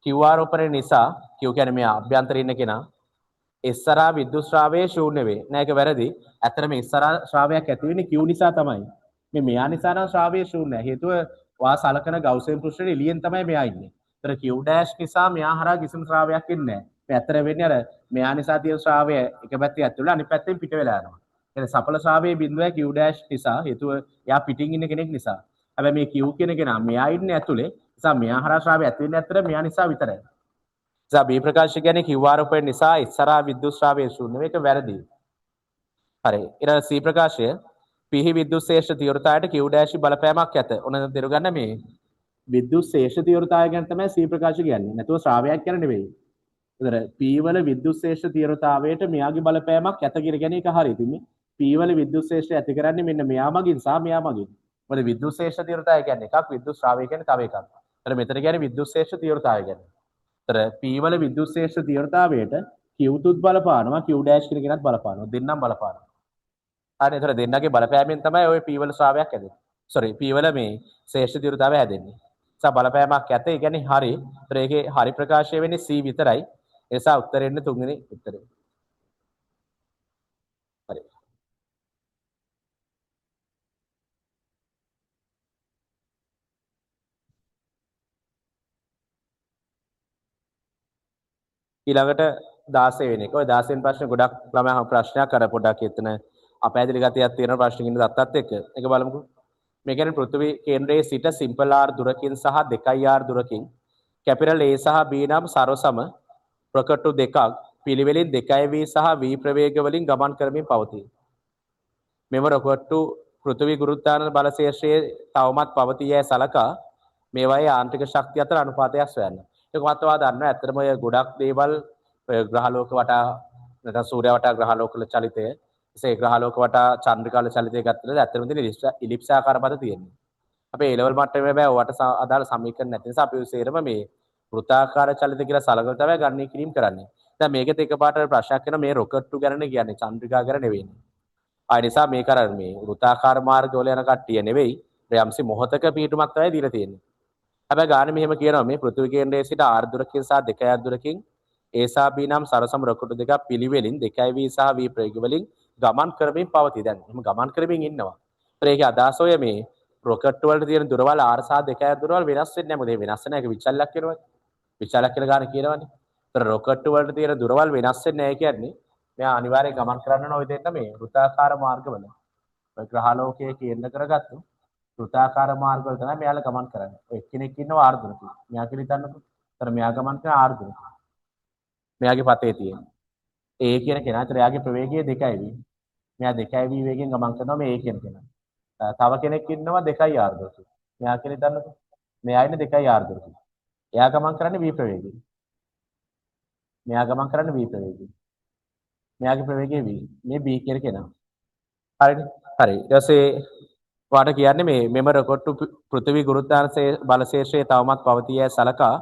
Q ආරෝපණය නිසා Q කියන්නේ මෙයා අභ්‍යන්තරේ ඉන්න කෙනා S හරහා විද්‍යුත් ශ්‍රාවය ශූන්‍ය වේ. නෑ ඒක වැරදි. ඇත්තටම S හරහා ශ්‍රාවයක් ඇති වෙන්නේ Q නිසා තමයි. මේ මෙයා නිසා නම් ශ්‍රාවය ශූන්‍යයි. හේතුව වා සලකන ගෞසියන් පෘෂ්ඨයේ එළියෙන් තමයි මෙයා ඉන්නේ. ඒතර Q dash නිසා මෙයා හරහා කිසිම ශ්‍රාවයක් එන්නේ නෑ. මේ ඇත්තට වෙන්නේ අර මෙයා නිසා තියෙන ශ්‍රාවය එක පැත්තේ ඇතුළේ අනිත් පැත්තෙන් පිට වෙලා යනවා. ඒ සඵල ශ්‍රාවයේ බිඳුවයි Q dash නිසා. හේතුව එයා පිටින් ඉන්න කෙනෙක් නිසා. හැබැයි මේ Q කියන කෙනා මෙයා ඉන්නේ ඇතුලේ. නිසා මෙයා හරහා ශ්‍රාවය ඇති වෙන්නේ ඇත්තට මෙයා නිසා විතරයි. නිසා B ප්‍රකාශ කියන්නේ Q ආරෝපණය නිසා S හරහා විද්‍යුත් ශ්‍රාවය ශූන්‍ය. මේක වැරදි. හරි. ඊළඟ C ප්‍රකාශය P හි විද්‍යුත් ශේෂ තීව්‍රතාවයට Q dash බලපෑමක් ඇත. ඔන්න දැන් තේරුම් ගන්න මේ විද්‍යුත් ශේෂ තීව්‍රතාවය ගැන තමයි C ප්‍රකාශ කියන්නේ. නැතුව ශ්‍රාවයක් ගැන නෙවෙයි. ඒතර P වල විද්‍යුත් ශේෂ තීව්‍රතාවයට මෙයාගේ බලපෑමක් ඇත කියලා කියන්නේ ඒක හරි. ඉතින් මේ P වල විද්‍යුත් ශේෂය ඇති කරන්නේ මෙන්න මෙයා මගින් සහ මෙයා මගින්. මොකද විද්‍යුත් ශේෂ තීව්‍රතාවය කියන්නේ එකක්, විද්‍යුත් ශ්‍රාවය කියන්නේ තව එකක්. ඒතර මෙතන කියන්නේ විද්‍යුත් ශේෂ තීව්‍රතාවය ගැන. ඒතර P වල විද්‍යුත් ශේෂ තීව්‍රතාවයට Q තුත් බලපානවා, Q dash කියන කෙනත් බලපානවා. දෙන්නම් බලපානවා. හරි. ඒතර දෙන්නගේ බලපෑමෙන් තමයි ඔය P වල ශ්‍රාවයක් හැදෙන්නේ. සෝරි P වල මේ ශේෂ තීව්‍රතාවය හැදෙන්නේ. නිසා බලපෑමක් ඇත. ඒ කියන්නේ හරි. ඒතර ඒකේ හරි ප්‍රකාශය වෙන්නේ C විතරයි. ඒ නිසා උත්තරේ එන්නේ තුන්වෙනි උත්තරේ. හරි. ඊළඟට 16 වෙනි එක. ඔය 16 වෙනි ප්‍රශ්නේ ගොඩක් ළමයි අහන ප්‍රශ්නයක්. අර පොඩක් එතන අපැහැදිලි ගතියක් තියෙන ප්‍රශ්නකින් ඉන්න දත්තත් එක්ක. ඒක බලමුකෝ. මේ කියන්නේ පෘථිවි කේන්ද්‍රයේ සිට සිම්පල් R දුරකින් සහ 2R දුරකින් කැපිටල් A සහ B නම් සරසම රොකට්ටු දෙකක් පිළිවෙලින් 2V සහ V ප්‍රවේග වලින් ගමන් කරමින් පවතී. මෙම රොකට්ටු පෘථිවි ගුරුත්වාකර්ෂණ බල ශේෂ්ත්‍රයේ තවමත් පවතී යැයි සලකා මේවායේ යාන්ත්‍රික ශක්තිය අතර අනුපාතයක් සොයන්න. ඒක මත ඔයා දන්නවා ඇත්තටම ඔය ගොඩක් දේවල් ඔය ග්‍රහලෝක වටා නැත්නම් සූර්යයා වටා ග්‍රහලෝක වල චලිතය, එසේ ග්‍රහලෝක වටා චන්ද්‍රිකාවල චලිතය ගත්තොත් ඇත්තටම තියෙන ඉලිප්ස් ආකාර පද තියෙන්නේ. අපේ ඒ ලෙවල් මට්ටමේ බෑ ඔයාට අදාළ සමීකරණ නැති නිසා අපි සේරම මේ වෘත්තාකාර චලිත කියලා සලකලා තමයි ගණනය කිරීම කරන්නේ. දැන් මේකෙත් එකපාරට ප්‍රශ්නයක් එනවා මේ රොකට්ටු ගැන කියන්නේ චන්ද්‍රිකා ගැන නෙවෙයි. ආ නිසා මේක අර මේ වෘත්තාකාර මාර්ගවල යන කට්ටිය නෙවෙයි යම්සි මොහතක පිහිටුමක් තමයි දීලා තියෙන්නේ. හැබැයි ගානේ මෙහෙම කියනවා මේ පෘථිවි කේන්ද්‍රයේ සිට R දුරකින් සහ 2R දුරකින් A සහ B නම් සරසම රොකට්ටු දෙකක් පිළිවෙලින් 2V සහ V ප්‍රවේග වලින් ගමන් කරමින් පවතී. දැන් එහෙම ගමන් කරමින් ඉන්නවා. ඒතර ඒකේ අදහස ඔය මේ රොකට් වලට තියෙන දුරවල් R සහ 2R දුරවල් වෙනස් වෙන්නේ නැහැ. මොකද ඒ වෙනස් වෙන එක විචල්යක් වෙනවනේ. විචල්යක් කියලා ගාන කියනවනේ. ඒතර රොකට් වලට තියෙන දුරවල් වෙනස් වෙන්නේ නැහැ කියන්නේ මෙයා අනිවාර්යෙන් ගමන් කරන්න ඕන ඔය දෙන්න මේ වෘත්තාකාර මාර්ගවල. ඔය ග්‍රහලෝකයේ කේන්ද්‍ර කරගත්තු වෘත්තාකාර මාර්ගවල තමයි මෙයාලා ගමන් කරන්නේ. ඔය එක්කෙනෙක් ඉන්නවා R දුරකින්. මෙයා කියලා හිතන්නකෝ. ඒතර මෙයා ගමන් කරන R දුරකින්. මෙයාගේ පතේ තියෙන. A කියන කෙනා. ඒතර එයාගේ ප්‍රවේගය 2V. මෙයා 2V වේගයෙන් ගමන් කරනවා මේ A කියන කෙනා. තව කෙනෙක් ඉන්නවා 2R දුරකින්. මෙයා කියලා හිතන්නකෝ. මෙයා ඉන්නේ 2R දුරකින්. එයා ගමන් කරන්නේ V ප්‍රවේගයෙන්. මෙයා ගමන් කරන්නේ V ප්‍රවේගයෙන්. මෙයාගේ ප්‍රවේගය V. මේ B කියන කෙනා. හරිනේ? හරි. ඊට පස්සේ ඔයාට කියන්නේ මේ මෙම රොකට්ටු පෘථිවි ගුරුත්වාකර්ෂණ බල ශේෂ්ත්‍රයේ තවමත් පවතී යැයි සලකා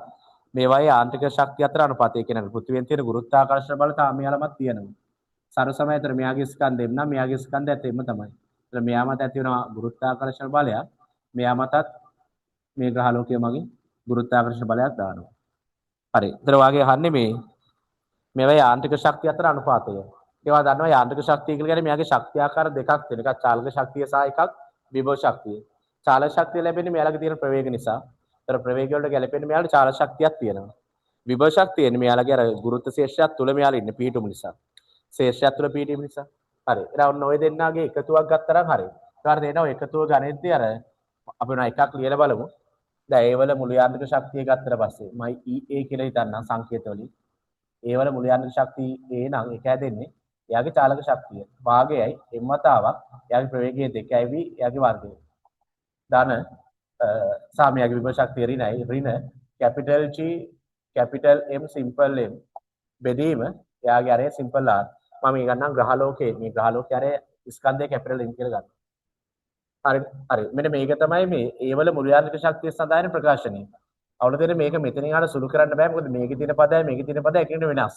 මේවායේ යාන්ත්‍රික ශක්තිය අතර අනුපාතය කියන්නේ පෘථිවියෙන් තියෙන ගුරුත්වාකර්ෂණ බල තාම මෙයාලමත් තියෙනවා. සරසමය අතර මෙයාගේ ස්කන්ධ එම් නම් මෙයාගේ ස්කන්ධයත් එම්ම තමයි. ඒතර මෙයා මත ඇති වෙන ගුරුත්වාකර්ෂණ බලයක් මෙයා මතත් මේ ග්‍රහලෝකය මගින් ගුරුත්වාකර්ෂණ බලයක් දානවා. හරි. ඒතර ඔයාගේ අහන්නේ මේ මේවා යාන්ත්‍රික ශක්තිය අතර අනුපාතය. ඒවා දන්නවා යාන්ත්‍රික ශක්තිය කියලා කියන්නේ මෙයාගේ ශක්ති ආකාර දෙකක් තියෙනවා. එකක් චාලක ශක්තිය සහ එකක් විභව ශක්තිය. චාලක ශක්තිය ලැබෙන්නේ මෙයාලගේ තියෙන ප්‍රවේග නිසා. ඒතර ප්‍රවේග වලට ගැලපෙන්නේ මෙයාලට චාලක ශක්තියක් තියෙනවා. විභව ශක්තිය එන්නේ මෙයාලගේ අර ගුරුත්ව ශේෂ්ත්‍රයක් තුල මෙයාලා ඉන්නේ පිහිටුම නිසා. ශේෂ්ත්‍රයක් තුල පිහිටීම නිසා. හරි. එහෙනම් ඔන්න ඔය දෙන්නාගේ එකතුවක් ගත්තා නම් හරි. ඊට පස්සේ එනවා එකතුව ගණෙද්දී අර අපි වෙන එකක් ලියලා බලමු. දැන් ඒ වල මුළු යාන්ත්‍රික ශක්තිය ගත්තට පස්සේ මයි EA කියලා හිතන්නම් සංකේත වලින්. ඒ වල මුළු යාන්ත්‍රික ශක්තිය A නම් ඒක හැදෙන්නේ එයාගේ චාලක ශක්තිය භාගයයි m වතාවක් එයාගේ ප්‍රවේගය 2V එයාගේ වර්ගය. ධන සාමයාගේ විභව ශක්තිය ඍණයි ඍණ capital G capital M simple M බෙදීම එයාගේ අරය සිම්පල් R. මම මේ ගන්නම් ග්‍රහලෝකේ මේ ග්‍රහලෝකේ අරය ස්කන්ධය කැපිටල් M කියලා ගන්නවා. හරි හරි. මෙන්න මේක තමයි මේ ඒ වල මුළු යාන්ත්‍රික ශක්තිය සඳහා වෙන ප්‍රකාශනය. අවුල තියෙන මේක මෙතනින් එහාට සුළු කරන්න බෑ. මොකද මේකේ තියෙන පදයි මේකේ තියෙන පදයි එකිනෙකට වෙනස්.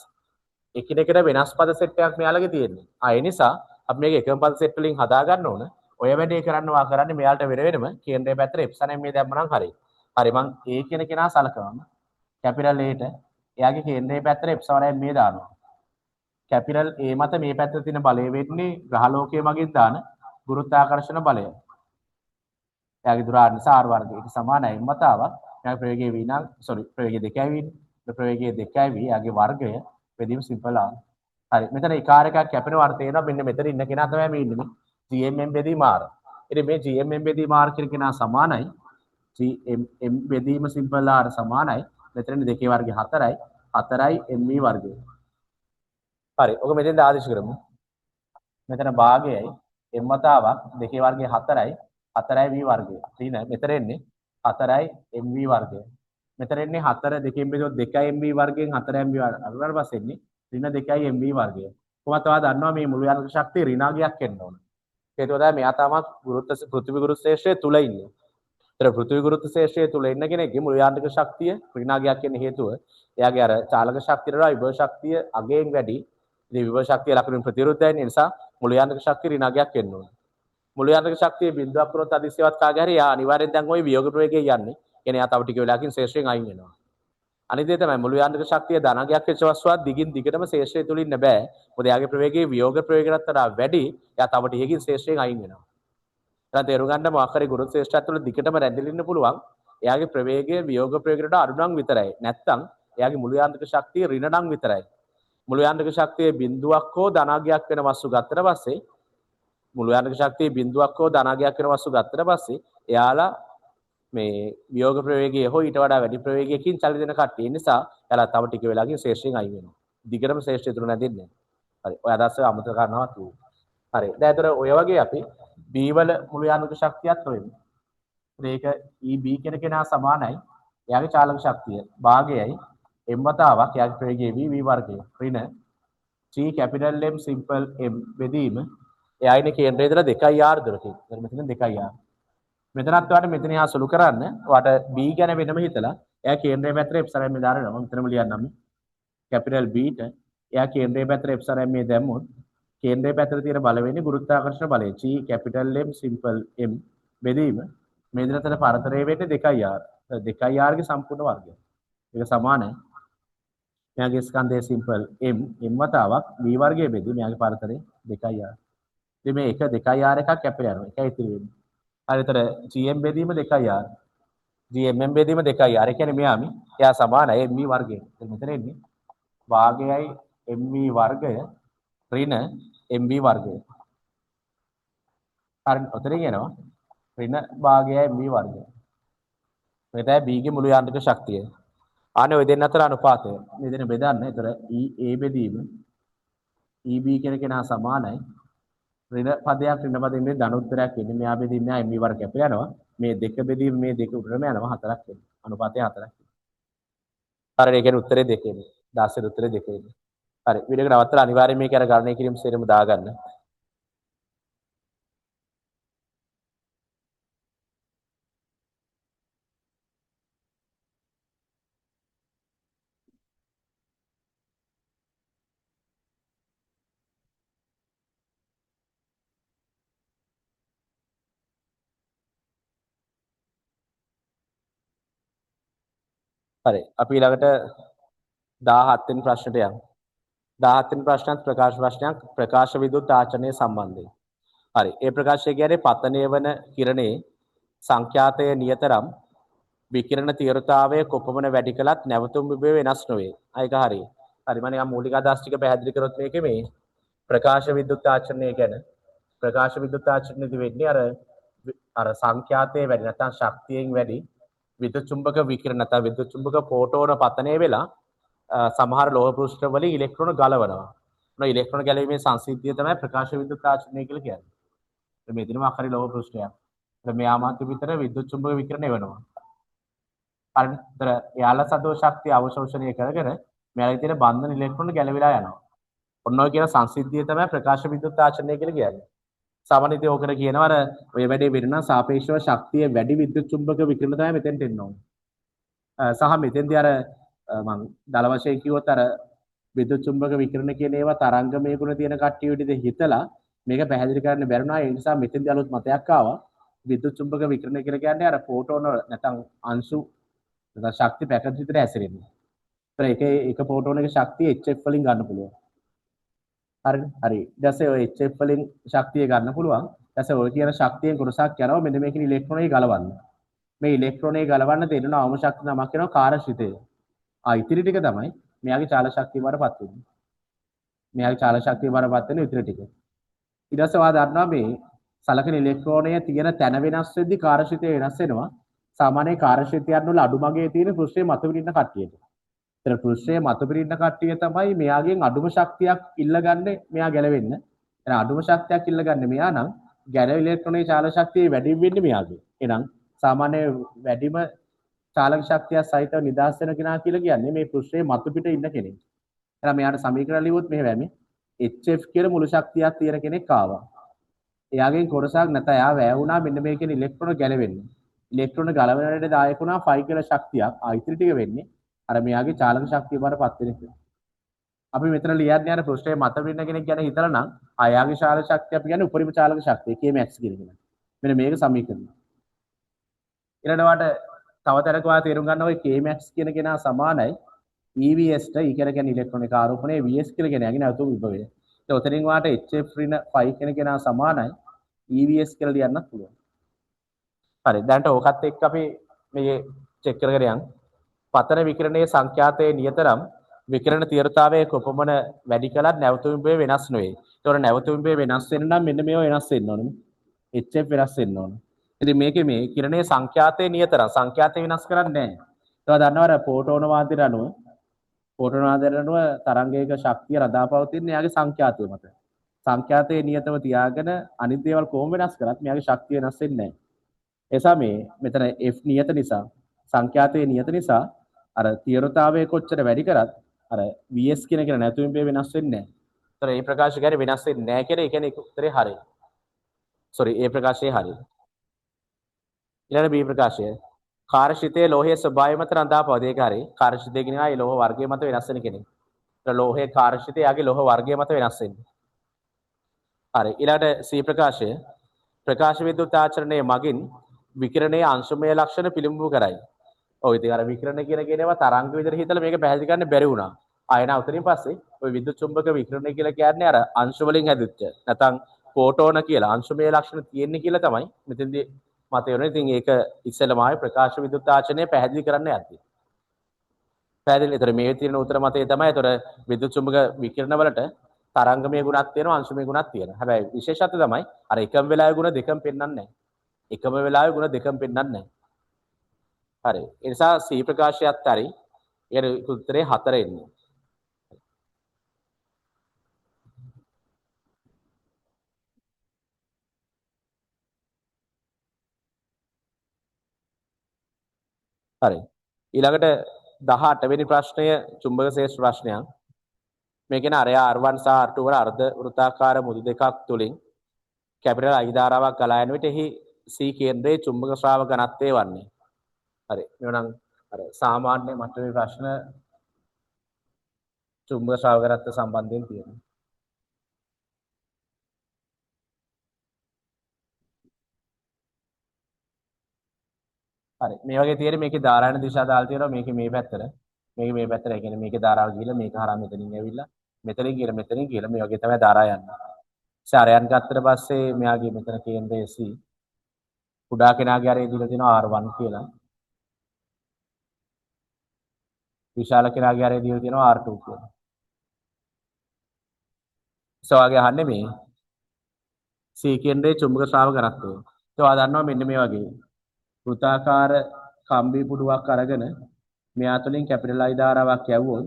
එකිනෙකට වෙනස් පද සෙට් එකක් මෙයාලගේ තියෙන්නේ. ආ ඒ නිසා අපි මේක එකම පද සෙට් වලින් හදා ගන්න ඕන. ඔය වැඩේ කරන්න වා කරන්නේ මෙයාලට වෙන වෙනම කේන්ද්‍රය පැත්තට එප්සන් එම් මේ දැම්ම නම් හරි. හරි මං A කියන කෙනා සලකනවා. කැපිටල් A ට එයාගේ කේන්ද්‍රය පැත්තට එප්සන් එම් මේ දානවා. කැපිටල් A මත මේ පැත්තේ තියෙන බලය වෙන්නේ ග්‍රහලෝකයේ මගින් දාන ගුරුත්වාකර්ෂණ බලය. එයාගේ දුර R නිසා R වර්ගය. ඒක සමානයි m වතාවක්. එයාගේ ප්‍රවේගය v නම් සෝරි ප්‍රවේගය 2යි v නේ. ප්‍රවේගය 2යි v එයාගේ වර්ගය බෙදීම සිම්පල් R. හරි. මෙතන එක R එකක් කැපෙනවා අර තේරෙනවා මෙන්න මෙතන ඉන්න කෙනා තමයි මේ ඉන්නේ. GMM බෙදීම R. ඉතින් මේ GMM බෙදීම R කියන කෙනා සමානයි GMM බෙදීම සිම්පල් R සමානයි. මෙතන දෙකේ වර්ගය 4යි 4යි MV වර්ගය. හරි. ඔක මෙතෙන්ද ආදේශ කරමු. මෙතන භාගයයි m වතාවක් දෙකේ වර්ගය 4යි 4යි v වර්ගය. ඍණ මෙතන එන්නේ 4යි mv වර්ගය. මෙතන එන්නේ 4 දෙකෙන් බෙදුවොත් 2යි mv වර්ගයෙන් 4 mv වර්ගය. අරුණාට පස්සේ එන්නේ ඍණ 2යි mv වර්ගය. කොහොමද ඔයා දන්නවා මේ මුළු යාන්ත්‍රික ශක්තිය ඍණාගයක් එන්න ඕන. හේතුව තමයි මෙයා තාමත් ගුරුත්ව පෘථිවි ගුරුත්ව ශේෂ්ත්‍රය තුල ඉන්නේ. ඒතර පෘථිවි ගුරුත්ව ශේෂ්ත්‍රය තුල ඉන්න කෙනෙක්ගේ මුළු යාන්ත්‍රික ශක්තිය ඍණාගයක් එන්න හේතුව එයාගේ අර චාලක ශක්තියට වඩා විභව ශක්තිය අගයෙන් වැඩි. ඉතින් විභව ශක්තිය ලකුණින් ප්‍රතිවිරුද්ධයි. ඒ නිසා මුළු යාන්ත්‍රික ශක්තිය ඍණාගයක් එන්න ඕන. මුළු යාන්ත්‍රික ශක්තිය බිඳුවක් වුණොත් අදිස්සියවත් කාගේ හරි එයා අනිවාර්යෙන් දැන් ওই වියෝග ප්‍රවේගයේ යන්නේ. කියන්නේ එයා තව ටික වෙලාවකින් ශේෂ්ත්‍රයෙන් අයින් වෙනවා. අනිත් දේ තමයි මුළු යාන්ත්‍රික ශක්තිය ධනගයක් වෙච්ච වස්තුවක් දිගින් දිගටම ශේෂ්ත්‍රය තුල ඉන්න බෑ. මොකද එයාගේ ප්‍රවේගයේ වියෝග ප්‍රවේගයටත් වඩා වැඩි. එයා තව ටිකකින් ශේෂ්ත්‍රයෙන් අයින් වෙනවා. එහෙනම් තේරුම් ගන්න මොකක් හරි ගුරුත්ව ශේෂ්ත්‍රයක් තුල දිගටම රැඳිලා ඉන්න පුළුවන්. එයාගේ ප්‍රවේගය වියෝග ප්‍රවේගයට වඩා අඩු නම් විතරයි. නැත්තම් එයාගේ මුළු යාන්ත්‍රික ශක්තිය ඍණ නම් විතරයි. මුළු යාන්ත්‍රික ශක්තිය බිඳුවක් හෝ ධනගයක් වෙන වස්තු ගත්තට පස්සේ මුළු යාන්ත්‍රික ශක්තිය බිඳුවක් හෝ ධනගයක් වෙන වස්තු ගත්තට පස්සේ එයාලා මේ වියෝග ප්‍රවේගය හෝ ඊට වඩා වැඩි ප්‍රවේගයකින් චලිත වෙන කට්ටිය. ඒ නිසා එයාලා තව ටික වෙලාවකින් ශේෂ්ත්‍රයෙන් අයින් වෙනවා. දිගටම ශේෂ්ත්‍රය තුල නැදෙන්නේ නැහැ. හරි. ඔය අදහස අමතක කරනවා කිව්වා. හරි. දැන් ඒතර ඔය වගේ අපි B වල මුළු යාන්ත්‍රික ශක්තියත් හොයමු. ඒක EB කියන කෙනා සමානයි. එයාගේ චාලක ශක්තිය භාගයයි m වතාවක් එයාගේ ප්‍රවේගය v v වර්ගය ඍණ G capital M simple M බෙදීම එයා ඉන්නේ කේන්ද්‍රය ඉඳලා 2යි R දුරකින්. දැන් මෙතන 2යි R. මෙතනත් ඔයාලට මෙතන එහා සුළු කරන්න ඔයාට B ගැන වෙනම හිතලා එයා කේන්ද්‍රය පැත්තට එප්සලන් මේ දානවා. මම මෙතනම ලියන්නම්. කැපිටල් B ට එයා කේන්ද්‍රය පැත්තට එප්සලන් මේ දැම්මොත් කේන්ද්‍රය පැත්තට තියෙන බල වෙන්නේ ගුරුත්වාකර්ෂණ බලය. G capital M simple M බෙදීම මේ දෙන අතර පරතරය වෙන්නේ 2යි R. 2යි R ගේ සම්පූර්ණ වර්ගය. ඒක සමානයි. මෙයාගේ ස්කන්ධය සිම්පල් M M වතාවක් V වර්ගය බෙදීම මෙයාගේ පරතරය 2යි R. ඉතින් මේ 1 2යි R එකක් කැපිලා යනවා. එකයි ඉතිරි වෙන්නේ. හරි. ඒතර GM බෙදීම 2යි R. GMM බෙදීම 2යි R. ඒ කියන්නේ මෙයා මේ එයා සමානයි MV වර්ගයට. ඉතින් මෙතන එන්නේ භාගයයි MV වර්ගය ඍණ MV වර්ගය. හරි. ඔතනින් එනවා ඍණ භාගයයි MV වර්ගය. මේ තමයි B ගේ මුළු යාන්ත්‍රික ශක්තිය. ආනේ ඔය දෙන්න අතර අනුපාතය. මේ දෙන්න බෙදන්න. ඒතර EA බෙදීම EB කියන කෙනා සමානයි ඍණ පදයක් ඍණ පදයෙන් මේ ධන උත්තරයක් එන්නේ. මෙයා බෙදීම මෙයා MV වර්ග කැපිලා යනවා. මේ දෙක බෙදීම මේ දෙක උඩටම යනවා 4ක් එන්නේ. අනුපාතය 4ක් එන්නේ. හරි. ඒ කියන්නේ උත්තරේ 2 එන්නේ. 16 උත්තරේ 2 එන්නේ. හරි. වීඩියෝ එක නවත්තලා අනිවාර්යයෙන් මේක අර ගණනය කිරීම සේරම දාගන්න. හරි. අපි ඊළඟට 17 වෙනි ප්‍රශ්නට යමු. 17 වෙනි ප්‍රශ්නත් ප්‍රකාශ ප්‍රශ්නයක් ප්‍රකාශ විද්‍යුත් ආචරණය සම්බන්ධයෙන්. හරි. ඒ ප්‍රකාශය කියන්නේ පතනය වන කිරණේ සංඛ්‍යාතය නියතරම් විකිරණ තීව්‍රතාවය කොපමණ වැඩි කළත් නැවතුම් විභවය වෙනස් නොවේ. ඒක හරි. හරි. මම නිකන් මූලික අදහස් ටික පැහැදිලි කරොත් මේකේ මේ ප්‍රකාශ විද්‍යුත් ආචරණය ගැන ප්‍රකාශ විද්‍යුත් ආචරණයේදී වෙන්නේ අර අර සංඛ්‍යාතයේ වැඩි නැත්නම් ශක්තියෙන් වැඩි විද්‍යුත් චුම්බක විකිරණ නැත්නම් විද්‍යුත් චුම්බක ෆෝටෝන පතනය වෙලා සමහර ලෝහ පෘෂ්ඨ වලින් ඉලෙක්ට්‍රෝන ගලවනවා. මොන ඉලෙක්ට්‍රෝන ගැලවීමේ සංසිද්ධිය තමයි ප්‍රකාශ විද්‍යුත් ආචරණය කියලා කියන්නේ. මේ දිනම අකරි ලෝහ පෘෂ්ඨයක්. මෙයා මාත්‍ය විතර විද්‍යුත් චුම්බක විකිරණ එවනවා. හරිනේ. ඒතර එයාලා සදෝ ශක්තිය අවශෝෂණය කරගෙන මෙයාලගේ තියෙන බන්ධන ඉලෙක්ට්‍රෝන ගැලවිලා යනවා. ඔන්න ඔය කියන සංසිද්ධිය තමයි ප්‍රකාශ විද්‍යුත් ආචරණය කියලා කියන්නේ. සාමාන්‍යයෙන් ඉතින් ඕකට කියනවා අර ඔය වැඩේ වෙන්න නම් සාපේක්ෂව ශක්තිය වැඩි විද්‍යුත් චුම්බක විකිරණ තමයි මෙතෙන්ට එන්න ඕනේ. සහ මෙතෙන්දී අර මං දල වශයෙන් කිව්වොත් අර විද්‍යුත් චුම්බක විකිරණ කියන ඒවා තරංගමය ගුණ තියෙන කට්ටිය විදිහට හිතලා මේක පැහැදිලි කරන්න බැරුණා. ඒ නිසා මෙතෙන්දී අලුත් මතයක් ආවා. විද්‍යුත් චුම්බක විකිරණ කියලා කියන්නේ අර ෆෝටෝන වල නැත්නම් අංශු නැත්නම් ශක්ති පැකට් විතර හැසිරෙන්නේ. ඒතර එක එක ෆෝටෝන එක ශක්තිය HF වලින් ගන්න පුළුවන්. හරිනේ. හරි. ඊට පස්සේ ඔය HF වලින් ශක්තිය ගන්න පුළුවන්. ඊට පස්සේ ඔය කියන ශක්තියෙන් කොටසක් යනවා මෙන්න මේකේ ඉලෙක්ට්‍රෝනය ගලවන්න. මේ ඉලෙක්ට්‍රෝනය ගලවන්න දෙන්න අවම ශක්ති නමක් වෙනවා කාර්යශිතය. ඉතිරි ටික තමයි මෙයාගේ චාලක ශක්තිය බවට පත් වෙන්නේ. මෙයාගේ චාලක ශක්තිය බවට පත් වෙන ඉතිරි ටික. ඊට පස්සේ ඔයා දන්නවා මේ සලකන ඉලෙක්ට්‍රෝනය තියෙන තැන වෙනස් වෙද්දි කාර්යශිතය වෙනස් වෙනවා. සාමාන්‍ය කාර්යශිතයන් වල අඩු මගේ තියෙන පෘෂ්ඨයේ මත පිට ඉන්න කට්ටියට. ඒතර පෘෂ්ඨයේ මත පිට ඉන්න කට්ටිය තමයි මෙයාගෙන් අඩුම ශක්තියක් ඉල්ලගන්නේ මෙයා ගැලවෙන්න. එහෙනම් අඩුම ශක්තියක් ඉල්ලගන්නේ මෙයා නම් ගැලවෙන ඉලෙක්ට්‍රෝනයේ චාලක ශක්තිය වැඩි වෙන්නේ මෙයාගේ. එහෙනම් සාමාන්‍ය වැඩිම චාලක ශක්තිය සහිතව නිදහස් වෙන කෙනා කියලා කියන්නේ මේ පෘෂ්ඨයේ මතු පිට ඉන්න කෙනෙක්. එහෙනම් මෙයාට සමීකරණ ලියුවොත් මෙහෙම වෙන්නේ. HF කියලා මුළු ශක්තියක් තියෙන කෙනෙක් ආවා. එයාගෙන් කොටසක් නැත්නම් එයා වැය වුණා මෙන්න මේකෙන් ඉලෙක්ට්‍රෝන ගැලවෙන්න. ඉලෙක්ට්‍රෝන ගලවන වැඩට දායක වුණා ෆයි කියලා ශක්තියක්. ඉතිරි ටික වෙන්නේ අර මෙයාගේ චාලක ශක්තිය බවට පත් වෙන එක. අපි මෙතන ලියන්නේ අර පෘෂ්ඨයේ මත පිට කෙනෙක් ගැන හිතලා නම් එයාගේ චාලක ශක්තිය අපි කියන්නේ උපරිම චාලක ශක්තිය Kmax කියන එක. මෙන්න මේක සමීකරණය. ඊළඟට වාට තව තැනක වා තේරුම් ගන්න ඔය Kmax කියන කෙනා සමානයි EVS ට. E කියලා කියන්නේ ඉලෙක්ට්‍රොනික ආරෝපණය, VS කියලා කියන්නේ එයාගේ නැවතුම් විභවය. ඉතින් ඔතනින් වාට HF ඍණ 5 කියන කෙනා සමානයි EVS කියලා ලියන්නත් පුළුවන්. හරි. දැන්ට ඕකත් එක්ක අපි මේ චෙක් කරගෙන යන්. පතන විකිරණයේ සංඛ්‍යාතයේ නියතරම් විකිරණ තීව්‍රතාවය කොපමණ වැඩි කළත් නැවතුම් විභවය වෙනස් නොවේ. ඒතකොට නැවතුම් විභවය වෙනස් වෙන්න නම් මෙන්න මේවා වෙනස් වෙන්න ඕනේ. HF වෙනස් වෙන්න ඕනේ. ඉතින් මේකේ මේ කිරණයේ සංඛ්‍යාතයේ නියතරම් සංඛ්‍යාතය වෙනස් කරන්නේ නැහැ. ඒවා දන්නවා අර ෆෝටෝන වාදයට අනුව තරංගයක ශක්තිය රඳා පවතින්නේ එයාගේ සංඛ්‍යාතය මත. සංඛ්‍යාතයේ නියතව තියාගෙන අනිත් දේවල් කොහොම වෙනස් කරත් මෙයාගේ ශක්තිය වෙනස් වෙන්නේ නැහැ. ඒ නිසා මේ මෙතන F නියත නිසා සංඛ්‍යාතයේ නියත නිසා අර තීව්‍රතාවය කොච්චර වැඩි කරත් අර VS කියන එක නැතුවම මේ වෙනස් වෙන්නේ නැහැ. ඒතර ඒ ප්‍රකාශය කියන්නේ වෙනස් වෙන්නේ නැහැ කියලා. ඒ කියන්නේ ඒක උත්තරේ හරි. සෝරි ඒ ප්‍රකාශය හරි. ඊළඟ B ප්‍රකාශය කාර්යශිතයේ ලෝහයේ ස්වභාවය මත රඳා පවතී. ඒක හරි. කාර්යශිතය කියන එක ඒ ලෝහ වර්ගය මත වෙනස් වෙන කෙනෙක්. ඒතර ලෝහයේ කාර්යශිතය යාගේ ලෝහ වර්ගය මත වෙනස් වෙන්නේ. හරි. ඊළඟට C ප්‍රකාශය ප්‍රකාශ විද්‍යුත් ආචරණයේ මගින් විකිරණයේ අංශුමය ලක්ෂණ පිළිඹු කරයි. ඔව් ඉතින් අර විකිරණ කියන කියනවා තරංග විදිහට හිතලා මේක පැහැදිලි කරන්න බැරි වුණා. ආයෙ නා උතනින් පස්සේ ඔය විද්‍යුත් චුම්බක විකිරණය කියලා කියන්නේ අර අංශු වලින් හැදිච්ච නැත්නම් ෆෝටෝන කියලා අංශුමය ලක්ෂණ තියෙන්නේ කියලා තමයි මෙතෙන්දී මතය වෙන්නේ. ඉතින් ඒක ඉස්සෙල්ලම ආයේ ප්‍රකාශ විද්‍යුත් ආචරණය පැහැදිලි කරන්න යද්දී. පැහැදිලි. ඒතර මේ තියෙන උත්තර මතය තමයි. ඒතර විද්‍යුත් චුම්බක විකිරණ වලට තරංගමය ගුණක් තියෙනවා අංශුමය ගුණක් තියෙනවා. හැබැයි විශේෂත්වය තමයි අර එකම වෙලාවේ ගුණ දෙකම පෙන්වන්නේ නැහැ. එකම වෙලාවේ ගුණ දෙකම පෙන්වන්නේ නැහැ. හරි. ඒ නිසා C ප්‍රකාශයත් හරි. ඒ කියන්නේ උත්තරේ 4 එන්නේ. හරි. ඊළඟට 18 වෙනි ප්‍රශ්නය චුම්බක ශ්‍රේෂ්ඨ ප්‍රශ්නයක්. මේ කියන්නේ අරයා R1 සහ R2 වල අර්ධ වෘත්තාකාර මුදු දෙකක් තුලින් කැපිටල් I ධාරාවක් ගලා යන විට එහි C කේන්ද්‍රයේ චුම්බක ශ්‍රාව ඝනත්වය වන්නේ. හරි. මේ නම් අර සාමාන්‍ය මට්ටමේ ප්‍රශ්න චුම්බක ශ්‍රාව ඝනත්වය සම්බන්ධයෙන් තියෙනවා. හරි. මේ වගේ තියෙන්නේ මේකේ ධාරායන දිශා දාලා තියෙනවා. මේකේ මේ පැත්තට. මේක මේ පැත්තට. ඒ කියන්නේ මේකේ ධාරාව ගිහලා මේක හරහා මෙතනින් ඇවිල්ලා මෙතනින් ගිහලා මෙතනින් ගිහලා මේ වගේ තමයි ධාරා යන්නේ. සාරයන් ගත්තට පස්සේ මෙයාගේ මෙතන කේන්ද්‍රය C. කුඩා කෙනාගේ අරේ දීලා තියෙනවා R1 කියලා. විශාල කෙනාගේ අරේ දීලා තියෙනවා R2 කියලා. සෝ වගේ අහන්නේ මේ C කේන්ද්‍රයේ චුම්බක ශ්‍රාව ඝනත්වය. ඒ ඔයා දන්නවා මෙන්න මේ වගේ වෘත්තාකාර කම්බි පුඩුවක් අරගෙන මෙයා තුලින් කැපිටල් I ධාරාවක් යවුවොත්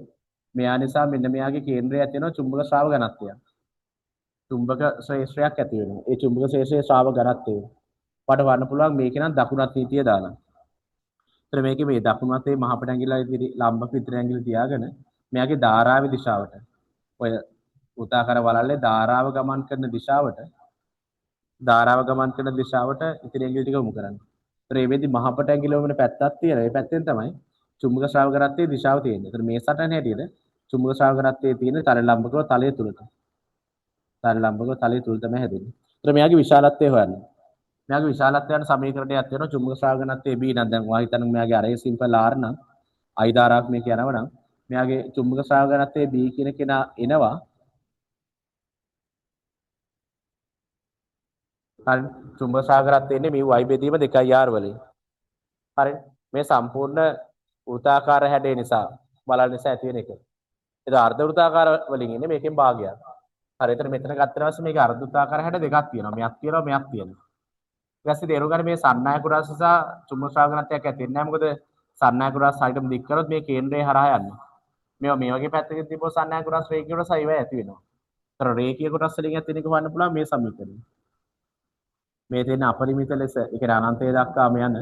මෙයා නිසා මෙන්න මෙයාගේ කේන්ද්‍රය ඇති වෙනවා චුම්බක ශ්‍රාව ඝනත්වයක්. චුම්බක ශ්‍රේෂ්ඨයක් ඇති වෙනවා. ඒ චුම්බක ශ්‍රේෂ්ඨයේ ශ්‍රාව ඝනත්වය. වට වන්න පුළුවන් මේකේ නම් දකුණු අත නීතිය දාලා. ඒතර මේකේ මේ දකුණු අතේ මහ පිට ඇඟිල්ල ඉදිරි ලම්බ පිටර ඇඟිල්ල තියාගෙන මෙයාගේ ධාරාවේ දිශාවට ඔය වෘත්තාකාර වලල්ලේ ධාරාව ගමන් කරන දිශාවට ඉතිරි ඇඟිලි ටික යොමු කරන්න. ඒතර මේ වෙද්දි මහ පිට ඇඟිල්ල වෙන පැත්තක් තියෙනවා. ඒ පැත්තෙන් තමයි චුම්බක ශ්‍රාව ඝනත්වයේ දිශාව තියෙන්නේ. ඒතර මේ සටහන හැටියට චුම්බක ශ්‍රාව ඝනත්වයේ තියෙන තල ලම්බකව තලය තුලට. තල ලම්බකව තලය තුල තමයි හැදෙන්නේ. ඒතර මෙයාගේ විශාලත්වය හොයන්න. මෙයාගේ විශාලත්වය යන සමීකරණයක් තියෙනවා චුම්බක ශ්‍රාව ඝනත්වයේ B නම් දැන් ඔයා හිතන්න මෙයාගේ අරේ සිම්පල් R නම් I ධාරාවක් මේක යනවා නම් මෙයාගේ චුම්බක ශ්‍රාව ඝනත්වයේ B කියන කෙනා එනවා හරි. චුම්බක ශ්‍රාවක ඝනත්වය එන්නේ මියු i බෙදීම 2 r වලින්. හරි. මේ සම්පූර්ණ වෘත්තාකාර හැඩය නිසා බලන නිසා ඇති වෙන එක. ඒක අර්ධ වෘත්තාකාර වලින් එන්නේ මේකෙන් භාගයක්. හරි. එතන මෙතන ගත්තට පස්සේ මේක අර්ධ වෘත්තාකාර හැඩ දෙකක් තියෙනවා. මෙයක් තියෙනවා මෙයක් තියෙනවා. ඊට පස්සේ තේරුම් ගන්න මේ සන්නායක කොටස සහ චුම්බක ශ්‍රාවක ඝනත්වයක් ඇති වෙන්නේ නැහැ. මොකද සන්නායක කොටස් හරියටම දික් කරොත් මේ කේන්ද්‍රය හරහා යන්නේ. මේවා මේ වගේ පැත්තකින් තිබ්බොත් සන්නායක කොටස් රේඛීය කොටස් ඒවා ඇති වෙනවා. ඒතර රේඛීය කොටස් වලින් ඇති වෙන එක හොයන්න පුළුවන් මේ සමීකරණය. මේ තියෙන අපරිමිත ලෙස, ඒ කියන්නේ අනන්තය දක්වාම යන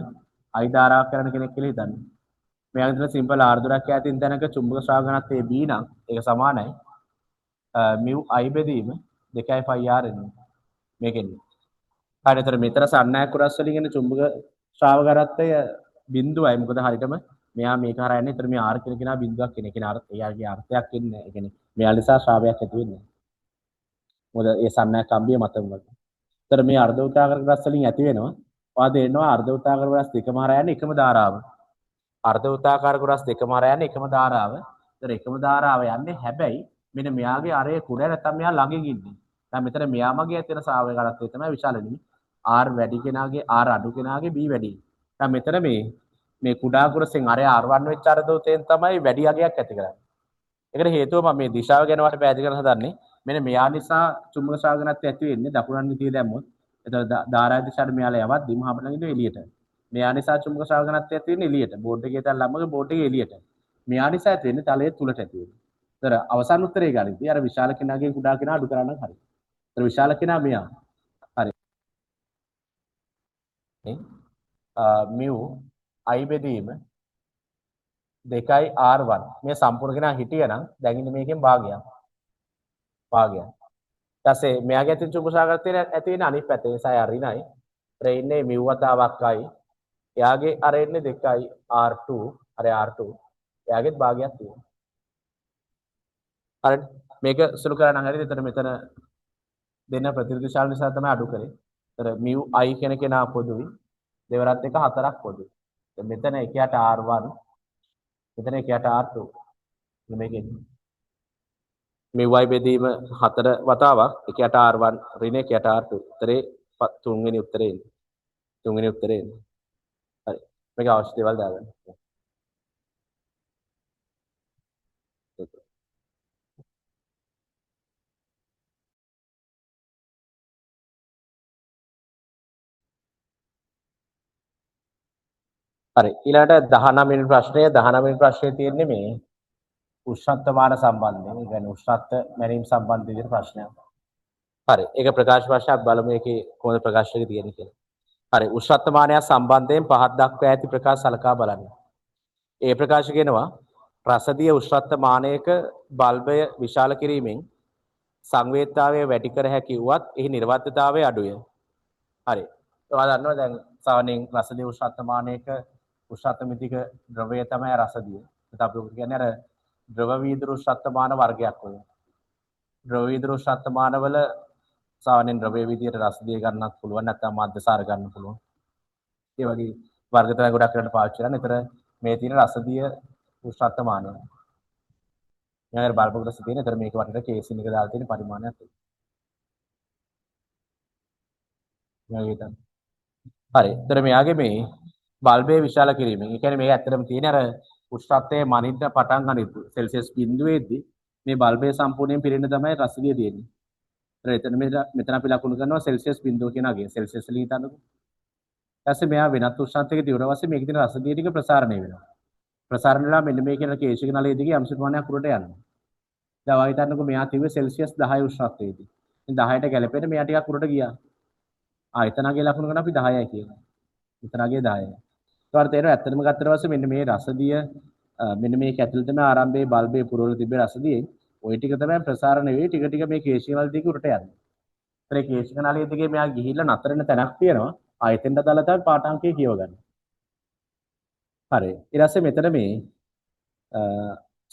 I ධාරාවක් කරන කෙනෙක් කියලා හිතන්න. මෙයා විතර සිම්පල් R දුරක් ඈතින් තැනක චුම්බක ශ්‍රාවක ඝනත්වය B නම් ඒක සමානයි මියු I බෙදීම 2 pi r එන්නේ. මේකෙන්නේ. හරි. ඒතර මෙතන සන්නායක කොටස් වලින් එන චුම්බක ශ්‍රාවක ඝනත්වය බිඳුවයි. මොකද හරියටම මෙයා මේක හරහා යන්නේ. ඒතර මේ R කියන කෙනා බිඳුවක් එන. ඒ කියන්නේ අර එයාගේ අර්ථයක් එන්නේ නැහැ. ඒ කියන්නේ මෙයා නිසා ශ්‍රාවයක් ඇති වෙන්නේ නැහැ. මොකද ඒ සන්නායක කම්බිය මතම වගේ. ඒතර මේ අර්ධ වෘත්තාකාර කොටස් වලින් ඇති වෙනවා. ඔයා තේරෙනවා අර්ධ වෘත්තාකාර කොටස් දෙකම හරහා යන්නේ එකම ධාරාව. අර්ධ වෘත්තාකාර කොටස් දෙකම හරහා යන්නේ එකම ධාරාව. ඒතර එකම ධාරාව යන්නේ හැබැයි මෙන්න මෙයාගේ අරේ කුඩ නැත්තම් මෙයා ළඟින් ඉන්නේ. දැන් මෙතන මෙයා මගේ ඇති වෙන ශ්‍රාවක ඝනත්වය තමයි විශාල වෙන්නේ. R වැඩි කෙනාගේ R අඩු කෙනාගේ B වැඩි. දැන් මෙතන මේ මේ කුඩා කොටසෙන් අරේ R1 වෙච්ච අර්ධ වෘත්තයෙන් තමයි වැඩි අගයක් ඇති කරන්නේ. ඒකට හේතුව මම මේ දිශාව ගැන වට පැහැදිලි කරන්න හදන්නේ. මෙන්න මෙයා නිසා චුම්බක ශ්‍රාවක ඝනත්වය ඇති වෙන්නේ දකුණන් දිහා දැම්මොත්. එතකොට ධාරා දිශාවට මෙයාලා යවද්දි මහා ළඟින් එළියට. මෙයා නිසා චුම්බක ශ්‍රාවක ඝනත්වය ඇති වෙන්නේ එළියට. බෝඩ් එකේ තල ළමක බෝඩ් එකේ එළියට. මෙයා නිසා ඇති වෙන්නේ තලයේ තුලට ඇති වෙන්නේ. ඒතර අවසන් උත්තරේ ගනිද්දී අර විශාල කෙනාගෙන් කුඩා කෙනා අඩු කරා නම් හරි. ඒතර විශාල කෙනා මෙයා. හරි. මියු I බෙදීම 2 R1 මේ සම්පූර්ණ කෙනා හිටියනම් දැන් ඉන්නේ මේකෙන් භාගයක්. භාගයක්. ඊට පස්සේ මෙයාගේ ඇතින් චුම්බක ශ්‍රාවක ඝනත්වය ඇති වෙන්නේ අනිත් පැත්තේ. ඒ නිසා එයා ඍණයි. ඒතර ඉන්නේ මියු වතාවක් I. එයාගේ අර එන්නේ 2 R2 අර R2. එයාගෙත් භාගයක් තියෙනවා. හරි. මේක සුළු කරා නම් හරියද? එතන මෙතන දෙන්න ප්‍රතිවිරුද්ධ නිසා තමයි අඩු කරේ. ඒතර මියු I කියන කෙනා පොදුයි. දෙවරත් එක හතරක් පොදුයි. දැන් මෙතන එකයට R1 මෙතන එකයට R2. මේකෙන් මියු I බෙදීම 4 වතාවක් එකයට R1 ඍණ එකයට R2. උත්තරේ තුන්වෙනි උත්තරේ එන්නේ. තුන්වෙනි උත්තරේ එන්නේ. හරි. මේක අවශ්‍ය දේවල් දාගන්න. හරි. ඊළඟට 19 වෙනි ප්‍රශ්නය 19 වෙනි ප්‍රශ්නේ තියෙන්නේ මේ උෂ්ණත්වමාන සම්බන්ධයෙන්. ඒ කියන්නේ උෂ්ණත්ව මැනීම සම්බන්ධ විදිහට ප්‍රශ්නයක්. හරි. ඒක ප්‍රකාශ ප්‍රශ්නයක් බලමු ඒකේ කොහොමද ප්‍රකාශ එක තියෙන්නේ කියලා. හරි. උෂ්ණත්වමානය සම්බන්ධයෙන් පහත් දක්වා ඇති ප්‍රකාශ සලකා බලන්න. ඒ ප්‍රකාශ කියනවා රසදිය උෂ්ණත්වමානයක බල්බය විශාල කිරීමෙන් සංවේදතාවය වැඩි කර හැකි වුවත් එහි නිර්වද්‍යතාවය අඩුය. හරි. ඔයා දන්නවා දැන් සාමාන්‍යයෙන් රසදිය උෂ්ණත්වමානයක උෂ්ණත්ව මිතික ද්‍රවය තමයි රසදිය. ඒත් අපි ඔක කියන්නේ අර ද්‍රව වීදුරු උෂ්ණත්වමාන වර්ගයක් ඔය. ද්‍රව වීදුරු උෂ්ණත්වමාන වල සාමාන්‍යයෙන් ද්‍රවය විදියට රසදිය ගන්නත් පුළුවන් නැත්නම් මධ්‍යසාර ගන්න පුළුවන්. ඒ වගේ වර්ග තමයි ගොඩක් වෙලාවට පාවිච්චි කරන්නේ. ඒතර මේ තියෙන රසදිය උෂ්ණත්වමානය. මෙයා අර බල්බ කොටස තියෙන. ඒතර මේක වටේට කේසින් එක දාලා තියෙන පරිමාණයක් ඒක. මේ වගේ තමයි. හරි. ඒතර මෙයාගේ මේ බල්බය විශාල කිරීමෙන්, ඒ කියන්නේ මේක ඇත්තටම තියෙන අර උෂ්ණත්වයේ මනින්න පටන් ගන්න සෙල්සියස් බිඳුවේදී මේ බල්බය සම්පූර්ණයෙන් පිරෙන්න තමයි රසදිය තියෙන්නේ. ඒතර එතන මෙතන අපි ලකුණු කරනවා සෙල්සියස් බිඳුව කියන අගය. සෙල්සියස් වලින් හිතන්නකෝ. ඊට පස්සේ මෙයා වෙනත් උෂ්ණත්වයක තිබුණා පස්සේ මේකේ තියෙන රසදිය ටික ප්‍රසාරණය වෙනවා. ප්‍රසාරණය වෙලා මෙන්න මේ කියන කේශික නලයේ දිගේ යම්සි ප්‍රමාණයක් උඩට යනවා. දැන් ඔයා හිතන්නකෝ මෙයා තිබ්බේ සෙල්සියස් 10 උෂ්ණත්වයේදී. ඉතින් 10ට ගැලපෙන මෙයා ටිකක් උඩට ගියා. ආ එතන අගය ලකුණු කරන අපි 10යි කියලා. මෙතන අගය 10යි. ඒතකොට තේරෙනවා ඇත්තටම ගත්තට පස්සේ මෙන්න මේ රසදිය මෙන්න මේක ඇතුළේ තමයි ආරම්භයේ බල්බේ පුරවල තිබ්බේ රසදියෙන් ওই ටික තමයි ප්‍රසාරණය වෙයි ටික ටික මේ කේශික නලය දිගේ උඩට යන්නේ. ඒතර ඒ කේශික නලය දිගේ මෙයා ගිහිල්ලා නතර වෙන තැනක් තියෙනවා. ආ එතෙන්ට දාලා තමයි පාඨාංකය කියව ගන්න. හරි. ඊට පස්සේ මෙතන මේ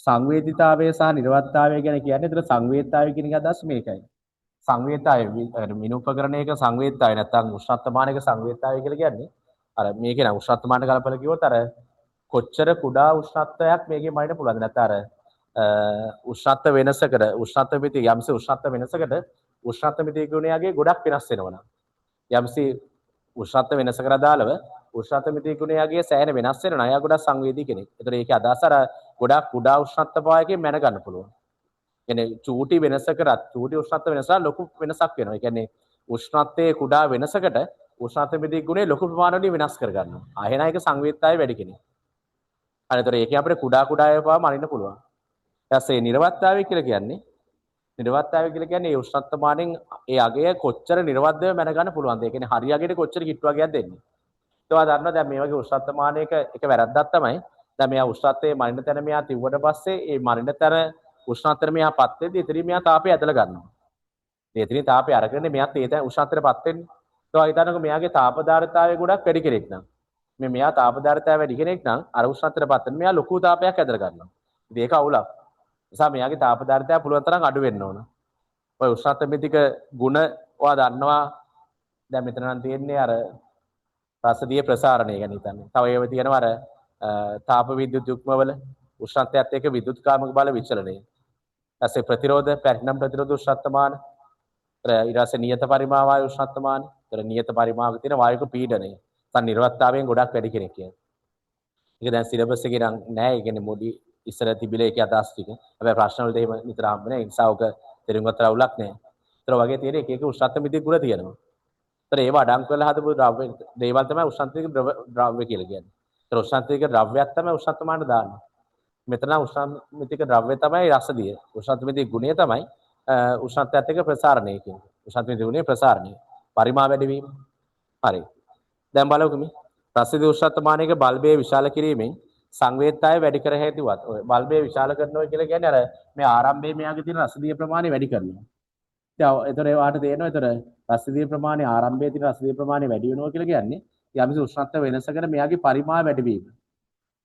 සංවේදීතාවය සහ නිර්වද්‍යතාවය ගැන කියන්නේ. ඒතර සංවේදීතාවය කියන එක අදහස් මේකයි. සංවේදීතාවය මිනු උපකරණයක සංවේදීතාවය නැත්නම් උෂ්ණත්වමානයක සංවේදීතාවය කියලා කියන්නේ අර මේකේ නම් උෂ්ණත්වමාන කලපල කිව්වොත් අර කොච්චර කුඩා උෂ්ණත්වයක් මේකේ මනින්න පුළුවන්ද නැත්නම් අර උෂ්ණත්ව වෙනසකට උෂ්ණත්ව මිතිය යම්සේ උෂ්ණත්ව වෙනසකට උෂ්ණත්ව මිතිය ගුණයගේ ගොඩක් වෙනස් වෙනවා නම් යම්සි උෂ්ණත්ව වෙනසකට අදාළව උෂ්ණත්ව මිතික ගුණයගේ සෑහෙන වෙනස් වෙනවා. එයා ගොඩක් සංවේදී කෙනෙක්. ඒතර ඒකේ අදහස අර ගොඩාක් කුඩා උෂ්ණත්ව පවායකින් මැන ගන්න පුළුවන්. කියන්නේ චූටි වෙනසකටත් චූටි උෂ්ණත්ව වෙනසක් ලොකු වෙනසක් වෙනවා. ඒ කියන්නේ උෂ්ණත්වයේ කුඩා වෙනසකට උෂ්ණත්ව මිතික ගුණය ලොකු ප්‍රමාණ වලින් වෙනස් කර ගන්නවා. ආ එහෙනම් ඒක සංවේදීතාවය වැඩි කෙනෙක්. හරි. ඒතර ඒකේ අපිට කුඩා කුඩා ඒවා පවා මනින්න පුළුවන්. ඊට පස්සේ නිර්වත්තාවය කියලා කියන්නේ නිර්වත්තාවය කියලා කියන්නේ ඒ උෂ්ණත්ව මානෙන් ඒ අගය කොච්චර නිර්වද්දව මැන ගන්න පුළුවන්ද? ඒ කියන්නේ හරි අගයට කොච්චර කිට්ටු අගයක් දෙන්නේ. ඒවා දන්නවා දැන් මේ වගේ උෂ්ණත්ව මානයක එක වැරද්දක් තමයි. දැන් මෙයා උෂ්ණත්වයේ මනින තැන මෙයා තිව්වට පස්සේ ඒ මනින තැන උෂ්ණත්වයට මෙයා පත් වෙද්දී එතනින් මෙයා තාපය ඇදලා ගන්නවා. ඉතින් එතනින් තාපය අරගෙන මෙයාත් ඒ තැන උෂ්ණත්වයට පත් වෙන්නේ. ඒවා හිතන්නකෝ මෙයාගේ තාපධාරිතාවය ගොඩක් වැඩි කෙනෙක් නම්. මේ මෙයා තාපධාරිතාවය වැඩි කෙනෙක් නම් අර උෂ්ණත්වයට පත් වෙන මෙයා ලොකු තාපයක් ඇදලා ගන්නවා. ඉතින් ඒක අවුලක්. නිසා මෙයාගේ තාපධාරිතාවය පුළුවන් තරම් අඩු වෙන්න ඕන. ඔය උෂ්ණත්ව මිතික ගුණ ඔයා දන්නවා. දැන් මෙතන නම් තියෙන්නේ අර රසදිය ප්‍රසාරණය ගැන හිතන්නේ. තව ඒවා තියෙනවා අර තාප විද්‍යුත් යුග්මවල උෂ්ණත්වයත් එක්ක විද්‍යුත් කාමක බල විචලනය. ඊපස්සේ ප්‍රතිරෝධ පැරිනම් ප්‍රතිරෝධ උෂ්ණත්ව මාන. ඊට පස්සේ නියත පරිමා වායු උෂ්ණත්ව මාන. ඊතර නියත පරිමාවක තියෙන වායුක පීඩනය. නැත්නම් නිර්වත්තාවයෙන් ගොඩක් වැඩි කෙනෙක් කියන්නේ. ඒක දැන් සිලබස් එකේ නම් නෑ. ඒ කියන්නේ මොඩි ඉස්සර තිබිලා ඒකේ අදහස් ටික. හැබැයි ප්‍රශ්න වලට එහෙම නිතර හම්බ නෑ. ඒ නිසා ඔක තේරුම් ගත්තට අවුලක් නෑ. ඒතර වගේ තියෙන එක එක උෂ්ණත්ව මිතික ගුණ තියෙනවා. ඒතර ඒවා අඩංගු කරලා හදපු ද්‍රව්‍ය දේවල් තමයි උෂ්ණත්වික ද්‍රව්‍ය කියලා කියන්නේ. ඒතර උෂ්ණත්වික ද්‍රව්‍යයක් තමයි උෂ්ණත්ව මාන දාන්නේ. මෙතන උෂ්ණත්වික ද්‍රව්‍ය තමයි රසදිය. උෂ්ණත්වික ගුණය තමයි උෂ්ණත්වයත් එක්ක ප්‍රසාරණය කියන්නේ. උෂ්ණත්වික ගුණය ප්‍රසාරණය. පරිමා වැඩිවීම. හරි. දැන් බලමුකෝ මේ රසදිය උෂ්ණත්ව මානයක බල්බය විශාල කිරීමෙන් සංවේදතාවය වැඩි කර හැකිවත්. ඔය බල්බය විශාල කරනවා කියලා කියන්නේ අර මේ ආරම්භයේ මෙයාගේ තියෙන රසදිය ප්‍රමාණය වැඩි කරනවා. ඉතින් ඒතර ඒවාට තේරෙනවා ඒතර රසදිය ප්‍රමාණය ආරම්භයේ තියෙන රසදිය ප්‍රමාණය වැඩි වෙනවා කියලා කියන්නේ යම්කිසි උෂ්ණත්ව වෙනසකට මෙයාගේ පරිමා වැඩිවීම.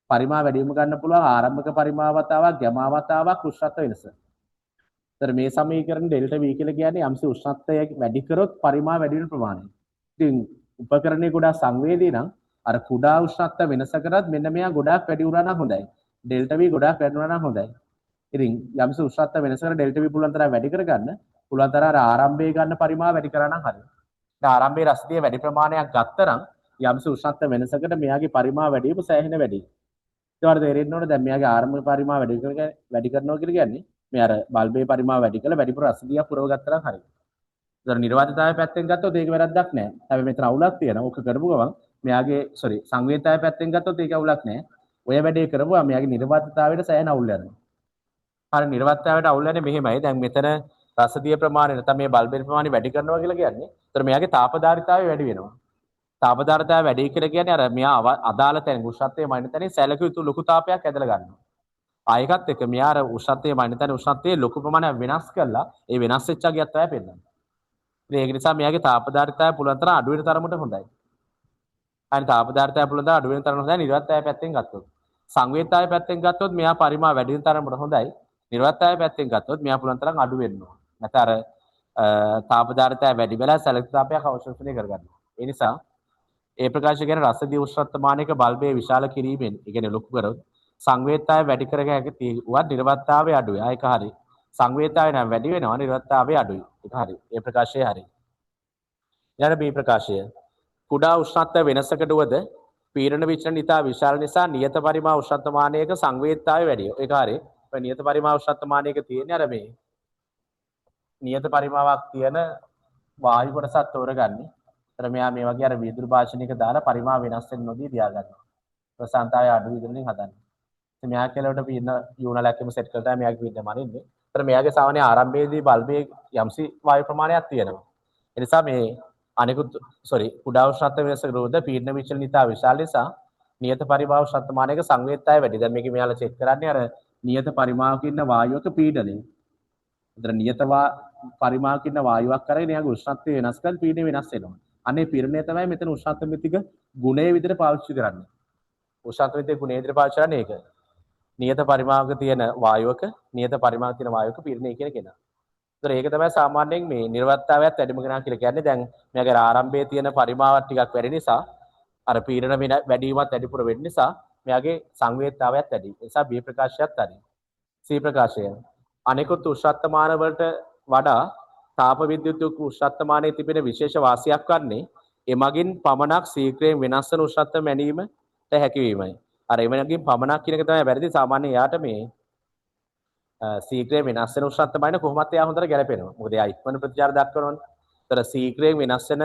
පරිමා වැඩිවීම ගන්න පුළුවන් ආරම්භක පරිමා වතාවක්, ගැමා වතාවක් උෂ්ණත්ව වෙනස. ඒතර මේ සමීකරණ ඩෙල්ටා V කියලා කියන්නේ යම්කිසි උෂ්ණත්වය වැඩි කරොත් පරිමා වැඩි වෙන ප්‍රමාණය. ඉතින් උපකරණේ ගොඩාක් සංවේදී නම් අර කුඩා උෂ්ණත්ව වෙනසකටත් මෙන්න මෙයා ගොඩාක් වැඩි වුණා නම් හොඳයි. ඩෙල්ටා V ගොඩාක් වැඩි වුණා නම් හොඳයි. ඉතින් යම්කිසි උෂ්ණත්ව වෙනසකට ඩෙල්ටා V පුළුවන් තරම් වැඩි කරගන්න පුළුවන් තරම් අර ආරම්භයේ ගන්න පරිමා වැඩි කරා නම් හරි. දැන් ආරම්භයේ රසදිය වැඩි ප්‍රමාණයක් ගත්තනම් යම්කිසි උෂ්ණත්ව වෙනසකට මෙයාගේ පරිමා වැඩි වීම සෑහෙන වැඩි. ඒ වගේ තේරෙන්න ඕනේ දැන් මෙයාගේ ආරම්භ පරිමා වැඩි කරනවා කියලා කියන්නේ මේ අර බල්බේ පරිමා වැඩි කරලා වැඩිපුර රසදියක් පුරව ගත්තා නම් හරි. ඒතර නිර්වාදිතාවය පැත්තෙන් ගත්තොත් ඒක වැරද්දක් නෑ. හැබැයි මෙතන අවුලක් තියෙනවා. ඕක කරපු ගමන් මෙයාගේ සෝරි සංවේදතාවය පැත්තෙන් ගත්තොත් ඒක අවුලක් නෑ. ඔය වැඩේ කරපුවා මෙයාගේ නිර්වාදිතාවයට සෑහෙන අවුල් යනවා. හරි නිර්වාදිතාවයට අවුල් යන්නේ මෙහෙමයි. දැන් මෙතන රසදිය ප්‍රමාණය නැත්නම් මේ බල්බේ ප්‍රමාණය වැඩි කරනවා කියලා කියන්නේ ඒතර මෙයාගේ තාපධාරිතාවය වැඩි වෙනවා. තාපධාරිතාවය වැඩි කියලා කියන්නේ අර මෙයා අදාළ තැන උෂ්ණත්වයේ මනින තැනින් සැලකිය යුතු ලොකු තාපයක් ඇදලා ගන්නවා. ආයෙකත් එක මෙයා අර උෂ්ණත්වයේ මනින තැන උෂ්ණත්වයේ ලොකු ප්‍රමාණයක් වෙනස් කරලා ඒ වෙනස් වෙච්ච අගයක් තමයි පෙන්නන්නේ. ඉතින් ඒක නිසා මෙයාගේ තාපධාරිතාවය පුළුවන් තරම් අඩු වෙන තරමට හොඳයි. අනිත් තාපධාරිතාවය පුළුවන් තරම් අඩු වෙන තරමට හොඳයි නිර්වත්තාවය පැත්තෙන් ගත්තොත්. සංවේදතාවය පැත්තෙන් ගත්තොත් මෙයා පරිමා වැඩි වෙන තරමට හොඳයි. නිර්වත්තාවය පැත්තෙන් ගත්තොත් මෙයා පුළුවන් තරම් අඩු වෙන්න ඕන. නැත්නම් අර තාපධාරිතාවය වැඩි වෙලා සැලකිලි තාපයක් අවශෝෂණය කරගන්නවා. ඒ නිසා ඒ ප්‍රකාශය ගැන රසදිය උෂ්ණත්ව මානයක බල්බය විශාල කිරීමෙන්, ඒ කියන්නේ ලොකු කරොත් සංවේදතාවය වැඩි කරගෙන හැකි වුවත් නිර්වත්තාවය අඩුයි. ආ ඒක හරි. සංවේදතාවය නම් වැඩි වෙනවා නිර්වත්තාවය අඩුයි. ඒක හරි. ඒ ප්‍රකාශය හරි. ඊළඟ බී ප්‍රකාශය. කුඩා උෂ්ණත්ව වෙනසකට වුවද පීඩන විචලන ඉතා විශාල නිසා නියත පරිමා උෂ්ණත්ව මානයක සංවේදතාවය වැඩි. ඒක හරි. ඔය නියත පරිමා උෂ්ණත්ව මානයක තියෙන්නේ අර මේ නියත පරිමාවක් තියෙන වායු කොටසක් තෝරගන්නේ. අර මෙයා මේ වගේ අර වීදුරු භාෂණයක දාලා පරිමා වෙනස් වෙන්න නොදී තියාගන්නවා. ප්‍රසාන්තාවය අඩු විදුලින් හදන්නේ. ඉතින් මෙයා කෙලවට පීඩන යූනලයක් එම සෙට් කරලා තමයි මෙයාගේ පීඩන මනින්නේ. අර මෙයාගේ සාමාන්‍ය ආරම්භයේදී බල්බයේ යම්සි වායු ප්‍රමාණයක් තියෙනවා. ඒ නිසා මේ අනිකුත් සෝරි කුඩා උෂ්ණත්ව වෙනස විරුද්ධ පීඩන විචලන ඉතා විශාල නිසා නියත පරිමා උෂ්ණත්ව මානයක සංවේදතාවය වැඩි. දැන් මේකේ මෙයාලා චෙක් කරන්නේ අර නියත පරිමාවක ඉන්න වායුවක පීඩනය. ඒතර නියත පරිමාවක ඉන්න වායුවක් අරගෙන එයාගේ උෂ්ණත්වය වෙනස් කරලා පීඩනය වෙනස් වෙනවා. අනේ පීඩනය තමයි මෙතන උෂ්ණත්ව මිතික ගුණය විදිහට පාවිච්චි කරන්නේ. උෂ්ණත්ව මිතික ගුණය විදිහට පාවිච්චි කරන්නේ ඒක. නියත පරිමාවක තියෙන වායුවක නියත පරිමාවක තියෙන වායුවක පීඩනය කියන කෙනා. ඒතර ඒක තමයි සාමාන්‍යයෙන් මේ නිර්වත්තාවයත් වැඩිම කෙනා කියලා කියන්නේ. දැන් මෙයාගේ ආරම්භයේ තියෙන පරිමාවත් ටිකක් වැඩි නිසා අර පීඩන වැඩි වීමත් වැඩිපුර වෙන්න නිසා මෙයාගේ සංවේදතාවයත් වැඩි. ඒ නිසා බී ප්‍රකාශයත් හරි. සී ප්‍රකාශය. අනෙකුත් උෂ්ණත්ව මාන වලට වඩා තාප විද්‍යුත් උෂ්ණත්ව මානයේ තිබෙන විශේෂ වාසියක් වන්නේ එමගින් පමණක් ශීඝ්‍රයෙන් වෙනස් වන උෂ්ණත්වය මැනීමට හැකියවීමයි. අර එමගින් පමණක් කියන එක තමයි වැරදි. සාමාන්‍යයෙන් එයාට මේ ශීඝ්‍රයෙන් වෙනස් වෙන උෂ්ණත්වය මනින කොහොමත් එයා හොඳට ගැලපෙනවා. මොකද එයා ඉක්මන ප්‍රතිචාර දක්වනවනේ. ඒතර ශීඝ්‍රයෙන් වෙනස් වෙන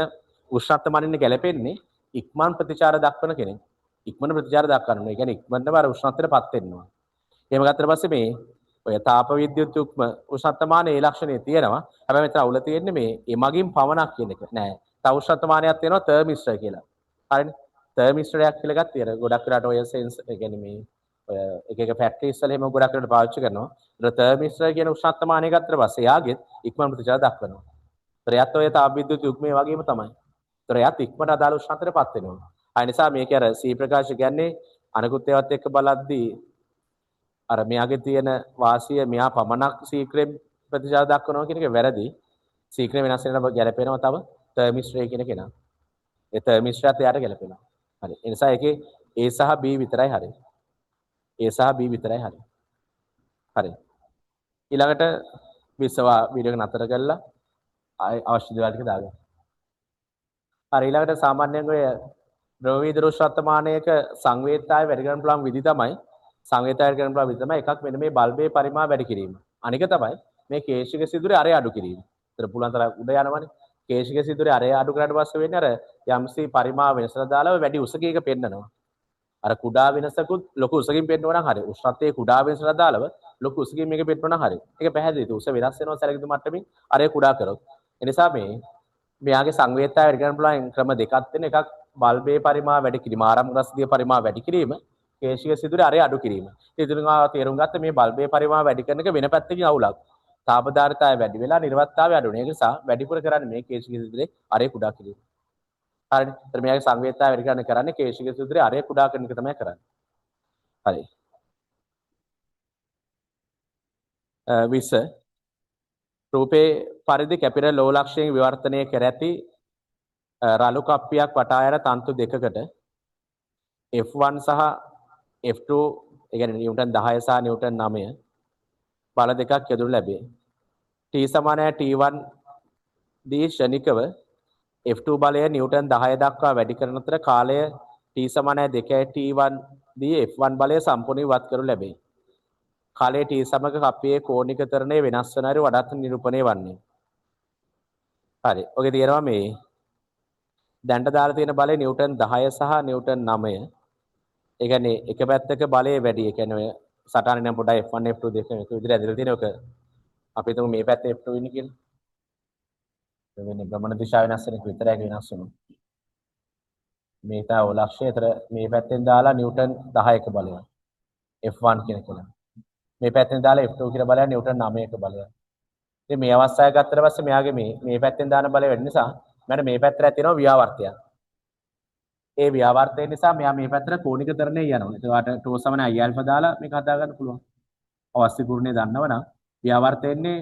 උෂ්ණත්වය මනින්න ගැලපෙන්නේ ඉක්මන් ප්‍රතිචාර දක්වන කෙනෙක්. ඉක්මන ප්‍රතිචාර දක්වන්න. ඒ කියන්නේ ඉක්මනටම අර උෂ්ණත්වයට පත් වෙන්න ඕන. එහෙම ගත්තට පස්සේ මේ ඔය තාප විද්‍යුත් යුග්ම උෂ්ණත්වමාන ඒ ලක්ෂණය තියෙනවා. හැබැයි මෙතන අවුල තියෙන්නේ මේ එමගින් පමණක් කියන එක. නෑ. තව උෂ්ණත්වමානයක් තියෙනවා තර්මිස්ටර් කියලා. හරිනේ. තර්මිස්ටරයක් කියලා එකක් තියෙනවා. ගොඩක් වෙලාවට ඔය සෙන්ස් ඒ කියන්නේ මේ ඔය එක එක ෆැක්ටරිස් වල එහෙම ගොඩක් වෙලාවට පාවිච්චි කරනවා. ඒතර තර්මිස්ටර් කියන උෂ්ණත්වමානය ගත්තට පස්සේ එයාගෙත් ඉක්මන ප්‍රතිචාර දක්වනවා. ඒතර එයාත් ඔය තාප විද්‍යුත් යුග්මයේ වගේම තමයි. ඒතර එයාත් ඉක්මනට අදාළ උෂ්ණත්වයට පත් වෙනවා. ඒ නිසා මේක අර සී ප්‍රකාශ කියන්නේ අනිකුත් ඒවාත් එක්ක බලද්දී අර මෙයාගේ තියෙන වාසිය මෙයා පමණක් ශීඝ්‍රයෙන් ප්‍රතිචාර දක්වනවා කියන එක වැරදි. ශීඝ්‍රයෙන් වෙනස් වෙනකොට ගැලපෙනවා තව තර්මිස්ටර් කියන කෙනා. ඒ තර්මිස්ටරත් එයාට ගැලපෙනවා. හරි. ඒ නිසා ඒකේ A සහ B විතරයි හරි. A සහ B විතරයි හරි. හරි. ඊළඟට විසවා වීඩියෝ එක නතර කරලා අවශ්‍ය දේවල් ටික දාගන්න. හරි, ඊළඟට සාමාන්‍යයෙන් ඔය ද්‍රව වීදුරු උෂ්ණත්වමානයක සංවේදතාවය වැඩි කරන්න පුළුවන් විදි තමයි සංවේදතාවය වැඩි කරන්න පුළුවන් විදි තමයි එකක් මෙන්න මේ බල්බේ පරිමාව වැඩි කිරීම. අනික තමයි මේ කේශික සිදුරේ අරය අඩු කිරීම. ඒතර පුළුවන් තරම් උඩ යනවනේ. කේශික සිදුරේ අරය අඩු කරාට පස්සේ වෙන්නේ අර යම්සි පරිමාව වෙනසට දාලා වැඩි උසකින් එක පෙන්නනවා. අර කුඩා වෙනසකුත් ලොකු උසකින් පෙන්නුවා නම් හරි. උෂ්ණත්වයේ කුඩා වෙනසට දාලව ලොකු උසකින් මේක පෙන්නුවා නම් හරි. ඒක පැහැදිලිද? උස වෙනස් වෙනවා සැලකිලි මට්ටමින් අරය කුඩා කරොත්. ඒ නිසා මේ මෙයාගේ සංවේදතාවය වැඩි කරන්න පුළුවන් ක්‍රම දෙකක් තියෙන. එකක් බල්බේ පරිමාව වැඩි කිරීම, ආරම්භ රසදිය පරිමාව වැඩි කිරීම, කේශික සිදුරේ අරය අඩු කිරීම. ඉතින් ඉතින් ආ තේරුම් ගත්ත මේ බල්බේ පරිමාව වැඩි කරන එක වෙන පැත්තකින් අවුලක්. තාපධාරිතාවය වැඩි වෙලා නිර්වත්තාවය අඩු වෙන. ඒ නිසා වැඩිපුර කරන්නේ මේ කේශික සිදුරේ අරය කුඩා කිරීම. හරිනේ. ඒතර මෙයාගේ සංවේදතාවය වැඩි කරන්න කරන්නේ කේශික සිදුරේ අරය කුඩා කරන එක තමයි කරන්නේ. හරි. 20 රූපේ පරිදි කැපිරල් ලෝලක්ෂයෙන් විවර්තනය කර ඇති රළු කප්පියක් වටා යන තන්තු දෙකකට F1 සහ F2 ඒ කියන්නේ නිව්ටන් 10 සහ නිව්ටන් 9 බල දෙකක් යොදනු ලැබේ. T සමානයි T1 දී ක්ෂණිකව F2 බලය නිව්ටන් 10 දක්වා වැඩි කරන අතර කාලය T සමානයි 2 T1 දී F1 බලය සම්පූර්ණ ඉවත් කරනු ලැබේ. කාලය T සමග කප්පියේ කෝණික ත්වරණය වෙනස් වන අයුරු වඩාත් නිරූපණය වන්නේ. හරි. ඔකේ තියෙනවා මේ දැන්ට දාලා තියෙන බලය නිව්ටන් 10 සහ නිව්ටන් 9. ඒ කියන්නේ එක පැත්තක බලය වැඩි. ඒ කියන්නේ ඔය සටහනේ නම් පොඩ්ඩක් F1 F2 දෙක එක විදිහට ඇදලා තියෙන ඔක අපි හිතමු මේ පැත්තේ F2 ඉන්නේ කියලා. ඒ වෙන්නේ භ්‍රමණ දිශාව වෙනස් වෙන එක විතරයි වෙනස් වෙනවා. මේ තා ලක්ෂ්‍යය. ඒතර මේ පැත්තෙන් දාලා නිව්ටන් 10ක බලයක් F1 කියන කියලා. මේ පැත්තෙන් දාලා F2 කියලා බලයක් නිව්ටන් 9ක බලයක්. ඉතින් මේ අවස්ථාව ගත්තට පස්සේ මෙයාගේ මේ මේ පැත්තෙන් දාන බලය වැඩි නිසා මට මේ පැත්තට තියෙනවා ව්‍යාවර්තයක්. ඒ ව්‍යාවර්තය නිසා මෙයා මේ පැත්තට කෝණික ත්වරණය යනවා. ඒත් ඔයාලට ටෝ සමාන I alpha දාලා මේක හදා ගන්න පුළුවන්. අවශ්‍ය ගුණය දන්නවනම් ව්‍යාවර්තය එන්නේ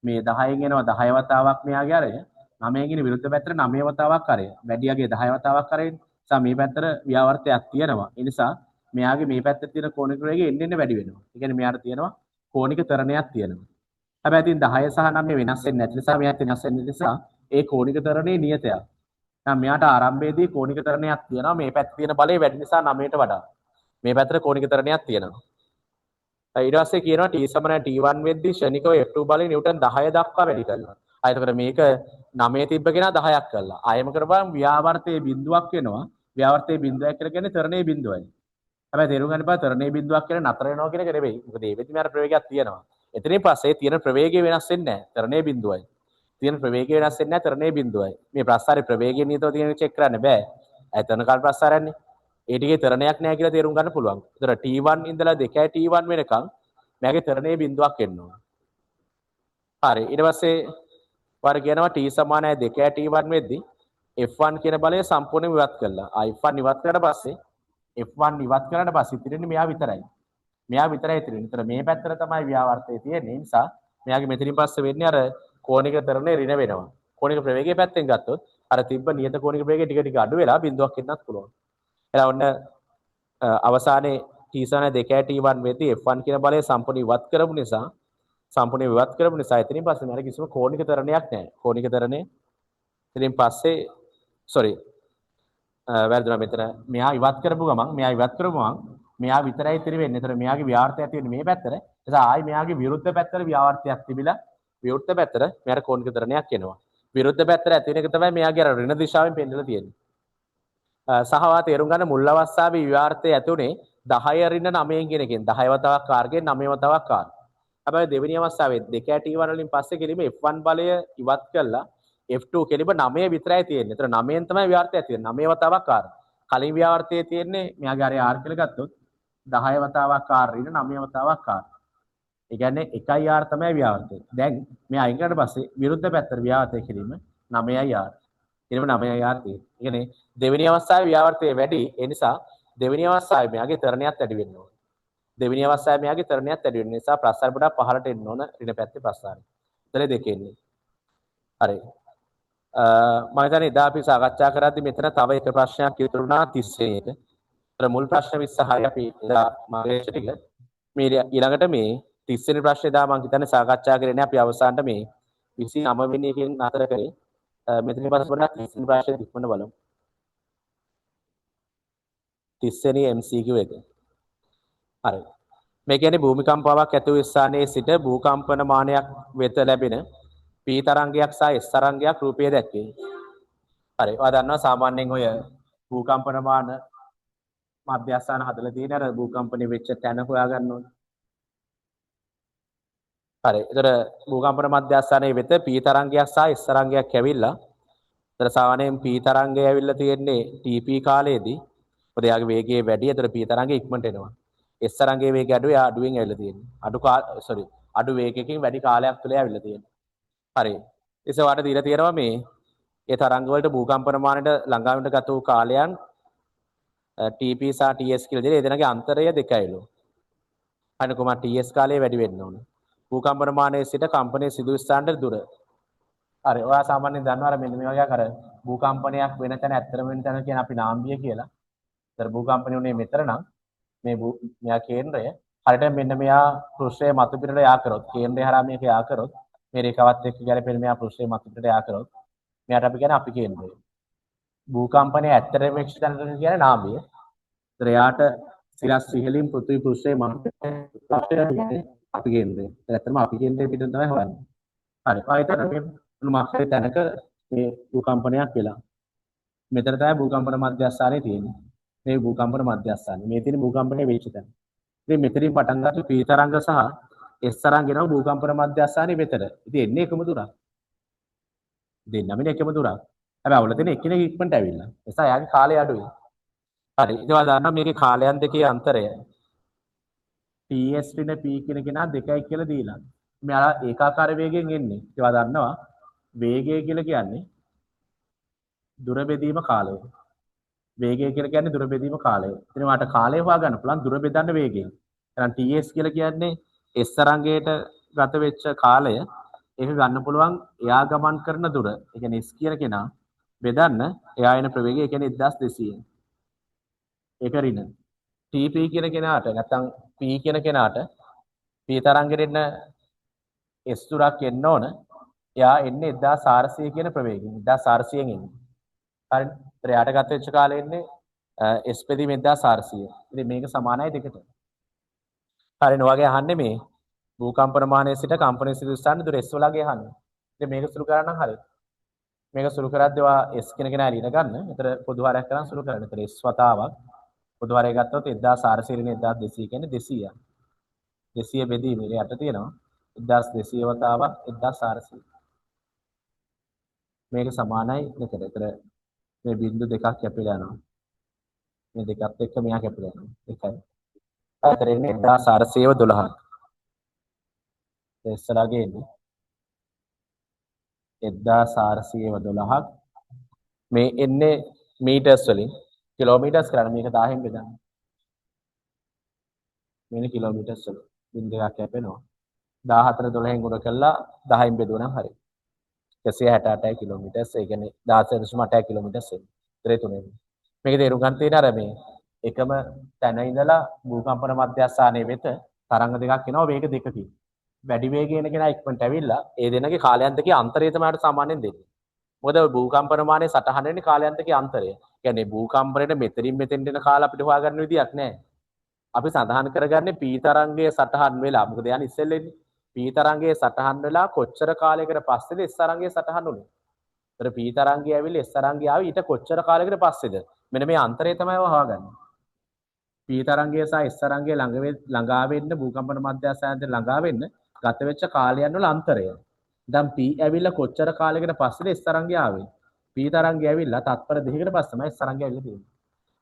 මේ 10න් එනවා 10 වතාවක් මෙයාගේ අරය 9න් එන විරුද්ධ පැත්තට 9 වතාවක් අරය. වැඩියගේ 10 වතාවක් අරය. නිසා මේ පැත්තට ව්‍යාවර්තයක් තියෙනවා. ඒ නිසා මෙයාගේ මේ පැත්තට තියෙන කෝණික වේගය එන්න එන්න වැඩි වෙනවා. ඒ කියන්නේ මෙයාට තියෙනවා කෝණික ත්වරණයක් තියෙනවා. හැබැයි ඉතින් 10 සහ 9 වෙනස් වෙන්නේ නැති නිසා මෙයාට වෙනස් වෙන්නේ නිසා ඒ කෝණික ත්වරණේ නියතයක්. දැන් මෙයාට ආරම්භයේදී කෝණික ත්වරණයක් තියෙනවා. මේ පැත්තේ තියෙන බලය වැඩි නිසා 9ට වඩා. මේ පැත්තට කෝණික ත්වරණයක් තියෙනවා. ඊට පස්සේ කියනවා T සමානයි T1 වෙද්දී ක්ෂණිකව F2 බලය නිව්ටන් 10 දක්වා වැඩි කරනවා. ආ එතකොට මේක 9 තිබ්බ කෙනා 10ක් කරලා. ආයෙම කරපුවාම ව්‍යාවර්තයේ බිඳුවක් වෙනවා. ව්‍යාවර්තයේ බිඳුවක් කියලා කියන්නේ ත්වරණයේ බිඳුවයි. හැබැයි තේරුම් ගන්න එපා ත්වරණයේ බිඳුවක් කියලා නතර වෙනවා කියන එක නෙවෙයි. මොකද ඒ වෙද්දි මෙයාට ප්‍රවේගයක් තියෙනවා. එතනින් පස්සේ තියෙන ප්‍රවේගය වෙනස් වෙන්නේ නැහැ. ත්වරණයේ බිඳුවයි. තියෙන ප්‍රවේගය වෙනස් වෙන්නේ නැහැ. ත්වරණයේ බිඳුවයි. මේ ප්‍රස්ථාරයේ ප්‍රවේගය නියතව තියෙන එක චෙක් කරන්න බෑ. ඇයි ත්වරණ කාල ප්‍රස්ථාරයන්නේ. ඒ ටිකේ ත්වරණයක් නැහැ කියලා තේරුම් ගන්න පුළුවන්. ඒතර T1 ඉඳලා 2 T1 වෙනකන් මෙයාගේ ත්වරණයේ බිඳුවක් එන්න ඕන. හරි. ඊට පස්සේ වර කියනවා T සමානයි 2 T1 වෙද්දී F1 කියන බලය සම්පූර්ණයෙන් ඉවත් කළා. ආ F1 ඉවත් කරාට පස්සේ F1 ඉවත් කරාට පස්සේ ඉතිරෙන්නේ මෙයා විතරයි. මෙයා විතරයි ඉතිරෙන්නේ. ඒතර මේ පැත්තට තමයි ව්‍යාවර්තය තියෙන්නේ. ඒ නිසා මෙයාගේ මෙතනින් පස්සේ වෙන්නේ අර කෝණික ත්වරණය ඍණ වෙනවා. කෝණික ප්‍රවේගයේ පැත්තෙන් ගත්තොත් අර තිබ්බ නියත කෝණික ප්‍රවේගය ටික ටික අඩු වෙලා බිඳුවක් එන්නත් පුළුවන්. එහෙනම් ඔන්න අවසානයේ T සමානයි 2 T1 වෙද්දී F1 කියන බලය සම්පූර්ණ ඉවත් කරපු නිසා සම්පූර්ණ ඉවත් කරපු නිසා එතනින් පස්සේ මෙයාට කිසිම කෝණික ත්වරණයක් නැහැ. කෝණික ත්වරණය එතනින් පස්සේ සෝරි වැරදුනා මෙතන. මෙයා ඉවත් කරපු ගමන් මෙයා ඉවත් කරපු ගමන් මෙයා විතරයි ඉතිරි වෙන්නේ. ඒතර මෙයාගේ ව්‍යාවර්තයක් තියෙන්නේ මේ පැත්තට. ඒ නිසා ආයි මෙයාගේ විරුද්ධ පැත්තට ව්‍යාවර්තයක් තිබිලා විරුද්ධ පැත්තට මෙයාට කෝණික ත්වරණයක් එනවා. විරුද්ධ පැත්තට ඇති වෙන එක තමයි මෙයාගේ අර ඍණ දිශාවෙන් පෙන්නලා තියෙන්නේ. සහ වා තේරුම් ගන්න මුල් අවස්ථාවේ ව්‍යාවර්තය ඇති උනේ 10 ඍණ 9 කියන එකෙන් 10 වතාවක් R ගෙන් 9 වතාවක් R. හැබැයි දෙවෙනි අවස්ථාවේ 2 T1 වලින් පස්සේ කෙලිම F1 බලය ඉවත් කළා F2 කෙලිම 9 විතරයි තියෙන්නේ. ඒතර 9න් තමයි ව්‍යාවර්තය ඇති වෙන්නේ. 9 වතාවක් R. කලින් ව්‍යාවර්තයේ තියෙන්නේ මෙයාගේ අර R කියලා ගත්තොත් 10 වතාවක් R ඍණ 9 වතාවක් R. ඒ කියන්නේ 1 R තමයි ව්‍යාවර්තය. දැන් මෙයා අයින් කරාට පස්සේ විරුද්ධ පැත්තට ව්‍යාවර්තය කිරීම 9 R. කෙලිම 9 R තියෙන්නේ. ඒ කියන්නේ දෙවෙනි අවස්ථාවේ ව්‍යාවර්තය වැඩි. ඒ නිසා දෙවෙනි අවස්ථාවේ මෙයාගේ ත්වරණයත් වැඩි වෙන්න ඕන. දෙවෙනි අවස්ථාවේ මෙයාගේ ත්වරණයත් වැඩි වෙන නිසා ප්‍රස්ථාර පොඩක් පහළට එන්න ඕන ඍණ පැත්තේ ප්‍රස්ථාරය. එතන දෙක එන්නේ. හරි. මම හිතන්නේ එදා අපි සාකච්ඡා කරද්දි මෙතන තව එක ප්‍රශ්නයක් ඉතුරු වුණා 30 වෙනි එක. අර මුල් ප්‍රශ්න 20 හරි අපි එදා මාර්ගදර්ශ ටික මේ ඊළඟට මේ 30 වෙනි ප්‍රශ්නේ එදා මම හිතන්නේ සාකච්ඡා කරේ නෑ. අපි අවසානට මේ 29 වෙනි එකෙන් නතර කරේ. මෙතනින් පස්සේ පොඩක් 30 වෙනි ප්‍රශ්නේ ඉක්මනට බලමු. 30 වෙනි MCQ එක. හරි. මේ කියන්නේ භූමිකම්පාවක් ඇති වූ ස්ථානයේ සිට භූකම්පන මානයක් වෙත ලැබෙන P තරංගයක් සහ S තරංගයක් රූපය දැක්වේ. හරි. ඔයා දන්නවා සාමාන්‍යයෙන් ඔය භූකම්පන මාන මධ්‍යස්ථාන හදලා තියෙන අර භූකම්පන වෙච්ච තැන හොයා ගන්න ඕනේ. හරි. ඒතර භූකම්පන මධ්‍යස්ථානයේ වෙත P තරංගයක් සහ S තරංගයක් ඇවිල්ලා, ඒතර සාමාන්‍යයෙන් P තරංගය ඇවිල්ලා තියෙන්නේ TP කාලයේදී. මොකද එයාගේ වේගය වැඩි. ඒතර P තරංගය ඉක්මනට එනවා. S තරංගයේ වේගය අඩු, එයා අඩුවෙන් ඇවිල්ලා තියෙන්නේ. අඩු සෝරි අඩු වේගයකින් වැඩි කාලයක් තුල ඇවිල්ලා තියෙන්නේ. හරි. ඉතින් ඔයාලට දීලා තියෙනවා මේ ඒ තරංග වලට භූකම්පන මානයට ළඟා වෙන්න ගත වූ කාලයන් TP සහ TS කියලා දීලා ඒ දෙනාගේ අන්තරය දෙකයිලු. හරිනේ කොහොමද TS කාලය වැඩි වෙන්න ඕන. භූකම්පන මානයේ සිට කම්පනයේ සිදු ස්ථානයට දුර. හරි. ඔයා සාමාන්‍යයෙන් දන්නවා අර මෙන්න මේ වගේ අර භූකම්පනයක් වෙන තැන ඇත්තටම වෙන තැන කියන අපි නාම්බිය කියලා. ඒතර භූකම්පනය උනේ මෙතන නම් මේ මෙයා කේන්ද්‍රය හරියට මෙන්න මෙයා පෘෂ්ඨයේ මතු පිටට යා කරොත් කේන්ද්‍රය හරහා මේක යා කරොත් මේ රේඛාවත් එක්ක ගැලපෙන මෙයා පෘෂ්ඨයේ මතු පිටට යා කරොත් මෙයාට අපි කියන්නේ අපි කේන්ද්‍රය. භූකම්පනය ඇත්තටම වෙච්ච තැනට කියන්නේ නාභිය. ඒතර එයාට සිරස් ඉහළින් පෘථිවි පෘෂ්ඨයේ මතු පිටට අපි කේන්ද්‍රය. ඒතර ඇත්තටම අපි කේන්ද්‍රය පිටින් තමයි හොයන්නේ. හරි. ඔය හිතන්න මේ මොකක් හරි තැනක මේ භූකම්පනයක් වෙලා. මෙතන තමයි භූකම්පන මධ්‍යස්ථානය තියෙන්නේ. මේ භූකම්පන මධ්‍යස්ථානය. මේ තියෙන භූකම්පනය වෙච්ච තැන. ඉතින් මෙතනින් පටන් ගත්ත P තරංග සහ S තරංග එනවා භූකම්පන මධ්‍යස්ථානයේ වෙතට. ඉතින් එන්නේ එකම දුරක්. දෙන්නම එකම දුරක්. හැබැයි අවුල තියෙන එක්කෙනෙක් ඉක්මනට ඇවිල්ලා. ඒ නිසා එයාගේ කාලය අඩුයි. හරි. ඉතින් ඔයා දන්නවා මේකේ කාලයන් දෙකේ අන්තරය TS ඍණ P කියන කෙනා 2යි කියලා දීලා. මෙයාලා ඒකාකාර වේගයෙන් එන්නේ. ඉතින් ඔයා දන්නවා වේගය කියලා කියන්නේ දුර බෙදීම කාලය. වේගය කියලා කියන්නේ දුර බෙදීම කාලය. ඉතින් ඔයාට කාලය හොයාගන්න පුළුවන් දුර බෙදන්න වේගයෙන්. එහෙනම් TS කියලා කියන්නේ S තරංගයට ගත වෙච්ච කාලය. ඒක ගන්න පුළුවන් එයා ගමන් කරන දුර. ඒ කියන්නේ S කියන කෙනා බෙදන්න එයා එන ප්‍රවේගය, ඒ කියන්නේ 1200. ඒක ඍණ. TP කියන කෙනාට නැත්නම් P කියන කෙනාට P තරංගෙට එන්න S දුරක් එන්න ඕන. එයා එන්නේ 1400 කියන ප්‍රවේගයෙන්. 1400න් එන්නේ. හරිනේ. ඒතර එයාට ගත වෙච්ච කාලය එන්නේ S බෙදීම 1400. ඉතින් මේක සමානයි දෙකට. හරිනේ. ඔයගේ අහන්නේ මේ භූකම්පන මානයේ සිට කම්පනයේ සිදු ස්ථාන දුර S වලගේ අහන්නේ. ඉතින් මේක සුළු කරා නම් හරි. මේක සුළු කරද්දී ඔයා S කියන කෙනා ලියන ගන්න. ඒතර පොදු හරයක් කරන් සුළු කරන්න. ඒතර S වතාවක් පොදු හරය ගත්තොත් 1400 ඍණ 1200 කියන්නේ 200. 200 බෙදීම යට තියෙනවා 1200 වතාවක් 1400. මේක සමානයි දෙකට. ඒතර මේ බිංදු දෙකක් කැපිලා යනවා. මේ දෙකත් එක්ක මෙයා කැපිලා යනවා. එකයි. අතර එන්නේ 1412ක්. ඉස්සරහගේ එන්නේ 1412ක්. මේ එන්නේ මීටර්ස් වලින් කිලෝමීටර්ස් කරන්න මේක 1000න් බෙදන්න. මෙන්න කිලෝමීටර්ස් වලින් බිංදු දෙකක් කැපෙනවා. 14 12න් ගුණ කළා 10න් බෙදුවා නම් හරි. 168යි කිලෝමීටර්ස්. ඒ කියන්නේ 16.8 කිලෝමීටර්ස් එන්නේ. ඉතරේ තුනේ. මේක තේරුම් ගන්න තියෙන අර මේ එකම තැන ඉඳලා භූකම්පන මධ්‍යස්ථානයේ වෙත තරංග දෙකක් එනවා වේග දෙකකින්. වැඩි වේගය එන කෙනා ඉක්මනට ඇවිල්ලා ඒ දෙන්නගේ කාලයන් දෙකේ අන්තරය තමයි අපිට සාමාන්‍යයෙන් දෙන්නේ. මොකද භූකම්පන මානයේ සටහන වෙන්නේ කාලයන් දෙකේ අන්තරය. කියන්නේ භූකම්පනයට මෙතනින් මෙතෙන්ට එන කාල අපිට හොයාගන්න විදියක් නැහැ. අපි සඳහන් කරගන්නේ P තරංගයේ සටහන් වෙලා. මොකද යන්නේ ඉස්සෙල්ලා එන්නේ. P තරංගයේ සටහන් වෙලා කොච්චර කාලයකට පස්සේද S තරංගයේ සටහන් උනේ? ඒතර P තරංගය ඇවිල්ලා S තරංගය ආවේ ඊට කොච්චර කාලයකට පස්සේද? මෙන්න මේ අන්තරය තමයි ඔය හොයාගන්නේ. P තරංගය සහ S තරංගය ළඟා වෙන්න භූකම්පන මධ්‍යස්ථානයට ළඟා වෙන්න ගත වෙච්ච කාලයන් වල අන්තරය. දැන් P ඇවිල්ලා කොච්චර කාලයකට පස්සේද S තරංගය ආවේ? P තරංගය ඇවිල්ලා තත්පර 2කට පස්සේ තමයි S තරංගය ඇවිල්ලා තියෙන්නේ.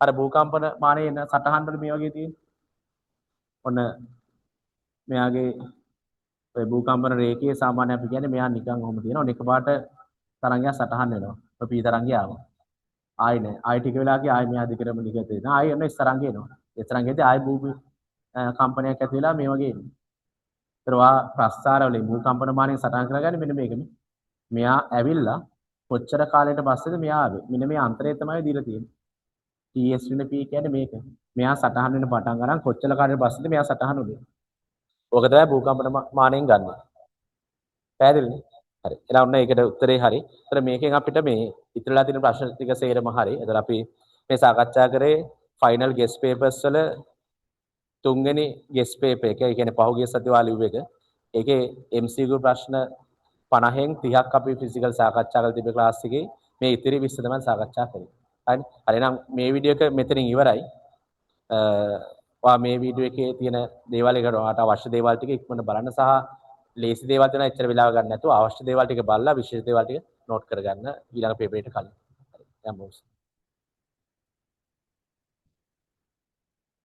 අර භූකම්පන මානයේ එන සටහන් වල මේ වගේ තියෙන්නේ. ඔන්න මෙයාගේ ඔය භූකම්පන රේඛයේ සාමාන්‍ය අපි කියන්නේ මෙයා නිකන් ඔහොම තියෙනවා. ඔන්න එකපාරට තරංගයක් සටහන් වෙනවා. ඔය P තරංගය ආවා. ආයි නෑ. ආයි ටික වෙලාවකින් ආයි මෙයා දිගටම දිගට එනවා. ආයි ඔන්න S තරංගය එනවා. S තරංගයේදී ආයි භූමි කම්පනයක් ඇති වෙලා මේ වගේ එන්නේ. ඒතර ඔයා ප්‍රස්ථාර වලින් භූකම්පන මානය සටහන් කරගන්නේ මෙන්න මේකනේ. මෙයා ඇවිල්ලා කොච්චර කාලයකට පස්සේද මෙයා ආවේ? මෙන්න මේ අන්තරය තමයි දීලා තියෙන්නේ. TS වෙන P කියන්නේ මේක. මෙයා සටහන් වෙන පටන් අරන් කොච්චර කාලයකට පස්සේද මෙයා සටහන් උනේ? ඕක තමයි භූකම්පන මානයෙන් ගන්න. පැහැදිලිනේ? හරි. එහෙනම් ඔන්න ඒකට උත්තරේ හරි. ඒතර මේකෙන් අපිට මේ ඉතිරිලා තියෙන ප්‍රශ්න ටික සේරම හරි. ඒතර අපි මේ සාකච්ඡා කරේ ෆයිනල් ගෙස් පේපර්ස් වල තුන්වෙනි ගෙස් පේපර් එක. ඒ කියන්නේ පහුගිය සතියේ වා ලිව්ව එක. ඒකේ MCQ ප්‍රශ්න 50න් 30ක් අපි ෆිසිකල් සාකච්ඡා කරලා තිබ්බ ක්ලාස් එකේ. මේ ඉතිරි 20 තමයි සාකච්ඡා කරේ. හරි. හරි එහෙනම් මේ වීඩියෝ එක මෙතනින් ඉවරයි. ඔයා මේ වීඩියෝ එකේ තියෙන දේවල් එකට ඔයාට අවශ්‍ය දේවල් ටික ඉක්මනට බලන්න සහ ලේසි දේවල් තියෙනවා එච්චර වෙලාව ගන්න නැතුව අවශ්‍ය දේවල් ටික බලලා විශේෂ දේවල් ටික නෝට් කරගන්න ඊළඟ පේපර් එකට කලින්. හරි. යමු.